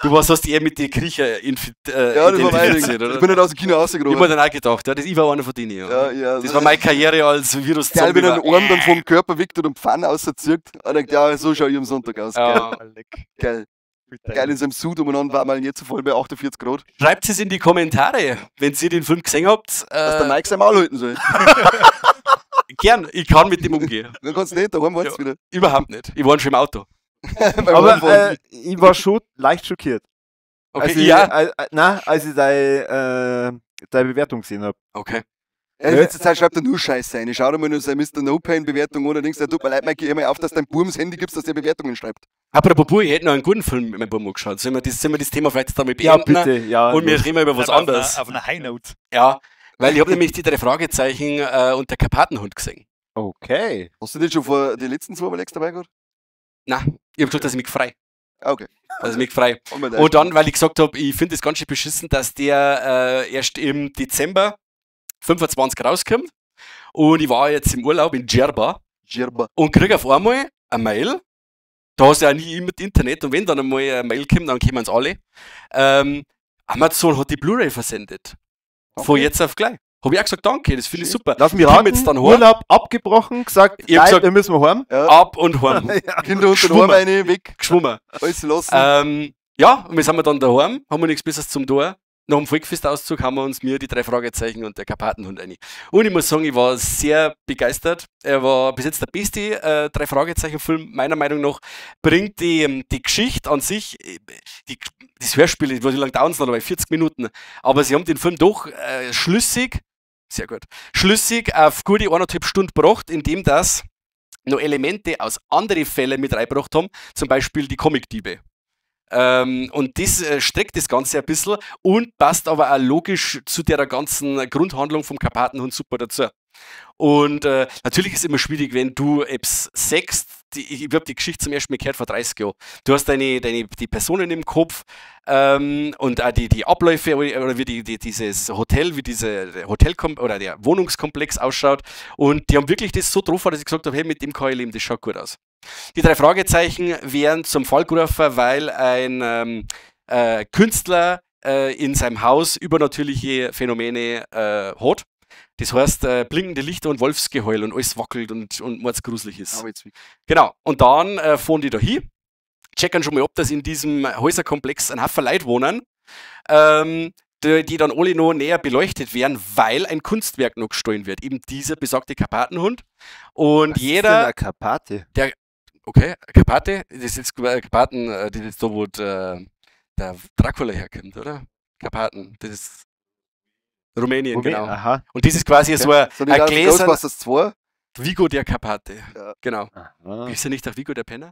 Du warst, hast dich eher mit den Kriecher Ja, das war mein Ding. identifiziert, oder? Ich bin nicht aus dem Kino Ich hab rausgekommen. mir dann auch gedacht, ja, das, ich war einer von denen. Ja. Ja, ja. Das war meine Karriere als virus Der wenn er den Arm dann vom Körper wickt und Pfanne auszieht, und denkt, ja, so schau ich am Sonntag aus. Ja. Geil. Geil. Geil in seinem Suit umeinander war mal nicht so voll bei 48 Grad. Schreibt es in die Kommentare, wenn ihr den Film gesehen habt. Dass der Mike sein Maul halten soll. Gern, ich kann mit dem umgehen. Dann kannst du nicht, daheim wartest du wieder. Überhaupt nicht. Ich war schon im Auto. Beim aber Heimfahren. ich war schon leicht schockiert. Okay, als ich, ja. Nein, als ich deine Bewertung gesehen habe. Okay. Ja, in letzter Zeit schreibt er nur Scheiße rein. Ich schau dir mal nur seine Mr. No Pain Bewertung an und denkst, ja, tut mir leid, Mike, hör mal auf, dass dein Burm das Handy gibst, dass der Bewertungen schreibt. Apropos, Bub, ich hätte noch einen guten Film mit meinem Buben angeschaut. Sollen wir das Thema vielleicht jetzt einmal Ja, beenden? bitte, ja. Und wir reden mal über was auf anderes. Einer, auf einer High Note. Ja, weil ich habe nämlich die drei Fragezeichen und der Karpatenhund gesehen. Okay. Hast du den schon vor die letzten zwei Mal dabei gehabt? Nein, ich habe gesagt, dass ich mich frei. Ah, okay. Dass ich mich frei. Und Und dann, weil ich gesagt habe, ich finde es ganz schön beschissen, dass der erst im Dezember 25 rauskommt. Und ich war jetzt im Urlaub in Djerba Djerba. und krieg auf einmal eine Mail. Da hast du ja nie immer Internet und wenn dann einmal eine Mail kommt, dann kommen es alle. Amazon hat die Blu-ray versendet. Von Okay. jetzt auf gleich. Habe ich auch gesagt, danke, das finde ich super. Lass mich Komm raten, jetzt dann heim. Urlaub abgebrochen, gesagt, Ich hab nein, gesagt- wir müssen heim. Ja. Ab und heim. Kinder unter den Geschwommen. Arm rein, weg, Geschwommen. alles lassen. Ja, und wir sind wir dann daheim, haben wir nichts Besseres zum Tor. Nach dem Volksfestauszug haben wir uns mir die drei Fragezeichen und der Karpatenhund rein. Und ich muss sagen, ich war sehr begeistert. Er war bis jetzt der beste drei Fragezeichen-Film, meiner Meinung nach. Bringt die Geschichte an sich, das Hörspiel, wie lange dauert es noch dabei? 40 Minuten. Aber sie haben den Film doch schlüssig, sehr gut, schlüssig auf gute 1,5 Stunden gebracht, indem das noch Elemente aus anderen Fällen mit reingebracht haben, zum Beispiel die Comic-Diebe. Und das streckt das Ganze ein bisschen und passt aber auch logisch zu der ganzen Grundhandlung vom Karpatenhund super dazu. Und natürlich ist es immer schwierig, wenn du etwas sagst, ich habe die Geschichte zum ersten Mal gehört vor 30 Jahren. Du hast die Personen im Kopf und auch die Abläufe oder wie dieses Hotel, wie dieser Hotelkom oder der Wohnungskomplex ausschaut. Und die haben wirklich das so drauf, dass ich gesagt habe, hey, mit dem kann ich leben, das schaut gut aus. Die drei Fragezeichen werden zum Fall gerufen, weil ein Künstler in seinem Haus übernatürliche Phänomene hat. Das heißt, blinkende Lichter und Wolfsgeheul und alles wackelt und mordsgruselig ist. Genau. Und dann fahren die da hin, checken schon mal ab, dass in diesem Häuserkomplex ein Haufen Leute wohnen, die dann alle noch näher beleuchtet werden, weil ein Kunstwerk noch gestohlen wird. Eben dieser besagte Karpatenhund. Und Was jeder. ist denn eine Karpate? Okay, Karpate, das ist jetzt Karpaten, das ist da, wo der Dracula herkommt, oder? Karpaten, das ist Rumänien, genau. Aha. Und das ist quasi so ein gläsern Ghostbusters 2? Vigo der Karpate. Ja. Genau. Aha. Ist ja nicht auch Vigo der Penner?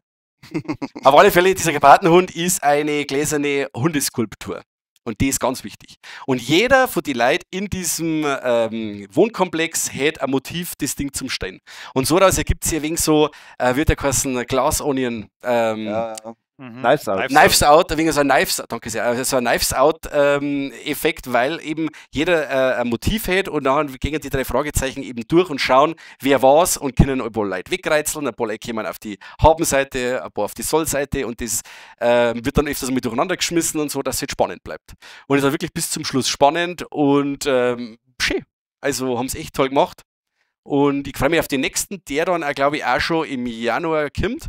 Auf alle Fälle, dieser Karpatenhund ist eine gläserne Hundeskulptur. Und die ist ganz wichtig. Und jeder von den Leuten in diesem Wohnkomplex hat ein Motiv, das Ding zum Stehen. Und so daraus ergibt sich ein wenig so, wird der geheißen Glass Onion, Ja, ja. Knives Out. Knives Out, ein wenig so ein Knives, danke sehr, also so ein Knives Out Effekt, weil eben jeder ein Motiv hat und dann gehen die drei Fragezeichen eben durch und schauen, wer war's und können ein paar Leute wegreizeln, ein paar Leute kommen auf die Habenseite, ein paar auf die Sollseite und das wird dann öfters mit durcheinander geschmissen und so, dass es halt spannend bleibt. Und es war wirklich bis zum Schluss spannend und schön. Also haben's echt toll gemacht. Und ich freue mich auf den nächsten, der dann auch, glaube ich, auch schon im Januar kommt.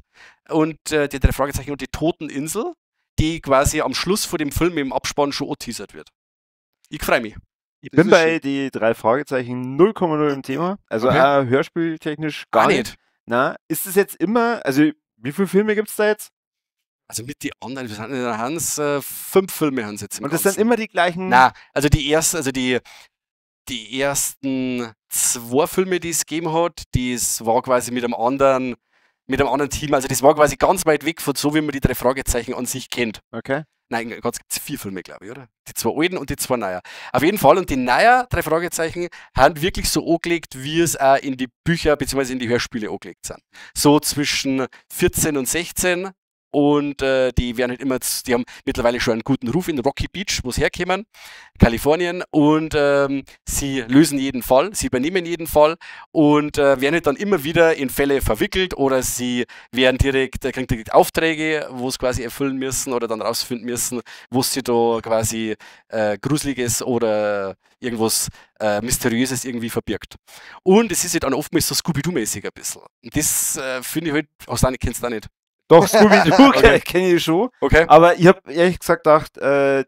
Und die drei Fragezeichen und die Toteninsel, die quasi am Schluss vor dem Film im Abspann schon angeteasert wird. Ich freue mich. Ich Das bin ist bei schön. die drei Fragezeichen 0,0 im Thema. Also Okay. auch hörspieltechnisch gar Gar nicht. nicht. Na, ist es jetzt immer, also wie viele Filme gibt es da jetzt? Also mit die anderen, wir sind in der Hans, 5 Filme haben sie jetzt im Und das sind Ganzen. immer die gleichen. Na, also die ersten, also die ersten 2 Filme, die es gegeben hat, das war quasi mit einem anderen Team. Also das war quasi ganz weit weg von so, wie man die drei Fragezeichen an sich kennt. Okay. Nein, ganz gibt's 4 Filme, glaube ich, oder? Die 2 alten und die 2 neuen. Auf jeden Fall, und die neuen drei Fragezeichen haben wirklich so angelegt, wie es auch in die Bücher bzw. in die Hörspiele angelegt sind. So zwischen 14 und 16 und die werden halt immer, die haben mittlerweile schon einen guten Ruf in Rocky Beach, wo sie herkommen, Kalifornien, und sie lösen jeden Fall, sie übernehmen jeden Fall und werden halt dann immer wieder in Fälle verwickelt oder sie werden direkt, kriegen direkt Aufträge, wo sie quasi erfüllen müssen oder dann rausfinden müssen, wo sie da quasi Gruseliges oder irgendwas Mysteriöses irgendwie verbirgt. Und es ist halt dann oftmals so Scooby-Doo-mäßig ein bisschen. Und das finde ich halt, hast du auch nicht, kennst du auch nicht. Doch, Scooby-Doo Okay. kenne ich schon. Okay. Aber ich habe ehrlich gesagt gedacht,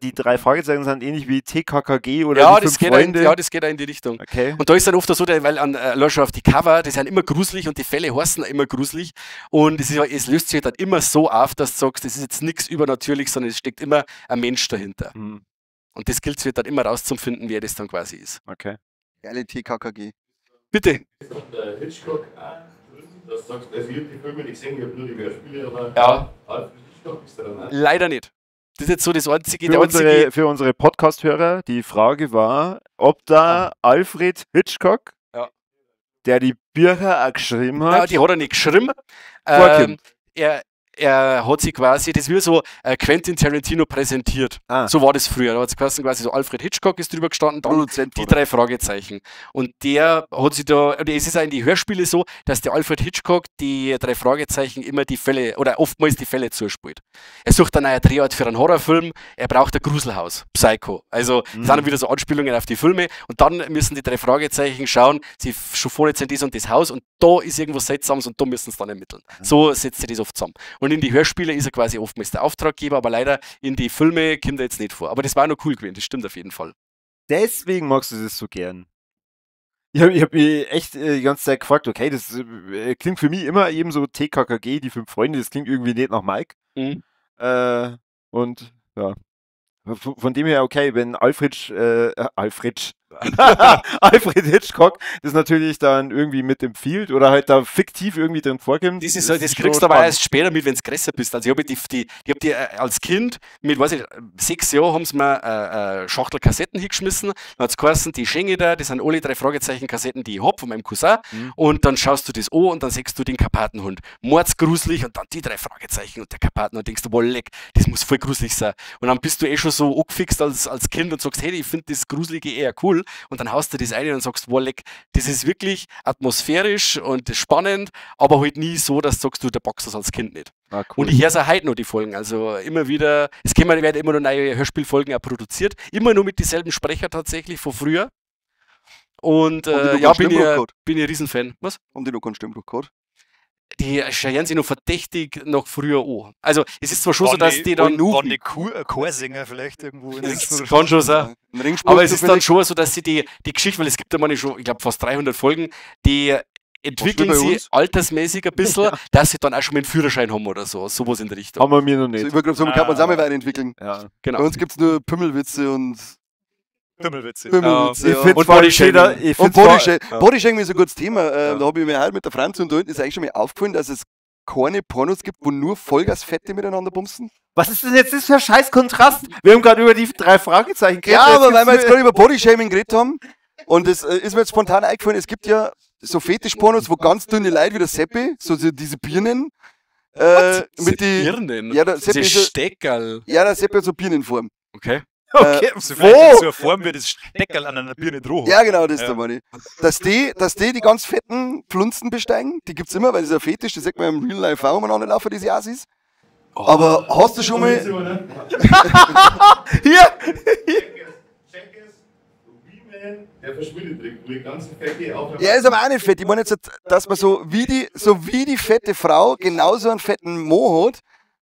die drei Fragezeichen sind ähnlich wie TKKG oder Ja, die das fünf geht auch in, Freunde. ja, das geht auch in die Richtung. Okay. Und da ist dann oft so, weil an schau auf die Cover, die sind immer gruselig und die Fälle heißen auch immer gruselig. Und es löst sich dann immer so auf, dass du sagst, das ist jetzt nichts übernatürlich, sondern es steckt immer ein Mensch dahinter. Und das gilt es dann immer rauszufinden, wer das dann quasi ist. Okay. Geile TKKG. Bitte. Und der Hitchcock auch drin, dass du sagst, also ich hab die Filme nicht gesehen, ich hab nur die Hörspiele, aber Ja. Alfred Hitchcock ist da dann auch. Leider nicht. Das ist jetzt so das einzige, Für der einzige. unsere Podcast-Hörer, die Frage war, ob da Alfred Hitchcock, Ja. der die Bücher auch geschrieben hat, Ja, die hat er nicht geschrieben. Vorkommt. Er hat sie quasi, das wird so Quentin Tarantino präsentiert. Ah. So war das früher. Da hat es quasi so Alfred Hitchcock ist drüber gestanden, dann Produzent die war er. drei Fragezeichen. Und der hat sich da, und es ist auch in die Hörspiele so, dass der Alfred Hitchcock die drei Fragezeichen immer die Fälle oder oftmals die Fälle zuspielt. Er sucht dann eine Drehort für einen Horrorfilm, er braucht ein Gruselhaus, Psycho. Also das sind dann wieder so Anspielungen auf die Filme und dann müssen die drei Fragezeichen schauen, sie schon vorne sind das und das Haus und da ist irgendwas Seltsames und da müssen sie dann ermitteln. So setzt sich das oft zusammen. Und in die Hörspiele ist er quasi oftmals der Auftraggeber, aber leider in die Filme kommt er jetzt nicht vor. Aber das war noch cool gewesen, das stimmt auf jeden Fall. Deswegen magst du das so gern. Ich hab mich echt die ganze Zeit gefragt, okay, das klingt für mich immer eben so TKKG, die fünf Freunde, das klingt irgendwie nicht nach Mike. Und ja. Von dem her, okay, wenn Alfred Hitchcock das natürlich dann irgendwie mit empfiehlt oder halt da fiktiv irgendwie drin vorkommt. Das ist so, das schon kriegst du aber spannend. erst später mit, wenn du größer bist. Also ich habe die als Kind mit, weiß ich, 6 Jahren haben sie mir Schachtel Kassetten hingeschmissen. Dann hat's geheißen, die schenke ich dir, das sind alle 3 Fragezeichen-Kassetten, die ich hab von meinem Cousin. Und dann schaust du das an und dann siehst du den Karpatenhund. Mordsgruselig und dann die 3 Fragezeichen und der Karpatenhund. Denkst du, boah, leck, das muss voll gruselig sein. Und dann bist du eh schon so angefixt als Kind und sagst, hey, ich find das Gruselige eher cool. Und dann haust du das ein und sagst, boah, leck, das ist wirklich atmosphärisch und spannend, aber halt nie so, dass du sagst, du, da packst das als Kind nicht. Ah, cool. Und ich höre es auch heute noch, die Folgen. Also immer wieder, es kommen, werden immer noch neue Hörspielfolgen auch produziert, immer nur mit dieselben Sprecher tatsächlich von früher. Und, Haben die noch ja, keinen Stimmbruch gehabt? bin ich Riesenfan. Was? Haben die noch keinen Stimmbruch gehabt? Die scheren sich noch verdächtig noch früher an. Also es ist zwar schon so, dass die dann... Waren die Chorsänger vielleicht irgendwo in Das Ringsburg? kann schon sein. Ein Ringspruch Aber es ist dann zufällig? schon so, dass sie die Geschichte, weil es gibt ja manchmal schon, ich glaube, fast 300 Folgen, die entwickeln bei sie uns? altersmäßig ein bisschen, dass sie dann auch schon mal einen Führerschein haben oder so, sowas in der Richtung. Haben wir mir noch nicht. So, ich wollte gerade sagen, kann man es auch mal weiterentwickeln. Ja. Genau. Bei uns gibt es nur Pümmelwitze und Pümmelwitze. Pümmelwitze. Ich Ja. find's Und voll Bodyshaming. schön, ich Und find's voll- Bodyshaming. Bodyshaming ist ein gutes Thema. Da habe ich mir heute mit der Franzi unterhalten, ist eigentlich schon mal aufgefallen, dass es keine Pornos gibt, wo nur Vollgasfette miteinander bumsen? Was ist denn jetzt das für ein scheiß Kontrast? Wir haben gerade über die 3 Fragezeichen geredet. Ja, aber weil wir jetzt gerade über Bodyshaming geredet haben und das ist mir jetzt spontan eingefallen, es gibt ja so Fetischpornos, wo ganz dünne Leute wie der Seppi, so diese Birnen, mit die Birnen? Ja, der Seppi Diese ist Steckerl. Ja, der Seppi hat so Birnenform. Okay. Okay, So wo? vielleicht so eine Form wie das Steckerl an einer Birne droht. Ja, genau, das Ja. da meine ich. Dass die ganz fetten Pflunzen besteigen, die gibt's immer, weil das ist ein Fetisch, das sieht man im Real Life auch umeinander laufen, diese Assis. Oh. Aber hast du schon mal. Hier! Check es, Wee-Man, der verschwindet direkt, wo die ganzen Fette auf Ja, ist aber auch nicht fett. Ich meine jetzt, dass man so wie die fette Frau genauso einen fetten Mo hat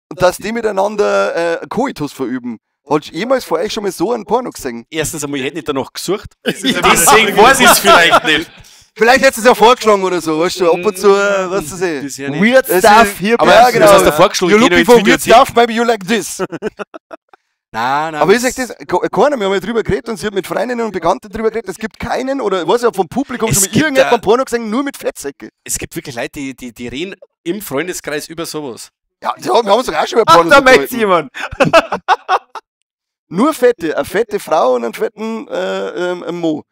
und dass die miteinander Koitus verüben. Hat jemals vor euch schon mal so einen Porno gesehen? Erstens einmal, ich hätte nicht danach gesucht. Deswegen weiß ich es vielleicht nicht. Vielleicht hättest du es ja vorgeschlagen oder so, weißt du, ab und zu, was du sehen. Das ist ja nicht. Weird Es Stuff ist- hier. Aber Ja, was genau. hast du vorgeschlagen? You're Ich geh looking noch for ins weird Videothek. stuff, maybe you like this. Nein, nein. Aber ich sag das, keiner, wir haben ja drüber geredet und sie hat mit Freundinnen und Bekannten drüber geredet, es gibt keinen, oder ich weiß nicht, ob vom Publikum Es schon mal gibt irgendjemand da- Porno gesehen, nur mit Fettsäcke. Es gibt wirklich Leute, die reden im Freundeskreis über sowas. Ja, die haben, wir haben uns doch auch schon über Ach, Pornos da meldet unterhalten. jemand. Nur Fette, eine fette Frau und einen fetten Mo.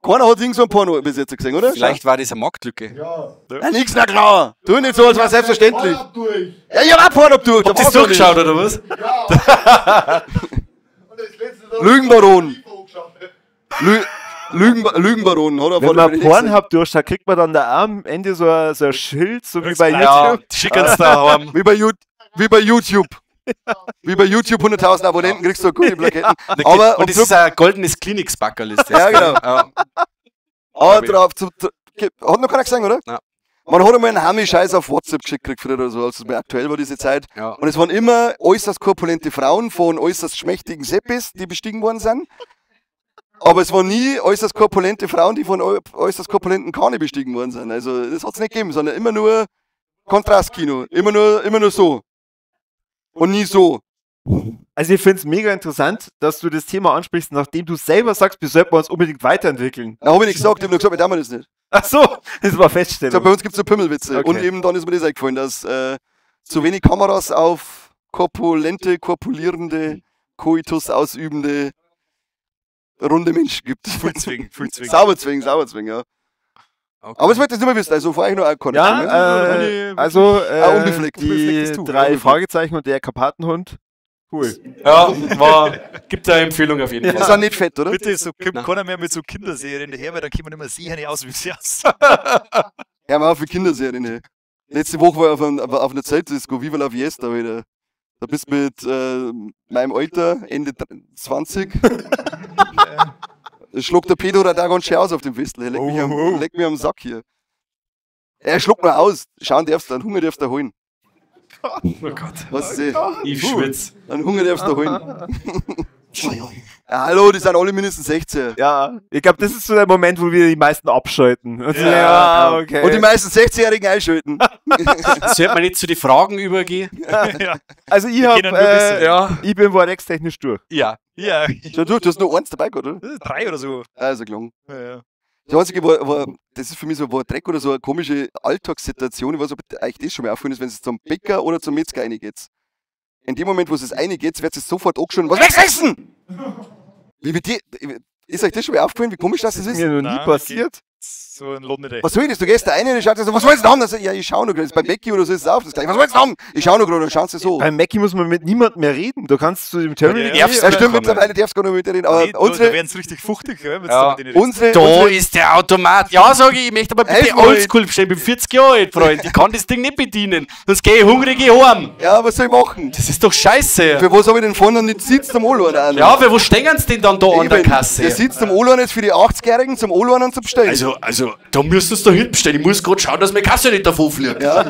Keiner hat irgend so ein Porno bis jetzt gesehen, oder? Vielleicht war das eine Marktlücke. Ja. Ja, nix, na klar. Tu nicht so, als wäre selbstverständlich. Pornhub durch. Ja, ich hab auch Pornhub durch. Habt ihr das durchgeschaut, oder was? Ja. Und das letzte Mal- Lügenbaron. Lügenbaron, hat er Wenn auf alle man Fälle Pornhub durchschaut, kriegt man dann da am Ende so ein Schild, so wie bei Ja, YouTube. schicken da heim. Wie bei YouTube. Wie bei YouTube 100.000 Abonnenten kriegst du eine gute Plaketten. Aber, und das ist ein goldenes Kleenex-Backerl, ist das. Ja, genau. Ja. aber glaub ich. drauf, hat noch keiner gesehen, oder? Nein. Man hat einmal einen Hami-Scheiß auf WhatsApp geschickt gekriegt früher oder so, als es mal aktuell war, diese Zeit. Ja. Und es waren immer äußerst korpulente Frauen von äußerst schmächtigen Seppis, die bestiegen worden sind. Aber es waren nie äußerst korpulente Frauen, die von äußerst korpulenten Kahne bestiegen worden sind. Also das hat's nicht gegeben, sondern immer nur Kontrastkino. Immer nur so. Und nie so. Also ich finde es mega interessant, dass du das Thema ansprichst, nachdem du selber sagst, wir sollten uns unbedingt weiterentwickeln. Na, hab ich nicht gesagt, ich hab nur gesagt, wir tun das nicht. Ach so, das war So, Feststellung. bei uns gibt's so Pimmelwitze. Okay. Und eben dann ist mir das eingefallen, dass zu wenig Kameras auf korpulente, korpulierende, Koitus ausübende runde Menschen gibt. Voll zwingen, voll zwingen. Sauber zwingen, sauber zwingen, ja. Okay. Aber es wird das nicht mehr wissen, also vor euch noch auch keiner. Ja, also Unbefleckt. die Unbeflecktes Tuch. 3 Unbefleckt. Fragezeichen und der Karpatenhund. Cool. Ja, gibt eine Empfehlung auf jeden Das Fall. ist auch nicht fett, oder? Bitte, so kommt Nein. keiner mehr mit so Kinderserien daher, weil dann kommen immer sehen nicht aus, wie sie aussehen. Hör mal auf für Kinderserien, ey. Letzte Woche war ich auf einer Zeltdisco, Viva la Fiesta wieder. Da bist du mit meinem Alter, Ende 20. Schluckt der Pedo da ganz schön aus auf dem Festel. Leck mich am, leck mich am Sack hier. Er schluckt nur aus. Schauen darfst du, einen Hunger darfst du holen. Oh Gott. Was ist Ich schwitz. Einen Hunger darfst du holen. Ja, hallo, die sind alle mindestens 16. Ja, ich glaube, das ist so der Moment, wo wir die meisten abschalten. Und so, ja, okay. Und die meisten 16-Jährigen einschalten. Sollte man nicht zu den Fragen übergehen? Ja. also ich hab, können nur wissen. Ja. ich bin Vortex-technisch durch. Ja. Ja, Schau du, du hast nur eins dabei gehabt, oder? 3 oder so. Also gelungen. Ja, ja. Das Einzige war, das ist für mich so war Dreck oder so eine komische Alltagssituation. Ich weiß nicht, ob euch das schon mal aufgefallen ist, wenn es zum Bäcker oder zum Metzger reingeht. In dem Moment, wo es reingeht, wird es sofort angeschaut. Was willst du essen? Wie mit dir, ist euch das schon mal aufgefallen, wie komisch das ist? Ist mir noch nie Nein, passiert. So ein Lohn nicht. Was soll das? Du gehst da rein und schaust dir so, was wollen sie denn haben? Dann sag ich, ja, ich schau noch gerade. Ist Beim Becky oder so ist es auf. Das gleich. Was wollen sie denn haben? Ich schau noch gerade und dann schauen sie so. Beim Mackie muss man mit niemandem mehr reden. Du kannst zu dem Terminal Ja, gehen. darfst Ja, stimmt, kommen. mittlerweile darfst du gar nicht mehr mit dir reden. Aber Nee, da unsere, werden sie richtig fuchtig, gell, wenn's Ja. da mit denen redest. unsere, Da unsere, ist der Automat. Ja, sag ich, ich möchte aber bitte Helf mal. oldschool bestellen. Ich bin 40 Jahre alt, Freund. Ich kann das Ding nicht bedienen. Sonst gehe ich hungrig heim. ja, was soll ich machen? Das ist doch scheiße. Für was habe ich denn vorne nicht Sitz zum Anladen auch noch? Ja, für wo stehen sie denn dann da an der Eben, Kasse? Der sitzt zum Anladen ist für die 80-Jährigen, zum Anladen und zum Bestellen. Also, da müssen sie da hinten stehen. Ich muss gerade schauen, dass meine Kasse nicht davon fliegt. Ja.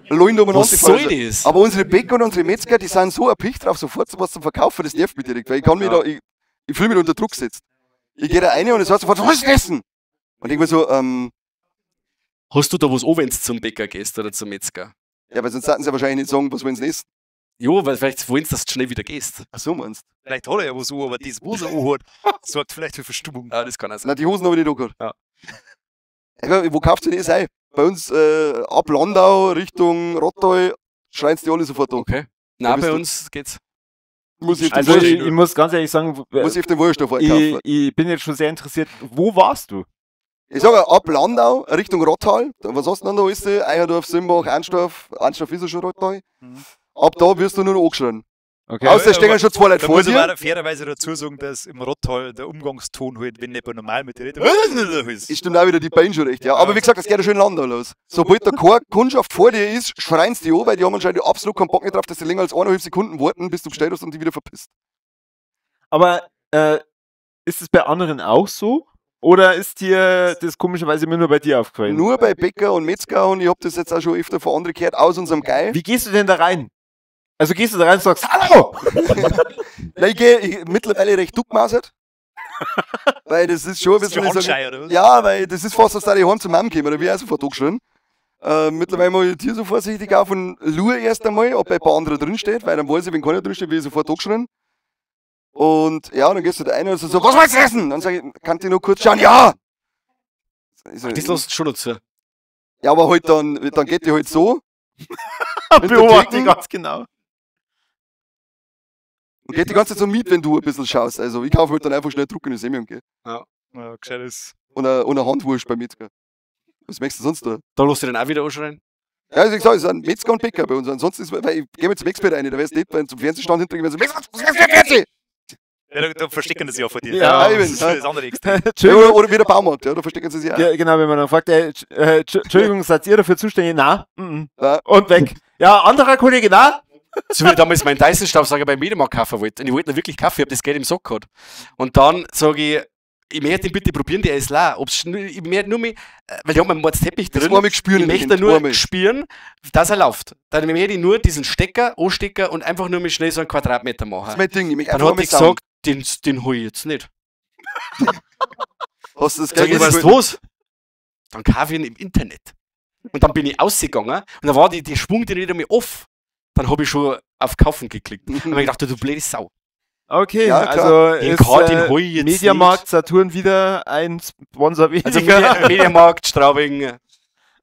Lohnt umeinander Was fahren. soll das? Aber unsere Bäcker und unsere Metzger, die sind so erpicht drauf, sofort was zum Verkaufen, das nervt mich direkt, weil ich kann mich da, ich fühle mich da unter Druck gesetzt. Ich gehe da rein und es heißt sofort, was willst du denn essen? Und ich denk mir so, Hast du da was an, wenn du zum Bäcker gehst oder zum Metzger? ja, weil sonst sollten sie ja wahrscheinlich nicht sagen, was wollen sie essen. Jo, weil vielleicht wollen sie, dass du schnell wieder gehst. Ach so meinst du? Vielleicht hat er ja was an, aber das, was er anhat, sorgt vielleicht für Verstummung. Ja, das kann auch sein. Na, die Hosen habe ich nicht angehabt. Ja. Ja, wo kauft ihr denn das ein? Bei uns ab Landau Richtung Rottal schreien die alle sofort an. Okay. Nein, bist bei du- uns geht's. Muss ich auf Also den, ich, Wurscht, ich muss ganz ehrlich sagen, muss ich auf den Wurstorf einkaufen. ich bin jetzt schon sehr interessiert. Wo warst du? Ich sage ab Landau Richtung Rottal. Was hast du denn da alles? Eicherdorf, Simbach, Arnsdorf. Arnsdorf ist ja schon Rottal. Mhm. Ab da wirst du nur noch angeschrien. Okay. Außer Ja, stehen aber schon zwei Leute Da vor muss ich dir. aber fairerweise dazu sagen, dass im Rottal der Umgangston halt, wenn jemand normal mit dir redet, ist. Ist stimmt auch wieder die Beine schon recht, ja. Aber wie gesagt, das geht ja schön Landau los. Sobald da keine Kundschaft vor dir ist, schreien sie die an, weil die haben anscheinend absolut keinen Bock mehr drauf, dass sie länger als 1,5 Sekunden warten, bis du bestellt hast und die wieder verpisst. Aber ist es bei anderen auch so? Oder ist dir das komischerweise immer nur bei dir aufgefallen? Nur bei Bäcker und Metzger und ich hab das jetzt auch schon öfter von anderen gehört, aus unserem Geil. Wie gehst du denn da rein? Also gehst du da rein und sagst, Hallo! Nein, ich geh mittlerweile recht duckmaßert. Weil das ist schon ein Ist schon bisschen. Ich sag, Handschei, oder was? ja, weil das ist fast, als da die heim zum Mom kommen, oder wie auch sofort angeschrien. Mittlerweile mache ich die Tür so vorsichtig auf und schaue erst einmal, ob ein paar andere drinsteht, weil dann weiß ich, wenn keiner drinsteht, will ich sofort angeschrien. Und ja, dann gehst du da rein und so, was willst du essen? Dann sag ich, kann ich nur kurz schauen? Ja! Ich so, Das lässt schon noch zu. ja, aber halt dann geht die halt so. Beobachte Theken. ganz genau. Und geht die ganze Zeit so mit, wenn du ein bisschen schaust. Also ich kaufe halt dann einfach schnell trockene Semmel und geh. Ja, gescheites. Und eine Handwurst beim Metzger. Was möchtest du sonst da? Da lässt du dann auch wieder anschreien. Ja, also ich sag, es sind Metzger und Bäcker bei uns. Ansonsten ist, weil ich geh mal zum Expert rein, da wär's nicht, wenn zum Fernsehstand hinterher, wenn so, Metzger, was ist denn Fernseh? Ja, da verstecken sie sich auch vor dir. Ja, eben, Das ist ja. das andere Extrem. Ja, Entschuldigung. oder wieder Baumarkt, ja, da verstecken sie sich auch. Ja, genau, wenn man dann fragt, Entschuldigung, seid ihr dafür zuständig? Na, mm, Ja. Und weg. Ja, anderer Kollege, na? So wie ich damals meinen Dyson-Staubsauger beim Mediamarkt kaufen wollte. Und ich wollte noch wirklich Kaffee, ich hab das Geld im Sack gehabt. Und dann sage ich, ich möchte ihn bitte probieren, der ist leer. Ob's, ich möchte nur mehr, weil ich hab meinen Mordsteppich Das drin. einmal spüren Ich in möchte den nur einmal. spüren, dass er läuft. Dann möchte ich nur diesen Stecker, Anstecker und einfach nur mal schnell so einen Quadratmeter Das ist machen. mein Ding, ich möchte Dann einfach hat mal ich sagen. gesagt, den hol ich jetzt nicht. Hast du das Sag Geld ich, nicht weißt du was? Dann kaufe ich ihn im Internet. Und dann bin ich ausgegangen und dann war die Schwung den wieder mal off. Dann habe ich schon auf Kaufen geklickt. Und hab ich gedacht, du blöde Sau. Okay, Ja, klar. also Den ist, Karl, den hol ich jetzt Mediamarkt Saturn wieder ein Sponsor weniger. Also Mediamarkt, Straubing.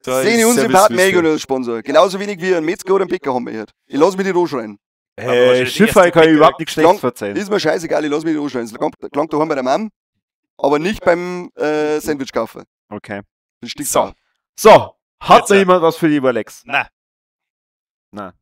Da Sehen ist Unsympath Service mega oder Sponsor. Genauso wenig wie ein Metzger oder ein Bäcker haben wir hier. Ich lass mich nicht anschreien. Hey, Schiffer kann ich überhaupt nichts Schlechtes verzeihen. Ist mir scheißegal, ich lass mich nicht anschreien. Es klangt daheim bei der Mom, aber nicht beim Sandwich kaufen. Okay. Bin stinksauer. So, hat Jetzt, noch jemand was für die Überlex? Na. Na.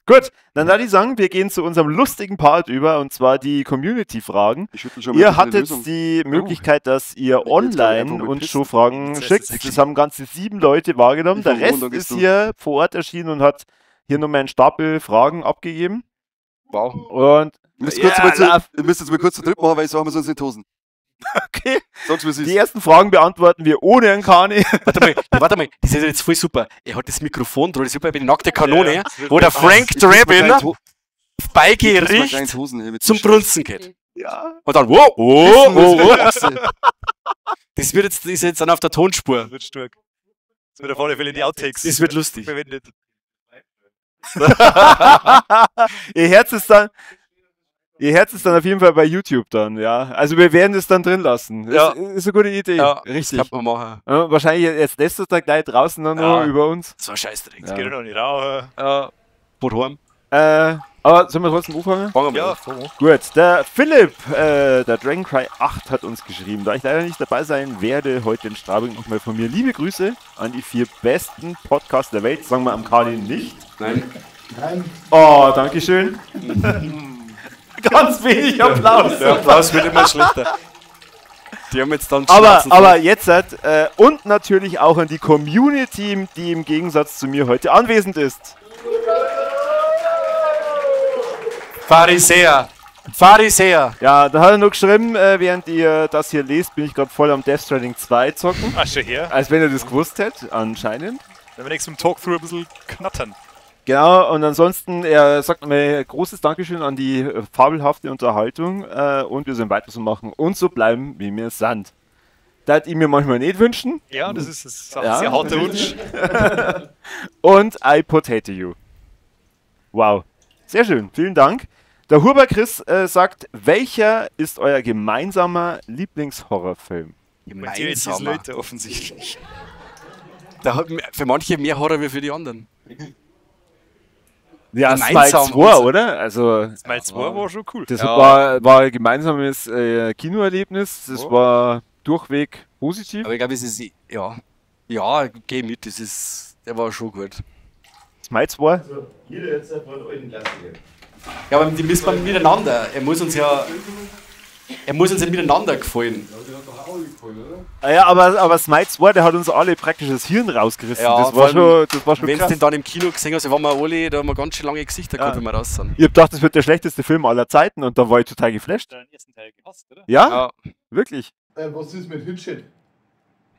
Gut, dann würde ich sagen, wir gehen zu unserem lustigen Part über, und zwar die Community-Fragen. Ich schüttel schon mal Ihr ein bisschen die hattet Lösung. die Möglichkeit, dass ihr Ich geh jetzt gleich einfach online mal uns pissen. schon Fragen Jetzt schickt. ist es Das haben ganze 7 Leute wahrgenommen. Ich Der fang an, Rest dann gehst ist du. hier vor Ort erschienen und hat hier nochmal einen Stapel Fragen abgegeben. Wow. Und Ihr müsst, Ja, kurz mal zu, lauf. ihr müsst jetzt mal kurz zu dritt machen, weil ich sage mir sonst in die Hosen. okay, Sag's mir, es die ist. ersten Fragen beantworten wir ohne einen Kani. Warte mal, das ist jetzt voll super. Er hat das Mikrofon dran, das ist bei der nackte Kanone, Ja, das wird wo der Frank Ich piss mir gleich Drabin in die Ho- auf Beige ich piss mir gleich in riecht die Hosen hier mit zum dem Scheiß. Brunzen geht. Ja. Und dann, wow, oh, Pissen muss oh, oh. ich Achse. Das wird jetzt, ist jetzt dann auf der Tonspur. Das wird stark. Das wird auf alle Fälle in die Outtakes Das wird lustig. verwendet. Ihr Herz ist dann. Ihr Herz ist dann auf jeden Fall bei YouTube dann, ja. Also wir werden es dann drin lassen. Das Ja. ist eine gute Idee. Ja, Richtig. Das kann man machen. Ja, wahrscheinlich jetzt lässt es da gleich draußen dann Ja. noch über uns. So ein Scheißdreck. Ja. Geht ja noch nicht raus. Ja. Boot heim. Aber sollen wir trotzdem anfangen? Fangen wir Ja, an. fang an. Gut, der Philipp, der Dragon Cry 8 hat uns geschrieben. Da ich leider nicht dabei sein werde, heute in Straubing nochmal von mir liebe Grüße an die 4 besten Podcasts der Welt. Sagen wir am Kali nicht. Nein. Oh, danke schön. Ganz wenig Applaus. Der Applaus wird immer schlechter. Die haben jetzt dann Aber, Schmerzen. aber jetzt hat, und natürlich auch an die Community, die im Gegensatz zu mir heute anwesend ist. Pharisäer. Pharisäer. Ja, da hat er noch geschrieben, während ihr das hier lest, bin ich gerade voll am Death Stranding 2 zocken. Ah, schon her. Als wenn er das gewusst hätte, anscheinend. Wenn wir nächstes Talkthrough ein bisschen knattern. Genau, und ansonsten, er sagt mir großes Dankeschön an die fabelhafte Unterhaltung und wir sollen weiter so machen und so bleiben, wie wir sind. Das ich mir manchmal nicht wünschen. Ja, das ist, das ist ein Ja. sehr harter Wunsch. Und I potato you. Wow. Sehr schön, vielen Dank. Der Huber Chris sagt, welcher ist euer gemeinsamer Lieblingshorrorfilm? Gemeinsamer. Leute offensichtlich. Da hat für manche mehr Horror wie für die anderen. Ja, Smile Gemeinsam 2, und- oder? Also, Smile 2 war schon cool. das Ja. war ein gemeinsames Kinoerlebnis. Das Ja. war durchweg positiv. Aber ich glaube, es ist, ja, ja, geh mit, das ist, der war schon gut. Smile 2. Also, jeder jetzt von alten Klassiker. Ja, aber die müssen wir miteinander. Er muss uns ja miteinander gefallen. Ah ja, aber Smile 2, der hat uns alle praktisch das Hirn rausgerissen. Ja, das, vor war allem, schon, das war schon Wenn du krass. den dann im Kino gesehen hast, da waren wir alle, da haben wir ganz schön lange Gesichter gehabt, wenn wir raus sind. Ich hab gedacht, das wird der schlechteste Film aller Zeiten und dann war ich total geflasht. Den ersten Teil gehasst, oder? Ja, Ja, wirklich. Was ist mit Hitchet?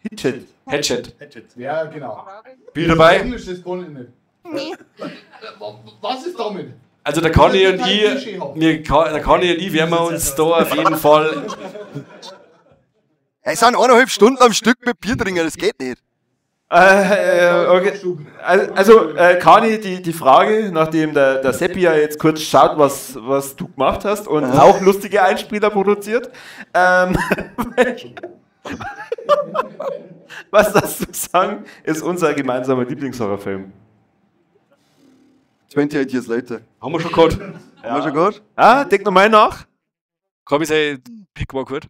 Hitchet. Headshot. Ja, genau. Bin ich dabei? Englisch, das kann ich nicht. Was ist damit? Also der Conny und ich, der Conny und ich werden wir uns da auf jeden Fall. Es sind 1,5 Stunden am Stück mit Bier trinken, das geht nicht. Okay. Also, Kani, die Frage, nachdem der Seppi ja jetzt kurz schaut, was du gemacht hast und auch lustige Einspieler produziert, was darfst du sagen, ist unser gemeinsamer Lieblingshorrorfilm? 28 Years Later. Haben wir schon gehabt. Haben wir schon gehabt? Ah, denk nochmal nach. Kobi sein Pick war gut.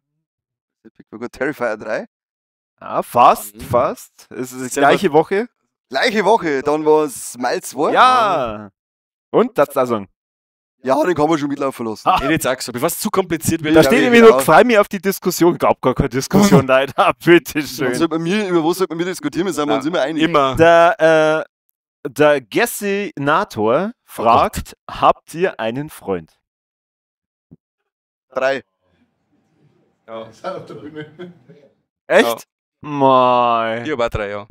Terrifier 3. Ah, fast, fast. Es ist die gleiche Woche. Gleiche Woche, dann war es Smile 2. Ja. Und, das da sagen. Ja, den kann man schon mitlaufen lassen. Ich hätte jetzt auch gesagt, bevor es zu kompliziert wird. Da Ja, steht genau. nämlich noch, freu mich auf die Diskussion. Gab gar keine Diskussion, leider. Bitte schön. Sollte man mir, über was sollte man mir diskutieren? Wir sind wir uns immer einig. Immer. Der Gessinator fragt, habt ihr einen Freund? 3. Sind auf der Bühne. Echt? Mei. Ich hab auch 3, ja.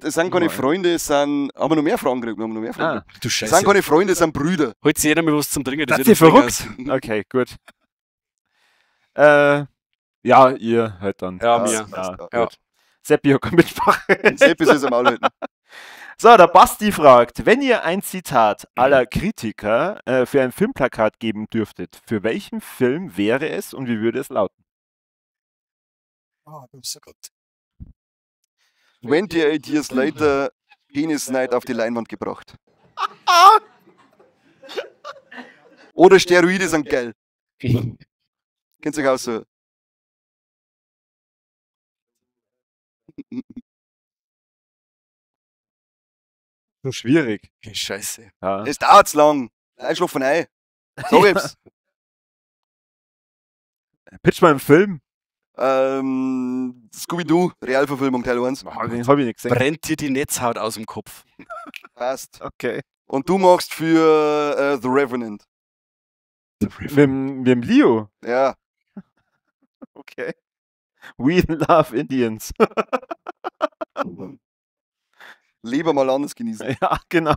Es sind keine Freunde, es sind. Haben wir noch mehr Fragen gekriegt? Wir haben noch mehr Fragen Ah. gekriegt. Du Es Scheiße. sind keine Freunde, es sind Brüder. Holt sich jeder mal was zum Trinken. Seid wird ihr noch länger verrückt? Okay, gut. Ja, ihr halt dann. Ja, mir. Ja, Ja. gut. Seppi hat keine Mitsprache. Seppi soll es am Maul halten. So, der Basti fragt, wenn ihr ein Zitat aller Kritiker für ein Filmplakat geben dürftet, für welchen Film wäre es und wie würde es lauten? Ah, das ist so gut. 28 Years Later, Penis Night auf die Leinwand gebracht. Oder Steroide sind geil. Kennt sich aus so. So schwierig. Okay, Scheiße. Ja. Es dauert zu lang. Einschlafen ein. Sag ich's. Pitch mal einen Film. Scooby-Doo, Realverfilmung Teil 1. Oh, den hab ich nicht gesehen. Brennt dir die Netzhaut aus dem Kopf. Passt. Okay. Und du machst für The Revenant. Mit dem Leo. Ja. Okay. We love Indians. Lieber mal anders genießen. Ja, genau.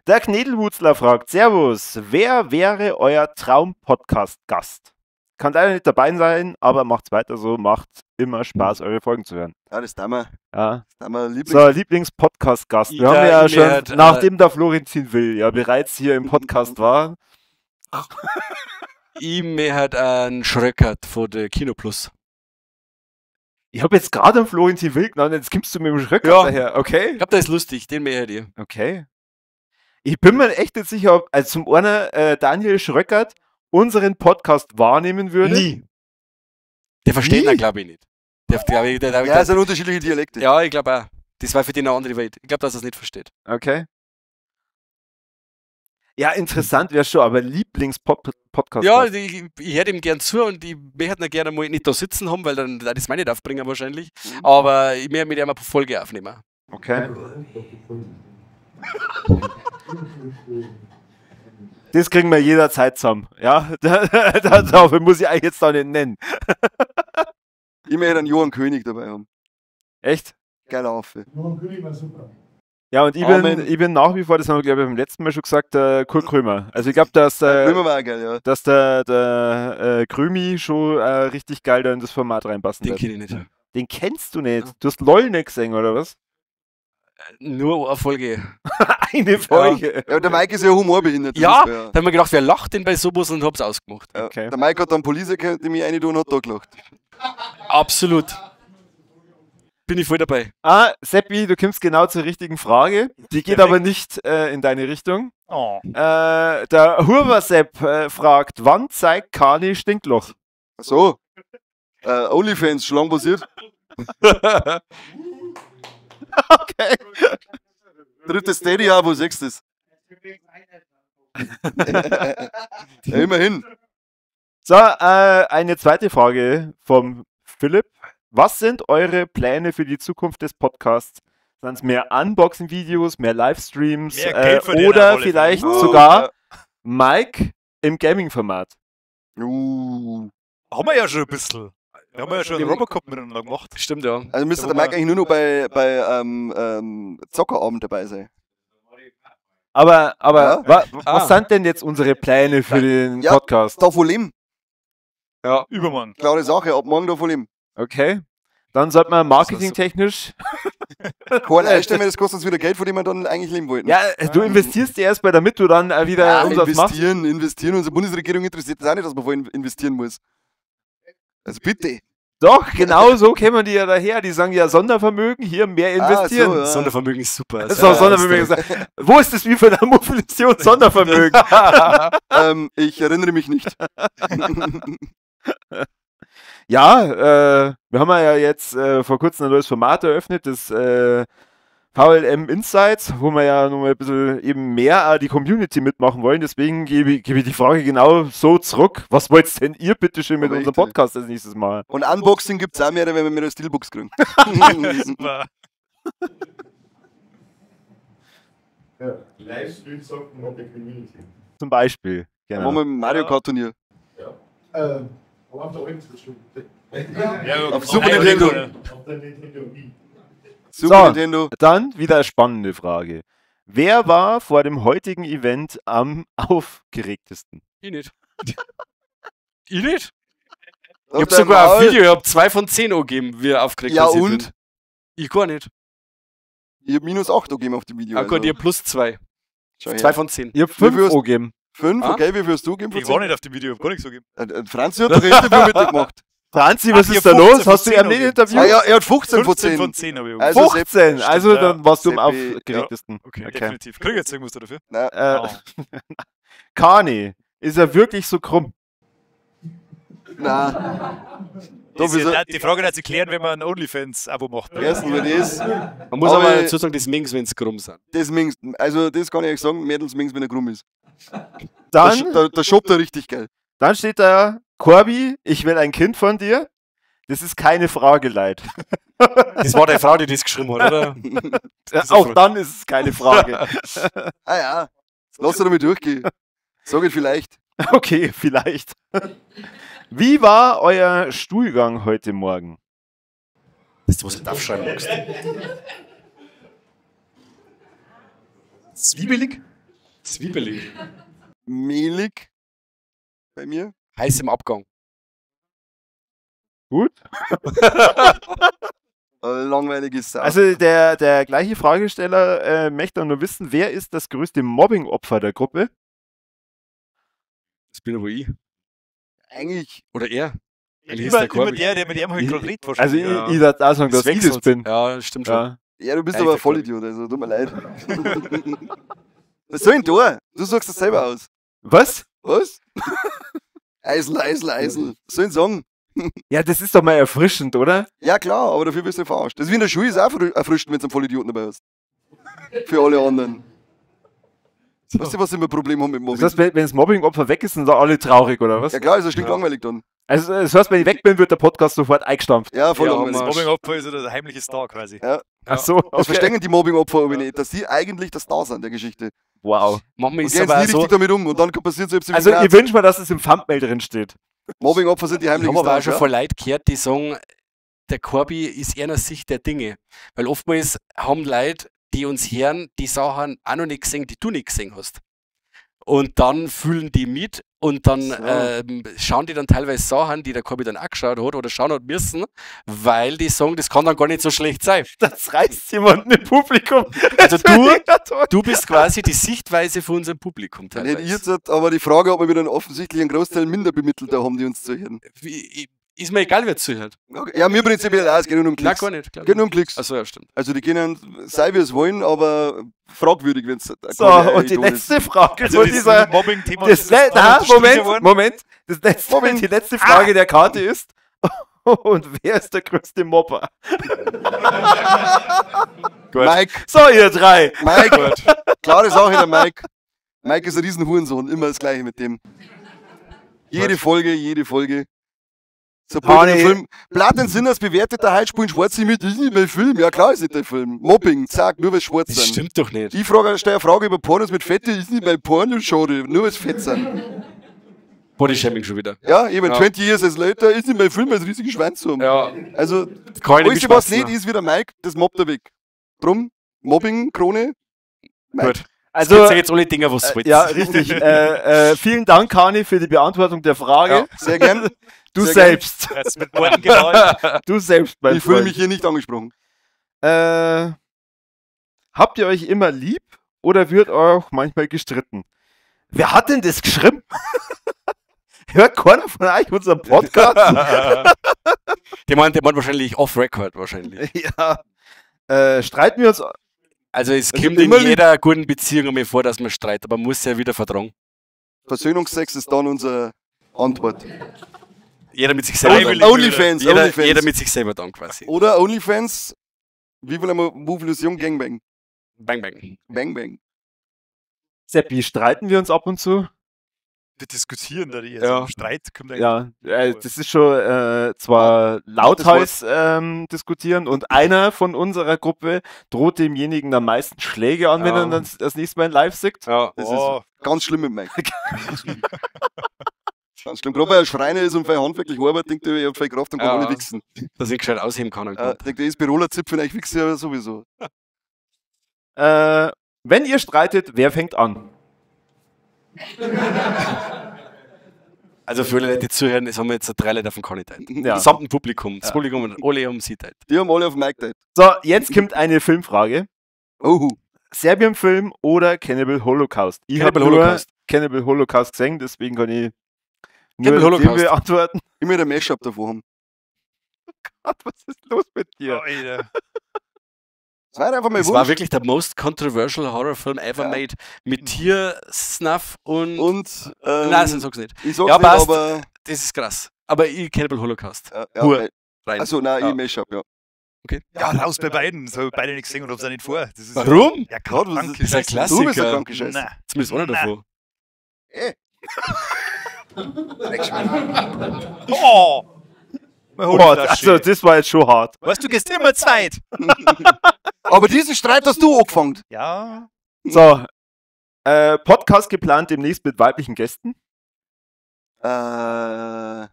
Der Knädelwurzler fragt, Servus, wer wäre euer Traum-Podcast-Gast? Kann leider nicht dabei sein, aber macht's weiter so, macht immer Spaß, eure Folgen zu hören. Ja, das tun wir. Ja. Das tun wir. Lieblings So, Lieblings-Podcast-Gast. Wir Ich, haben ja ich schon, werd, nachdem der Florentin Will ja bereits hier im Podcast war, Ich möchte einen Schröckert von der Kino Plus. ich habe jetzt gerade einen Florentin Will genannt, jetzt kommst du mit dem Schröckert Ja. daher, okay? Ich glaube, der ist lustig, den möchte ich. Okay. Ich bin mir echt nicht sicher, ob also zum einen Daniel Schröckert unseren Podcast wahrnehmen würde. Nie. Der versteht Nie? ihn, glaube ich, nicht. Der, glaub ich, der, Ja, es sind unterschiedliche Dialekte. ja, ich glaube auch. Das war für den eine andere Welt. Ich glaube, dass er es nicht versteht. Okay. Ja, interessant wäre schon, aber Lieblings-Podcast. Ja, ich hätte ihm gern zu und ich möchte ihn gerne mal nicht da sitzen haben, weil dann das meine nicht aufbringen wahrscheinlich. Aber ich möchte mit ihm eine Folge aufnehmen. Okay. Das kriegen wir jederzeit zusammen. Ja, dafür muss ich eigentlich jetzt da nicht nennen. Ich möchte einen Johann König dabei haben. Echt? Geiler Affe. Johann König war super. Ja, und ich bin nach wie vor, das haben wir, glaube ich, beim letzten Mal schon gesagt, der Kurt Krömer. Also ich glaube, dass der, Krömer war auch geil, ja. dass der Krömi schon richtig geil da in das Format reinpassen Den wird. kenne ich nicht. Den kennst du nicht. Du hast LOL nicht gesehen, oder was? Nur eine Folge. Eine Folge. Ja, der Mike ist ja humorbehindert. das Ja, ist da hab ich mir gedacht, wer lacht denn bei sowas und hab's ausgemacht. Ja. Okay. Der Mike hat dann Police gehabt, die mich rein und hat da gelacht. Absolut. Bin ich voll dabei. Ah, Seppi, du kommst genau zur richtigen Frage. Die geht aber nicht in deine Richtung. Oh. Der Hurver-Sepp fragt, wann zeigt Kani Stinkloch? Ach so. Onlyfans, schon lange passiert. Okay. Drittes Stadia, wo sechstes? Ja, immerhin. So, eine zweite Frage vom Philipp. Was sind eure Pläne für die Zukunft des Podcasts? Sind es mehr Unboxing-Videos, mehr Livestreams Mehr Geld verdienen auf oder alle Fälle. vielleicht sogar Mike im Gaming-Format? Haben wir ja schon ein bisschen. Wir haben ja schon einen Robocop miteinander gemacht. Stimmt, ja. Also müsste Da der wo Mike wir- eigentlich nur noch bei Zockerabend dabei sein. Aber Ja. was sind denn jetzt unsere Pläne für den Ja. Podcast? Davon leben. Ja. Übermorgen. Klare Sache, ab morgen davon leben. Okay. Dann sollte man marketingtechnisch. Kein einstellen, weil das kostet uns wieder Geld, von dem wir dann eigentlich leben wollten. Ja, du investierst ja erstmal, damit du dann wieder Ja, Umsatz machst. investieren. Unsere Bundesregierung interessiert das auch nicht, dass man voll investieren muss. Also bitte. Doch, genau so kämen die ja daher. Die sagen ja Sondervermögen, hier mehr investieren. Ah, so, ja. Sondervermögen ist super. Das ist auch Sondervermögen. Wo ist das wie von der Mobilisation Sondervermögen? Ich erinnere mich nicht. Ja, wir haben ja jetzt vor kurzem ein neues Format eröffnet, das VLM Insights, wo wir ja nochmal ein bisschen eben mehr die Community mitmachen wollen. Deswegen gebe ich die Frage genau so zurück. Was wollt denn ihr bitte schön mit Aber unserem echt, ey. Podcast als nächstes Mal? Und Unboxing gibt es auch mehr, wenn wir mehr Steelbooks kriegen. Super. Ja, Livestream zocken mit der Community. Zum Beispiel. Dann Genau. machen wir ein Mario Kart Turnier. Aber auf der alten Switch. Ja, Auf Super Nintendo. Auf der Nintendo Wii. Super So. Nintendo. Dann wieder eine spannende Frage. Wer war vor dem heutigen Event am aufgeregtesten? Ich nicht. Ich nicht? Auf Ich hab dein sogar ein Maul. Video, ich hab 2 von 10 angegeben, wie er aufgeregt Ja dass ich und? bin. Ich gar nicht. Ich hab minus 8 angegeben auf dem Video. Ah Gott, also. ich hab plus 2. Schau her. 2 von 10. Ich hab Wie 5 viel hast- angegeben. 5, Ah? okay, wie viel hast du gegeben? Ich war nicht auf dem Video, ich hab gar nichts gegeben. Franzi hat doch ein Interview mit dir gemacht. Franzi, was Ach, ist ich da hab los? 15 Hast du von ihn 10 nicht angegeben. interviewt? Ah ja, er hat 15 von 15 10. von 10 habe ich Also 15, also ja. dann warst du am Seppi, aufgeregtesten. Okay, Okay. definitiv. Krieg jetzt irgendwas dafür. Nein, Kani, ist er wirklich so krumm? nein. Da Das ist bist ja, du- die Frage hat sich klären, wenn man ein OnlyFans-Abo macht. Erstens mal das. Man muss Aber- aber dazu sagen, das mögen wenn sie krumm sind. Das mingst, also das kann ich euch sagen, Mädels mingst, wenn er krumm ist. Dann, Da shoppt er richtig geil. dann steht da, Corby, ich will ein Kind von dir. Das ist keine Frage, Leid. Das war die Frau, die das geschrieben hat, oder? ist Auch eine dann ist es keine Frage. Ah ja, lass doch damit durchgehen. Sag ich vielleicht. Okay, vielleicht. Wie war euer Stuhlgang heute Morgen? Das ist, was du aufschreiben magst. Zwiebelig? Zwiebelig. Mehlig bei mir. Heiß im Abgang. Gut. Langweilig ist Sau. Also der gleiche Fragesteller möchte auch nur wissen, wer ist das größte Mobbing-Opfer der Gruppe? Das bin aber ich. Eigentlich, Oder er. Eigentlich ist Immer, der immer Corby. der, der mit ihm halt gerade redet, Also wahrscheinlich. ich würde auch sagen, dass ich das wechselt. bin. Ja, stimmt schon. Ja. ja, du bist Ja, ich aber der ein Vollidiot, also tut mir leid. Was soll denn da? Du suchst das selber aus. Was? Was? Eisel, Eisel, Eisel. Was soll ich denn sagen? Ja, das ist doch mal erfrischend, oder? Ja klar, aber dafür bist du verarscht. Das ist wie in der Schule, ist auch erfrischend, wenn du einen Vollidioten dabei hast. Für alle anderen. Weißt du, was sie immer Problem haben mit Mobbing? Das heißt, wenn das Mobbing-Opfer weg ist, sind da alle traurig, oder was? Ja klar, ist ja stinklangweilig dann. Also das heißt, wenn ich weg bin, wird der Podcast sofort eingestampft. Ja, voll Ja, langweilig. Das Mobbing-Opfer ist ja der heimliche Star quasi. Ja. Ach so, okay. Das verstehen die Mobbing-Opfer aber nicht, dass sie eigentlich der Star sind der Geschichte. Wow. Manchmal Und ist gehen es aber nie auch so, richtig damit um und dann passiert so etwas wie Also Graz. ich wünsche mir, dass es im Thumbnail drin steht. Mobbing-Opfer sind die ich heimlichen habe aber auch Stars. schon Ja? von Leuten gehört, die sagen, der Corby ist einer Sicht der Dinge. Weil oftmals haben Leute, die uns hören, die Sachen auch noch nicht gesehen, die du nicht gesehen hast. Und dann fühlen die mit und dann So. schauen die dann teilweise Sachen, die der Corby dann auch geschaut hat oder schauen hat müssen, weil die sagen, das kann dann gar nicht so schlecht sein. Das reißt jemanden im Publikum. Also Das finde ich ja toll. Du bist quasi die Sichtweise von unserem Publikum Dann hätte ich teilweise. jetzt aber die Frage, ob wir wieder einen offensichtlich einen Großteil minder Bemittelter haben, die uns zuhören. Ich, Ist mir egal, wer zuhört. Okay. Ja, mir prinzipiell auch, es geht nur um Nein, Klicks. gar nicht. Glaub Geht ich. nur um Klicks. Achso, ja, stimmt. Also die können, sei wie es wollen, aber fragwürdig, wenn es So, und die letzte Frage Also von das dieser. Mobbing-Thema Das ist le auch na, unterstrichen Moment, worden. Moment. Das letzte, Mobbing. Die letzte Frage der Karte ist: Und wer ist der größte Mobber? Mike, So, ihr drei. Mike, klare Sache, der Mike. Mike ist ein riesen Hurensohn, immer das Gleiche mit dem. Jede Folge, jede Folge. Sobald Honey. der Film. Blatt den Sinners bewertet der heute spielen Schwarze mit, ist nicht mein Film. Ja klar, ist nicht dein Film. Mobbing, zack, nur weil schwarz Das sind. stimmt doch nicht. Ich frage, stelle eine Frage über Pornos mit Fette, ist nicht mein Porno, schade, nur weil fett sind. Bodyshaming schon wieder. Ja, eben Ja. 20 Years as later, ist nicht mein Film, weil sie riesigen Schwanz haben. Ja, Also, kann ich alles, was nicht nicht ist, wie der Mike, das mobbt er weg. Drum, Mobbing, Krone. Mike. Gut. Also, Also, jetzt alle Dinger, was wollt. ja, richtig. Vielen Dank, Kani, für die Beantwortung der Frage. Ja, sehr gern. Du sehr selbst. Jetzt mit Worten gemalt. Du selbst, mein Ich fühle Freund. mich hier nicht angesprochen. Habt ihr euch immer lieb oder wird auch manchmal gestritten? Wer hat denn das geschrieben? Hört keiner von euch unseren Podcast? Der meint wahrscheinlich off-record wahrscheinlich. Ja. Streiten wir uns? Also es Also kommt in immer lieb. jeder guten Beziehung einmal vor, dass man streitet, aber man muss ja wieder vertragen. Versöhnungsex ist dann unsere Antwort. Jeder mit sich selber. Freiwillig. Dann. Onlyfans, Jeder, Onlyfans. jeder mit sich selber dann quasi. Oder Onlyfans, wie will man Movilusion Gangbang? Bang, bang. Bang Bang. Seppi, streiten wir uns ab und zu? Wir diskutieren da die Ja. also Streit kommt eigentlich. Ja, das ist schon zwar lauthals diskutieren und einer von unserer Gruppe droht demjenigen am meisten Schläge an, wenn Ja. er dann das nächste Mal live sieht. Ja. Das Oh, ist ganz schlimm mit Mike. Ganz schlimm. Gerade weil er Schreiner ist und viel handwerklich arbeitet, denkt er, ich hab viel Kraft und kann Ja. alle wichsen. Dass ich gescheit ausheben kann. Und Denkt er, ist Biroler Zipfel, ich wichse ja sowieso. Wenn ihr streitet, wer fängt an? Also für alle Leute, die zuhören, es haben jetzt drei Leute auf dem Conny teilt. Ja. Das gesamte Publikum. Das Publikum und alle haben sie teilt. Die haben alle auf Mike teilt. So, jetzt kommt eine Filmfrage. Oh, Serbien-Film oder Cannibal Holocaust? Ich habe Cannibal nur Holocaust. Cannibal Holocaust gesehen, deswegen kann ich nur Cannibal den Holocaust. beantworten. immer der Mashup davor haben. Gott, was ist los mit dir? Alter. Das war einfach mal Es war wurscht. wirklich der most controversial Horrorfilm ever Ja. made. Mit Tier, Snuff und. Und, Nein, das sag's nicht. ich sag's Ja, nicht, passt. aber. Das ist krass. Aber ich Cannibal Holocaust. Ja, Hur. Rein. Achso, nein, Ja. ich Mashup, ja. Ja, raus bei beiden. So beide nichts singen und hab's auch nicht vor. Das ist Warum? Ja, Gott, was krank. Das ist ein Klassiker. Du bist der kranke Scheiße. Nein. Zumindest einer davon. Oh! Meine Oh, Honigflasche. also, das war jetzt schon hart. Weißt du, gehst immer zweit. Aber diesen Streit hast du angefangen. Ja. So, Podcast geplant demnächst mit weiblichen Gästen. Ja,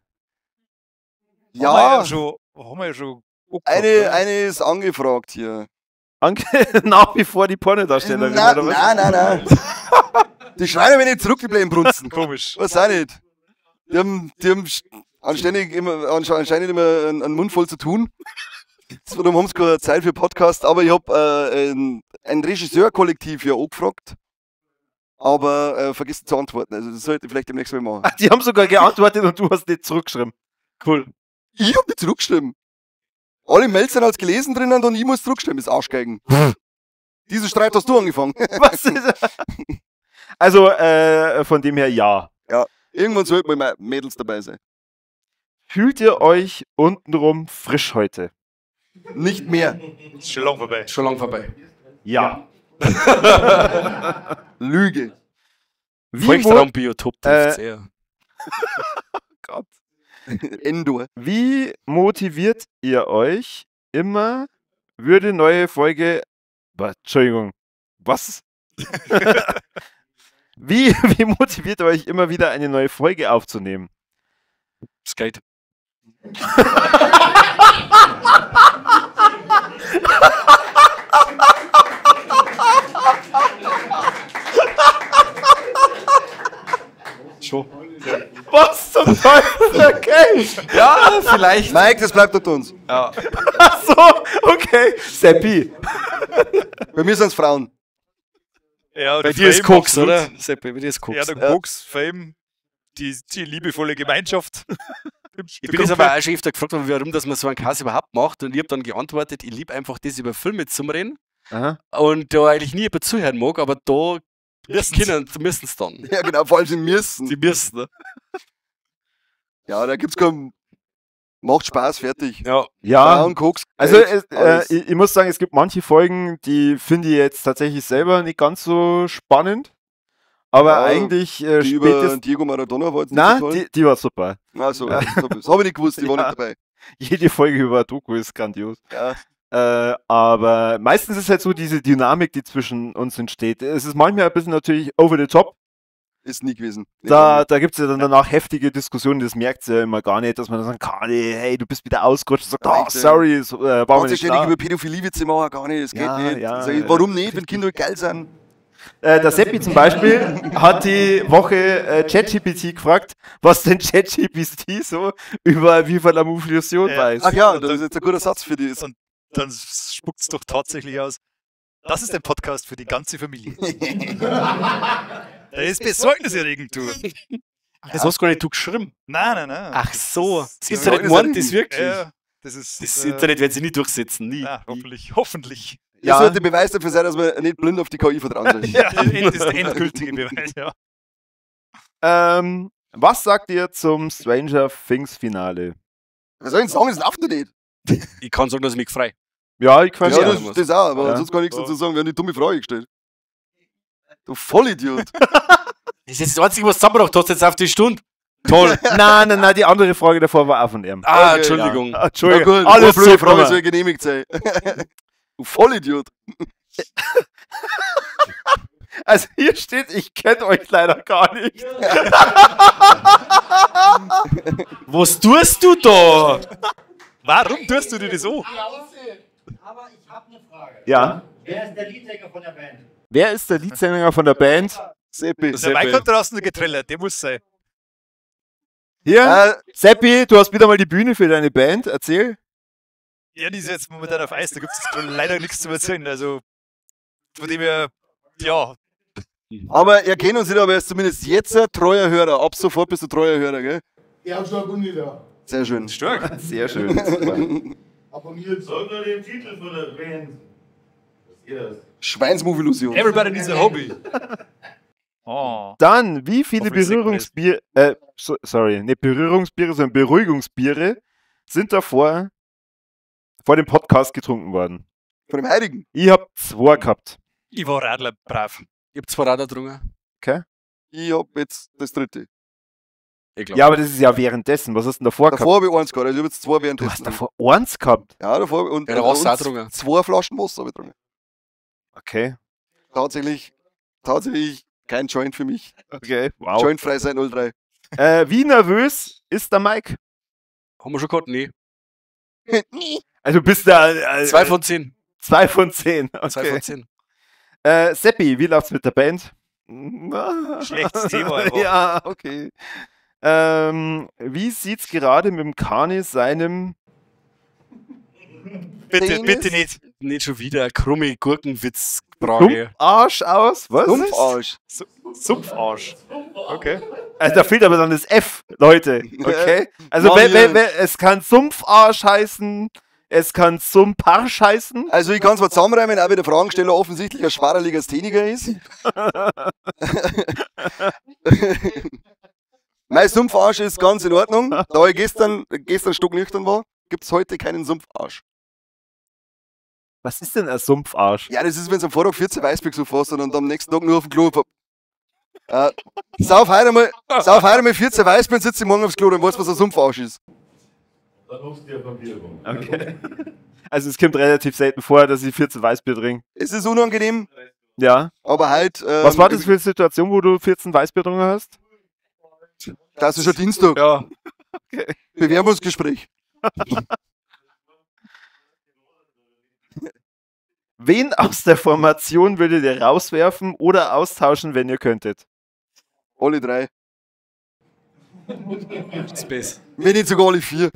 Haben wir schon, haben wir ja schon angehabt, oder? eine ist angefragt hier. Anke, nach wie vor die Pornodarstellerin, Nein, oder was? nein, nein, nein. Die schreien, wenn ich zurück, die bleiben brunzen. Komisch. Weiß auch nicht. Die haben, die haben anständig immer, anscheinend immer einen Mund voll zu tun. Darum haben sie keine Zeit für Podcast. Aber ich habe ein Regisseurkollektiv ja angefragt. Aber vergessen zu antworten. Also das sollte ich vielleicht demnächst mal machen. Die haben sogar geantwortet und du hast nicht zurückgeschrieben. Cool. Ich hab nicht zurückgeschrieben. Alle Mails sind als gelesen drinnen und ich muss zurückschreiben, ist Arschgeigen. Diesen Streit hast du angefangen. Was ist Also, von dem her ja. Irgendwann sollten mal Mädels dabei sein. Fühlt ihr euch untenrum frisch heute? Nicht mehr. Ist schon lang vorbei. Schon lang vorbei. Ja. Lüge. Wie, mo Feuchtraumbiotop trifft's eher. Gott. Endor. Wie motiviert ihr euch immer, würde neue Folge. Entschuldigung. Was? Wie motiviert ihr euch immer wieder eine neue Folge aufzunehmen? Skate. Schon. Was zum Teufel? Okay. Ja, vielleicht. Mike, das bleibt unter uns. Ach so, okay. Seppi. Bei mir sind's Frauen. Ja, Bei der dir ist Fame, Koks, absolut. oder? Seppi, bei dir ist Koks. Ja, der Koks, Fame, die liebevolle Gemeinschaft. Ich bin jetzt aber auch schon öfter gefragt worden, warum dass man so einen Kass überhaupt macht. Und ich habe dann geantwortet, ich liebe einfach das über Filme zum Reden. Aha. Und da eigentlich nie jemand zuhören mag, aber da müssen es dann. Ja, genau, vor allem sie müssen. Sie müssen. Ne? Ja, da gibt's keinen. Macht Spaß, fertig. Ja. Ja. Braun, Koks, Also Geld, alles. ich muss sagen, es gibt manche Folgen, die finde ich jetzt tatsächlich selber nicht ganz so spannend. Aber Ja, eigentlich die über spätestens. Diego Maradona war jetzt nicht Nein, so toll. die war super. Ach so, das habe ich nicht gewusst, die war Ja. nicht dabei. Jede Folge über ein Doku ist grandios. Ja. Aber meistens ist halt so diese Dynamik, die zwischen uns entsteht. Es ist manchmal ein bisschen natürlich over the top. Ist nie gewesen. Nicht Da gibt es ja dann danach heftige Diskussionen, das merkt ihr ja immer gar nicht, dass man dann sagt, Kani, hey, du bist wieder ausgerutscht. Sagt, Ja, oh, sorry, es, war mir Kannst du nicht ständig klar. über Pädophilie-Witze machen, gar nicht, das geht Ja, nicht. ja, Sag ich, warum nicht, wenn Kinder geil sind? Der Seppi zum Beispiel hat die Woche ChatGPT gefragt, was denn ChatGPT so über Viva la Movilusion weiß. Ach ja, das ist jetzt ein guter Satz für die. Und dann spuckt es doch tatsächlich aus. Das ist ein Podcast für die ganze Familie. Das ist besorgniserregend, du. Ach, das hast gar nicht du geschrieben. Nein, nein, nein. Ach so. Das Das Internet meint das wirklich. Ja, das ist. Das Internet werden sie nie durchsetzen. Nie. Na, hoffentlich. Hoffentlich. Das sollte Beweis dafür sein, dass man nicht blind auf die KI vertrauen soll. Ja, das ist der endgültige Beweis, ja. Was sagt ihr zum Stranger Things Finale? Was soll ich denn sagen? Das läuft doch nicht. Ich kann sagen, dass ich mich frei. Ja, ich kann Ja, ja. das auch, aber Ja. sonst kann ich nichts dazu sagen. Wir haben die dumme Frage gestellt. Du Vollidiot. Das ist jetzt das Einzige, was du zusammengebracht hast, jetzt auf die Stunde. Toll. Nein, nein, nein, die andere Frage davor war auch von ihm. Ah, Okay. Entschuldigung. Ja. Entschuldigung. Na gut, Alles blöde zurückgenommen. Frage soll genehmigt sein. Du Vollidiot. Also hier steht, ich kenne euch leider gar nicht. Was tust du da? Warum tust du dir das so? Aber ich habe eine Frage. Ja. Wer ist der Leadsänger von der Band? Wer ist der Leadsänger von der Band? Seppi. Der Mike hat draußen getrellert, der muss sein. Hier, Seppi, du hast wieder mal die Bühne für deine Band. Erzähl. Ja, die ist jetzt momentan auf Eis, da gibt es leider nichts zu erzählen. Also, von dem her, ja. Aber er kennt uns nicht, aber er ist zumindest jetzt ein treuer Hörer. Ab sofort bist du treuer Hörer, gell? Ich hab schon abonniert, ja. Sehr schön. Stark. Sehr schön. Super. Abonniert. Sag nur den Titel von der Band. Was ist das? Schweinsmove-Illusion. Everybody needs a hobby. Oh. Dann, wie viele Hoffentlich singt man das. Berührungsbier, sorry, nicht Berührungsbiere, sondern Beruhigungsbiere sind davor vor dem Podcast getrunken worden? Von dem Heiligen. Ich hab 2 gehabt. Ich war Radler brav. Ich hab 2 Radler getrunken. Okay. Ich hab jetzt das dritte. Ich glaub. Ja, aber das ist ja währenddessen. Was hast du denn davor gehabt? Davor habe ich eins gehabt. Also ich hab jetzt 2 währenddessen. Du hast davor eins gehabt? Ja, davor. Und, Ja, da warst du auch und getrunken. 2 Flaschen Wasser habe ich getrunken. Okay. Tatsächlich kein Joint für mich. Okay, wow. Jointfrei seit 03. Wie nervös ist der Mike? Haben wir schon gehabt? Nee. Also bist da. 2 von 10. 2 von 10. Okay. 2 von 10. Seppi, wie läuft's mit der Band? Schlechtes Thema einfach. Ja, okay. Wie sieht's gerade mit dem Kani seinem. Bitte, Penis? bitte nicht. Nicht schon wieder eine krumme Gurkenwitz-Frage. Arsch aus? Was? Sumpfarsch. Sumpfarsch. Okay. Also da fehlt aber dann das F, Leute. Okay? Also Mann, wenn, es kann Sumpfarsch heißen, es kann Sumparsch heißen. Also ich kann es mal zusammenreimen, auch wenn der Fragensteller offensichtlich ein schwerer Legastheniker ist. Mein Sumpfarsch ist ganz in Ordnung. Da ich gestern stocknüchtern war, gibt es heute keinen Sumpfarsch. Was ist denn ein Sumpfarsch? Ja, das ist, wenn du am Vortag 14 Weißbier gesoffen hast und am nächsten Tag nur auf dem Klo. Sauf heute einmal 14 Weißbier und sitze morgen aufs Klo, dann weißt du, was ein Sumpfarsch ist. Dann rufst du dir ein Bier rum. Okay. Also es kommt relativ selten vor, dass ich 14 Weißbier trinke. Es ist unangenehm, Ja. aber halt. Was war das für eine Situation, wo du 14 Weißbier getrunken hast? Das ist schon Dienstag. Ja. Okay. Bewerbungsgespräch. Wen aus der Formation würdet ihr rauswerfen oder austauschen, wenn ihr könntet? Alle drei. Space. Wenn nicht sogar alle 4.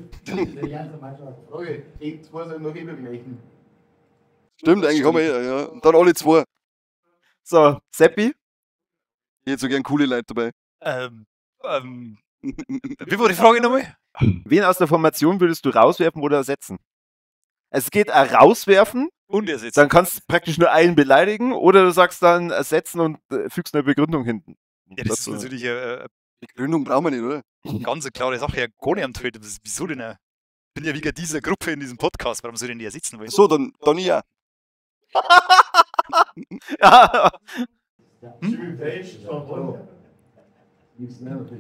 Frage. Die zwei sollen noch immer gleichen. Stimmt, eigentlich haben wir ja. Und dann alle 2. So, Seppi? Ich hätte so gern coole Leute dabei. Wie war die Frage nochmal? Wen aus der Formation würdest du rauswerfen oder ersetzen? Es geht auch rauswerfen, Und ersetzen. dann kannst du praktisch nur einen beleidigen oder du sagst dann ersetzen und fügst eine Begründung hinten. Ja, das ist natürlich eine Begründung brauchen wir nicht, oder? ganz klare Sache. Ja, gar nicht am Twitter. Wieso denn? Auch? Ich bin ja wegen dieser Gruppe in diesem Podcast. Warum soll ich denn die ersetzen wollen? So, dann ja. Ja. Jimmy Page, John Bonham.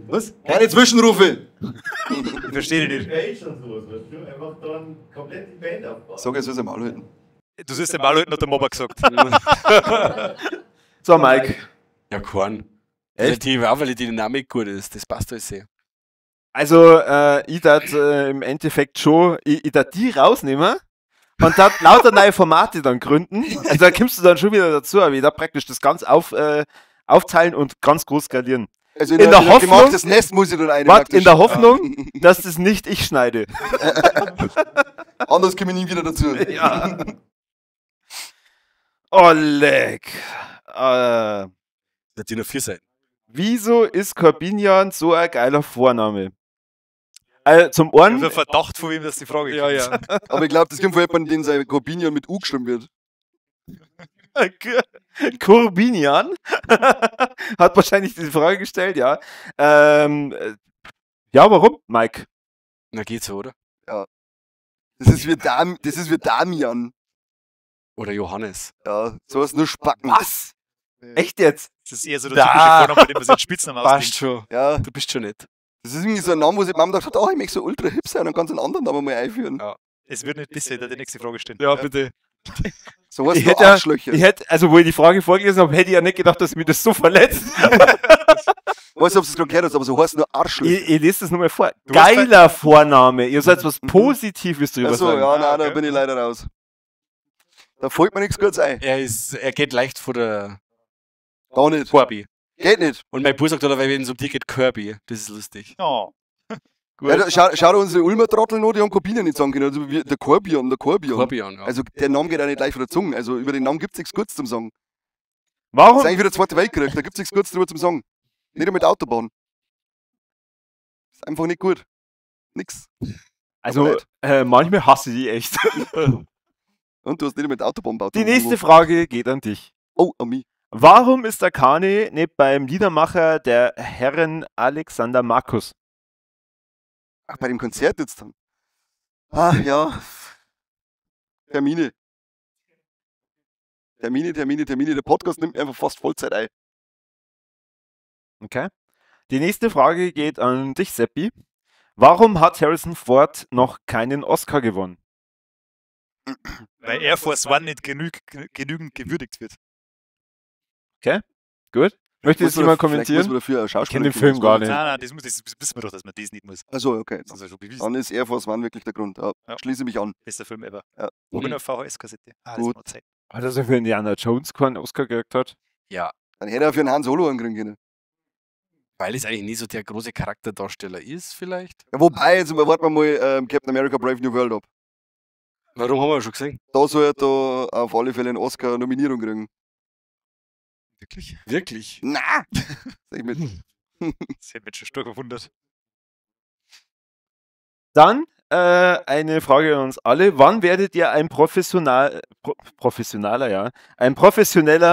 Was? Keine Zwischenrufe! Ich verstehe dich Jimmy nicht. Page und sowas, weißt du? Einfach dann komplett die Band aufbauen. Sag jetzt, was am Maul halten. Du siehst den Maul halten, hat der Mobber gesagt. So, Mike. Ja, keinen. Echt? Die, auch weil die Dynamik gut ist, das passt alles sehr. Also, ich darf im Endeffekt schon, ich darf die rausnehmen und dann lauter neue Formate dann gründen. Also da kommst du dann schon wieder dazu, aber ich darf praktisch das ganz aufteilen und ganz groß skalieren. Also In der ein Hoffnung- gemachtes Nest muss ich dann rein. Warte, in praktisch. der Hoffnung, dass das nicht ich schneide. Anders komme ich nie wieder dazu. Ja. Oh, leck. Das hat die nur 4 Seiten. Wieso ist Corbinian so ein geiler Vorname? Zum einen, Ich habe Verdacht, von wem das die Frage kommt. Ja, ja. Aber ich glaube, das kommt von jemandem, den sein Corbinian mit U geschrieben wird. Corbinian hat wahrscheinlich diese Frage gestellt, ja. Ja, warum, Mike? Na, geht so, oder? Das ist wie, das ist wie Damian. Oder Johannes. Ja, sowas nur Spacken. Was? Echt jetzt? Das ist eher so der Da. typische Vorname, bei dem man sich einen Spitznamen Passt ausdenkt. schon. Ja, Du bist schon nett. das ist irgendwie so ein Name, wo sich die Mama gedacht hat, oh, ich möchte so ultra hip sein und ganz einen anderen Namen mal einführen. Ja. Es wird nicht besser, da die nächste Frage stellen. Ja, bitte. So was Ich nur hätte ja- Arschlöcher. Ich hätte, also wo ich die Frage vorgelesen habe, hätte ich ja nicht gedacht, dass mich das so verletzt. Ich weiß nicht, ob du es gerade gehört hast, aber so heißt nur Arschlöcher. Ich lese das nochmal vor. Du hast Geiler Vorname. Ihr sollt was Positives drüber Achso, sagen. ja, nein, Ah, da okay. bin ich leider raus. Da fällt mir nichts Gutes ein. Er geht leicht vor der Gar nicht. Corby. Geht nicht. Und mein Bub sagt dann, wenn es um dich geht, Kirby. Das ist lustig. Oh. Gut. Ja, da, schau dir unsere Ulmer Trottel an, die haben Corbinian nicht sagen können. Also der Corbion, der Corbion. Corbion, ja. Also der Name geht auch nicht leicht von der Zunge. Also über den Namen gibt es nichts Gutes zum Sagen. Das Warum? ist eigentlich wieder der Zweite Weltkrieg, da gibt es nichts Gutes drüber zum Sagen. Nicht einmal mit Autobahn. Ist einfach nicht gut. Nix. Also, manchmal hasse ich die echt. Und du hast nicht einmal mit Autobahn gebaut. Die nächste Frage geht an dich. Oh, an mich. Warum ist der Kani nicht beim Liedermacher der Herren Alexander Markus? Ach, bei dem Konzert jetzt dann. Ah, ja. Termine. Termine, Termine, Termine. Der Podcast nimmt einfach fast Vollzeit ein. Okay. Die nächste Frage geht an dich, Seppi. Warum hat Harrison Ford noch keinen Oscar gewonnen? Weil Air Force One nicht genügend gewürdigt wird. Gut. Möchte Muss jetzt man jemand da- Vielleicht muss kommentieren? man dafür einen Schauspieler Ich kenn den kriegen, Film das gar war nicht. Nein, nein, das wissen wir doch, dass man das nicht muss. Achso, okay. Das ist ja schon bewiesen. Dann ist Air Force One wirklich der Grund. Ja, Ja. Schließe mich an. Bester Film ever. Ja. Wo bin ich auf VHS-Kassette? Ah, das Gut. war noch Zeit. Hat er für Indiana Jones keinen Oscar gekriegt hat? Ja, Dann hätte er für einen Han Solo einen kriegen können. weil es eigentlich nie so der große Charakterdarsteller ist, vielleicht. Ja, wobei, jetzt warten wir mal Captain America Brave New World ab. Warum haben wir schon gesehen? Da soll er da auf alle Fälle eine Oscar-Nominierung kriegen. Wirklich? Wirklich? Na! Sag ich mit. Das hätte mich schon stark verwundert. Dann eine Frage an uns alle. Wann werdet ihr ein professioneller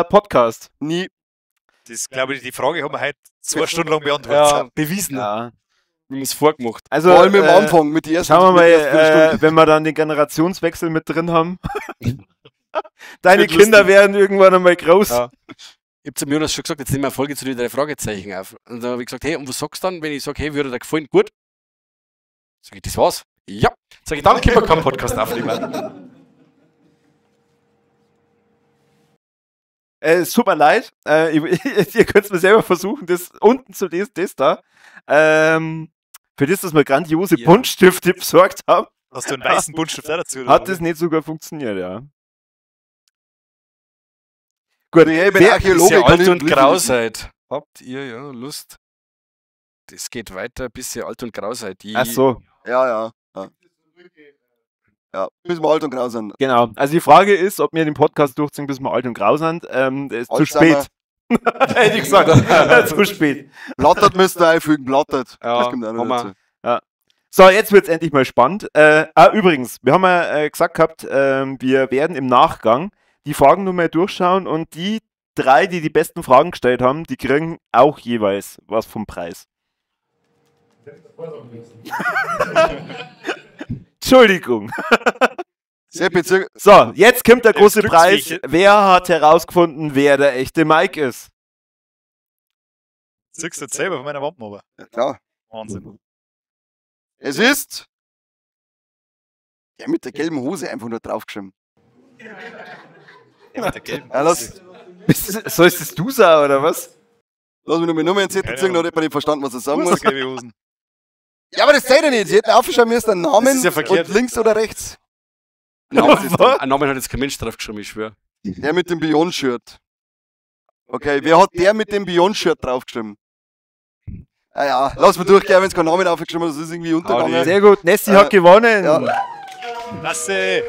Podcast? Nie. Das, glaube ich, die Frage haben wir heute 2 Stunden lang beantwortet. Ja, bewiesen. Ja. Wir haben es vorgemacht. Also, Vor allem am Anfang mit den ersten, schauen wir mit mal, den ersten Viertelstunde. wenn wir dann den Generationswechsel mit drin haben. Deine Wird Kinder lustig. werden irgendwann einmal groß. Ja. Ich hab zum Jonas schon gesagt, jetzt nehmen wir eine Folge zu den 3 Fragezeichen auf. Und dann habe ich gesagt, hey, und was sagst du dann, wenn ich sage, hey, würde dir gefallen? Gut. Sag ich, das war's. Ja. Sag ich, dann können wir keinen Podcast aufnehmen. Es tut mir leid. Ihr könnt es mir selber versuchen, das unten zu lesen, das da. Für das, dass wir grandiose Ja. Buntstifte besorgt haben, Hast du einen weißen Buntstift auch dazu? oder hat was? das nicht sogar funktioniert, ja. Gut, Nee, ich bin Archäologe. Bis ihr kann alt ich und nicht grau lesen. seid. Habt ihr ja Lust? Das geht weiter, bis ihr alt und grau seid. Ach so, Ja, ja. Ja, ja, bis wir alt und grau sind. genau. Also die Frage ist, ob wir den Podcast durchziehen, bis wir alt und grau sind. Ist zu Alt sind wir. spät. Hätte ich gesagt. Zu spät. Blattert müsst ihr einfügen, blattert. Ja, das kommt auch noch haben wir. dazu. So, jetzt wird's endlich mal spannend. Übrigens, wir haben ja gesagt gehabt, wir werden im Nachgang die Fragen nur mal durchschauen und die 3, die die besten Fragen gestellt haben, die kriegen auch jeweils was vom Preis. Entschuldigung. So, jetzt kommt der große Preis. Wer hat herausgefunden, wer der echte Mike ist? Siehst du jetzt selber von meiner Wampen, aber. Ja, klar. Wahnsinn. Es ist der mit der gelben Hose einfach nur draufgeschrieben. Der mit der gelben Ja, Hose. Sollst das du sagen, oder was? Lass mich nur einen Zettel ziehen, da hat jemand nicht verstanden, was er sagen muss. Gelbe Hosen. Ja, aber das zählt ja nicht. Sie hätten aufschreiben müssen, einen Namen Das ist ja verkehrt. und links oder rechts. Einen Namen hat jetzt kein Mensch draufgeschrieben, ich schwöre. Der mit dem Beyond-Shirt. Okay, wer hat der mit dem Beyond-Shirt draufgeschrieben? Ah ja, lass mal durchgehen, wenn es keinen Namen aufgeschrieben hat, das ist irgendwie untergegangen. Sehr gut, Nessie hat gewonnen. Ja. Lasse!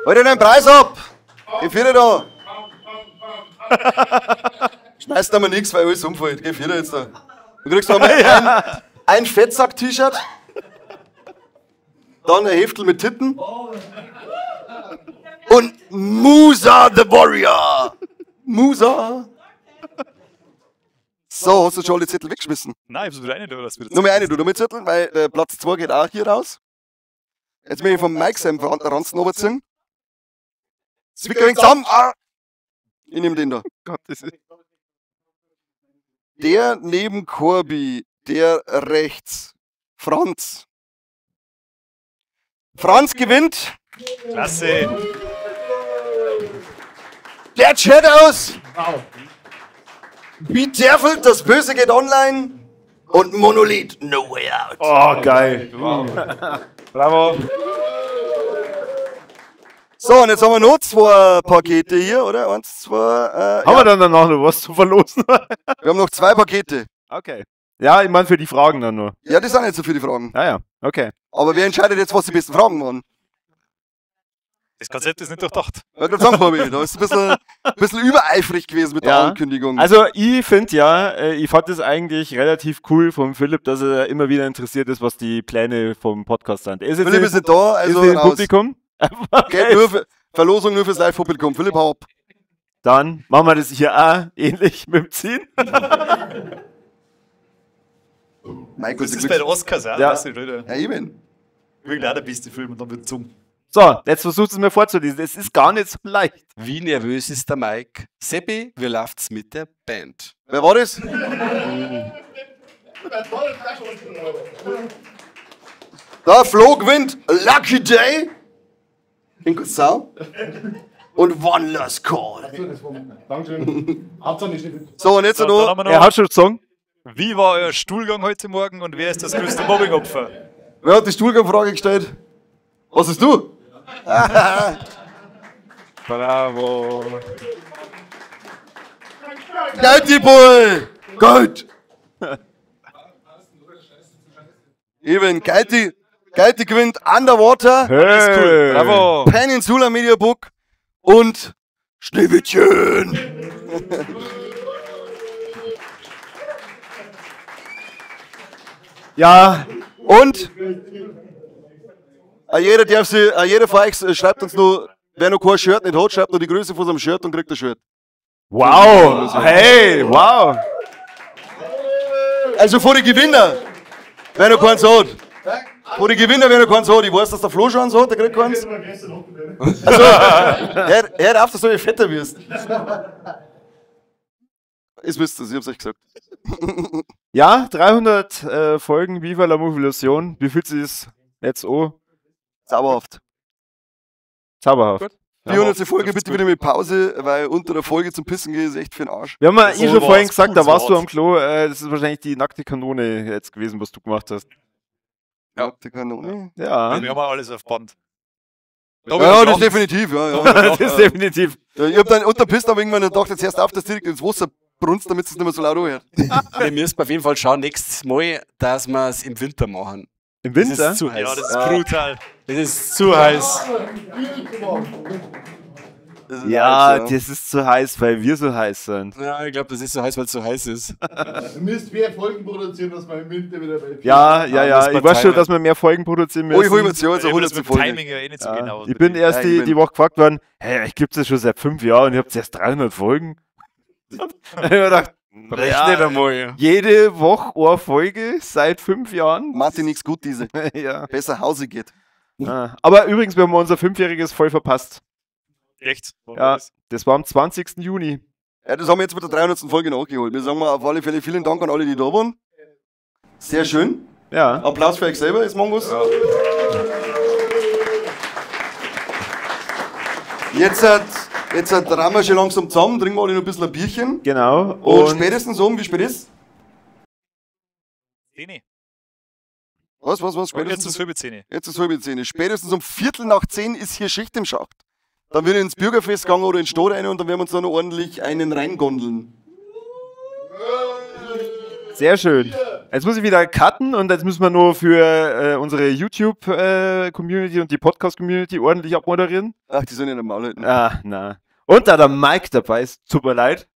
Hol dir den Preis ab! Geh vier da! Schmeißt da mal nichts, weil alles umfällt. Geh vier jetzt da. Du kriegst noch einmal ein Fettsack-T-Shirt, dann ein Heftel mit Titten und Musa the Warrior! Musa! So, hast du schon alle Zettel weggeschmissen? Nein, ich hab's wieder eine, oder? Das wieder Nur mehr eine, du, nur mehr Zettel, weil der Platz 2 geht auch hier raus. Jetzt bin ich vom Mike seinem Ranzen runterziehen. Zwicker wenig zusammen! Ah! Ich nehme den da. Gott, das ist Der neben Corby, der rechts. Franz. Franz gewinnt. Klasse! Der Chat aus. Be careful, das Böse geht online. Und Monolith, no way out. Oh, geil. Bravo! So, und jetzt haben wir noch 2 Pakete hier, oder? 1, 2. Haben wir dann danach noch was zu verlosen? Wir haben noch 2 Pakete. Okay. Ja, ich meine für die Fragen dann nur. Ja, das sind nicht so viele Fragen. Ah ja, okay. Aber wer entscheidet jetzt, was die besten Fragen waren? Das Konzept ist nicht durchdacht. Ich wollte gerade sagen, Fabi, da ist ein bisschen übereifrig gewesen mit der Ankündigung. Also ich finde ja, ich fand es eigentlich relativ cool vom Philipp, dass er immer wieder interessiert ist, was die Pläne vom Podcast sind. Er ist jetzt Philipp ist nicht da, also ist nicht im raus. Publikum. Okay, nur für, Verlosung nur fürs Live-Publikum. Philipp, hau ab. Dann machen wir das hier auch ähnlich mit dem Ziehen. Michael, Das ist bei den Oscars auch, Ja. weißt du, Leute. Ja, eben. Wirklich auch der beste Film und dann wird gezogen. So, jetzt versucht es mir vorzulesen. Es ist gar nicht so leicht. Wie nervös ist der Mike? Seppi, wie läuft's mit der Band? Wer war das? Da Flo gewinnt Lucky Day. In Sau. Und One Last Call. Dankeschön. Hauptsache nicht. So, und jetzt So, noch. dann haben wir noch. Er hat schon gezogen. Wie war euer Stuhlgang heute Morgen und wer ist das größte Mobbingopfer? Wer hat die Stuhlgangfrage gestellt? Was ist du? Bravo. Geil, Boy! Gold! Eben, Geiti, Geiti gewinnt Underwater, Hey. Cool. Bravo. Peninsula Media Book und Schneewittchen! Ja, Und jeder darf sich, jeder von euch schreibt uns nur, wer noch kein Shirt nicht hat, schreibt nur die Größe von seinem Shirt und kriegt ein Shirt. wow. Hey, wow. Also vor die Gewinner, wer noch keins hat. Vor die Gewinner, wer noch keins hat. Ich weiß, dass der Flo schon eins hat, der kriegt keins. Also, hör auf, dass du fetter wirst. Ich wisst es, ich hab's euch gesagt. Ja, 300 Folgen Viva la Movilusion. Wie fühlt sich das jetzt an? Zauberhaft. Zauberhaft. 400. Folge bitte wieder mit Pause, weil unter der Folge zum Pissen gehen ist echt für den Arsch. Wir haben ja So eh schon war's, vorhin gesagt, da gut, warst so du am Klo. Das ist wahrscheinlich die nackte Kanone jetzt gewesen, was du gemacht hast. Ja. Die Kanone. Ja, Wir haben auch alles auf Band. Ja, das definitiv, ja. Ja. das ist definitiv. Ja, ich hab dann unter Pissen aber irgendwann gedacht, jetzt hörst du auf, dass direkt ins Wasser brunst, damit es nicht mehr so laut anhört. Wir müssen auf jeden Fall schauen, nächstes Mal, dass wir es im Winter machen. Im Das Winter? ist zu heiß. Ja, das ist brutal. Das ist zu heiß. Das ist Ja, heiß, das ist zu heiß, weil wir so heiß sind. Ja, ich glaube, das ist so heiß, weil es so heiß ist. Du müsst mehr Folgen produzieren, dass wir im Winter wieder bei Ja, ja, Ja, ja. muss Ich man weiß schon, timen. dass wir mehr Folgen produzieren Oh, ich müssen. hol mir jetzt ja, jetzt Ja, eine das 100. mit dem Folge. Timing ja eh nicht so Ja. genau. Ich bin erst Ja, ich die, bin- die Woche gefragt worden, hey, ich gibt's das schon seit 5 Jahren und ihr habt erst 300 Folgen. Ich hab mir gedacht, Rechne ja, einmal. Ja. jede Woche eine Folge seit 5 Jahren. Martin, nichts gut, diese. Ja. Besser Hause geht. Ah. Aber übrigens, wir haben unser 5-jähriges voll verpasst. Echt? Ja. Das war am 20. Juni. Ja, das haben wir jetzt mit der 300. Folge nachgeholt. Wir sagen mal auf alle Fälle vielen Dank an alle, die da waren. Sehr schön. Ja. Applaus für euch selber, ist Mongus. Jetzt drehen wir schon langsam zusammen, trinken wir alle noch ein bisschen ein Bierchen. Genau. Und spätestens um, wie spät ist? 10. Was? Jetzt Spätestens, ist 9:30. jetzt ist 9:30. Spätestens um 10:15 ist hier Schicht im Schacht. Dann wird ins Bürgerfest gegangen oder in den Stadt rein und dann werden wir uns da noch ordentlich einen reingondeln. Sehr schön. Jetzt muss ich wieder cutten und jetzt müssen wir nur für unsere YouTube-Community und die Podcast-Community ordentlich abmoderieren. Ach, die sollen ja normal halten. Ah, na. Und da der Mike dabei ist, tut mir leid.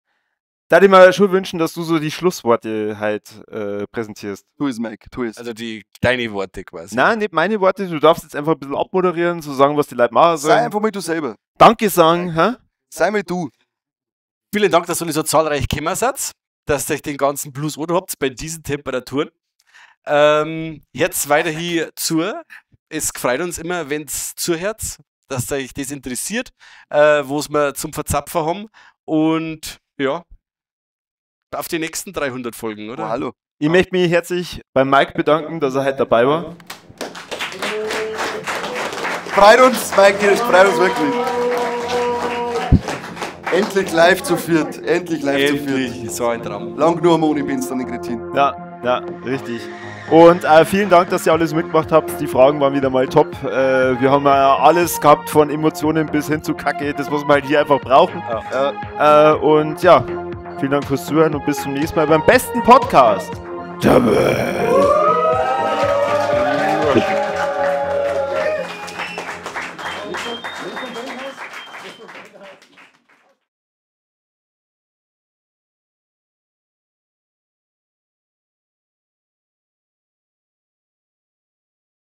Da würde ich mir schon wünschen, dass du so die Schlussworte halt präsentierst. Tu es, Mike, tu es. Also deine Worte quasi. Nein, nicht meine Worte. Du darfst jetzt einfach ein bisschen abmoderieren, so sagen, was die Leute machen Sei sollen. einfach mal du selber. Danke sagen, hä? Sei mal du. Vielen Dank, dass ihr so zahlreich gekommen seid, dass ihr euch den ganzen Blues oder habt bei diesen Temperaturen. Herz weiterhin zu. Es freut uns immer, wenn's zuhört, dass euch das interessiert, wo's wir zum Verzapfen haben. Und ja, auf die nächsten 300 Folgen, oder? Oh, hallo. Ich möchte mich herzlich beim Mike bedanken, dass er heute dabei war. Freut uns, Mike, es freut uns wirklich. Endlich live zu viert. Endlich live zu viert. Endlich, so ein Traum. Lang nur am ohne Bin's dann in Kretin. Ja, ja, richtig. Und vielen Dank, dass ihr alles mitgemacht habt. Die Fragen waren wieder mal top. Wir haben alles gehabt, von Emotionen bis hin zu Kacke. Das, was wir halt hier einfach brauchen. Ja. Und ja, vielen Dank fürs Zuhören und bis zum nächsten Mal beim besten Podcast. Der Welt.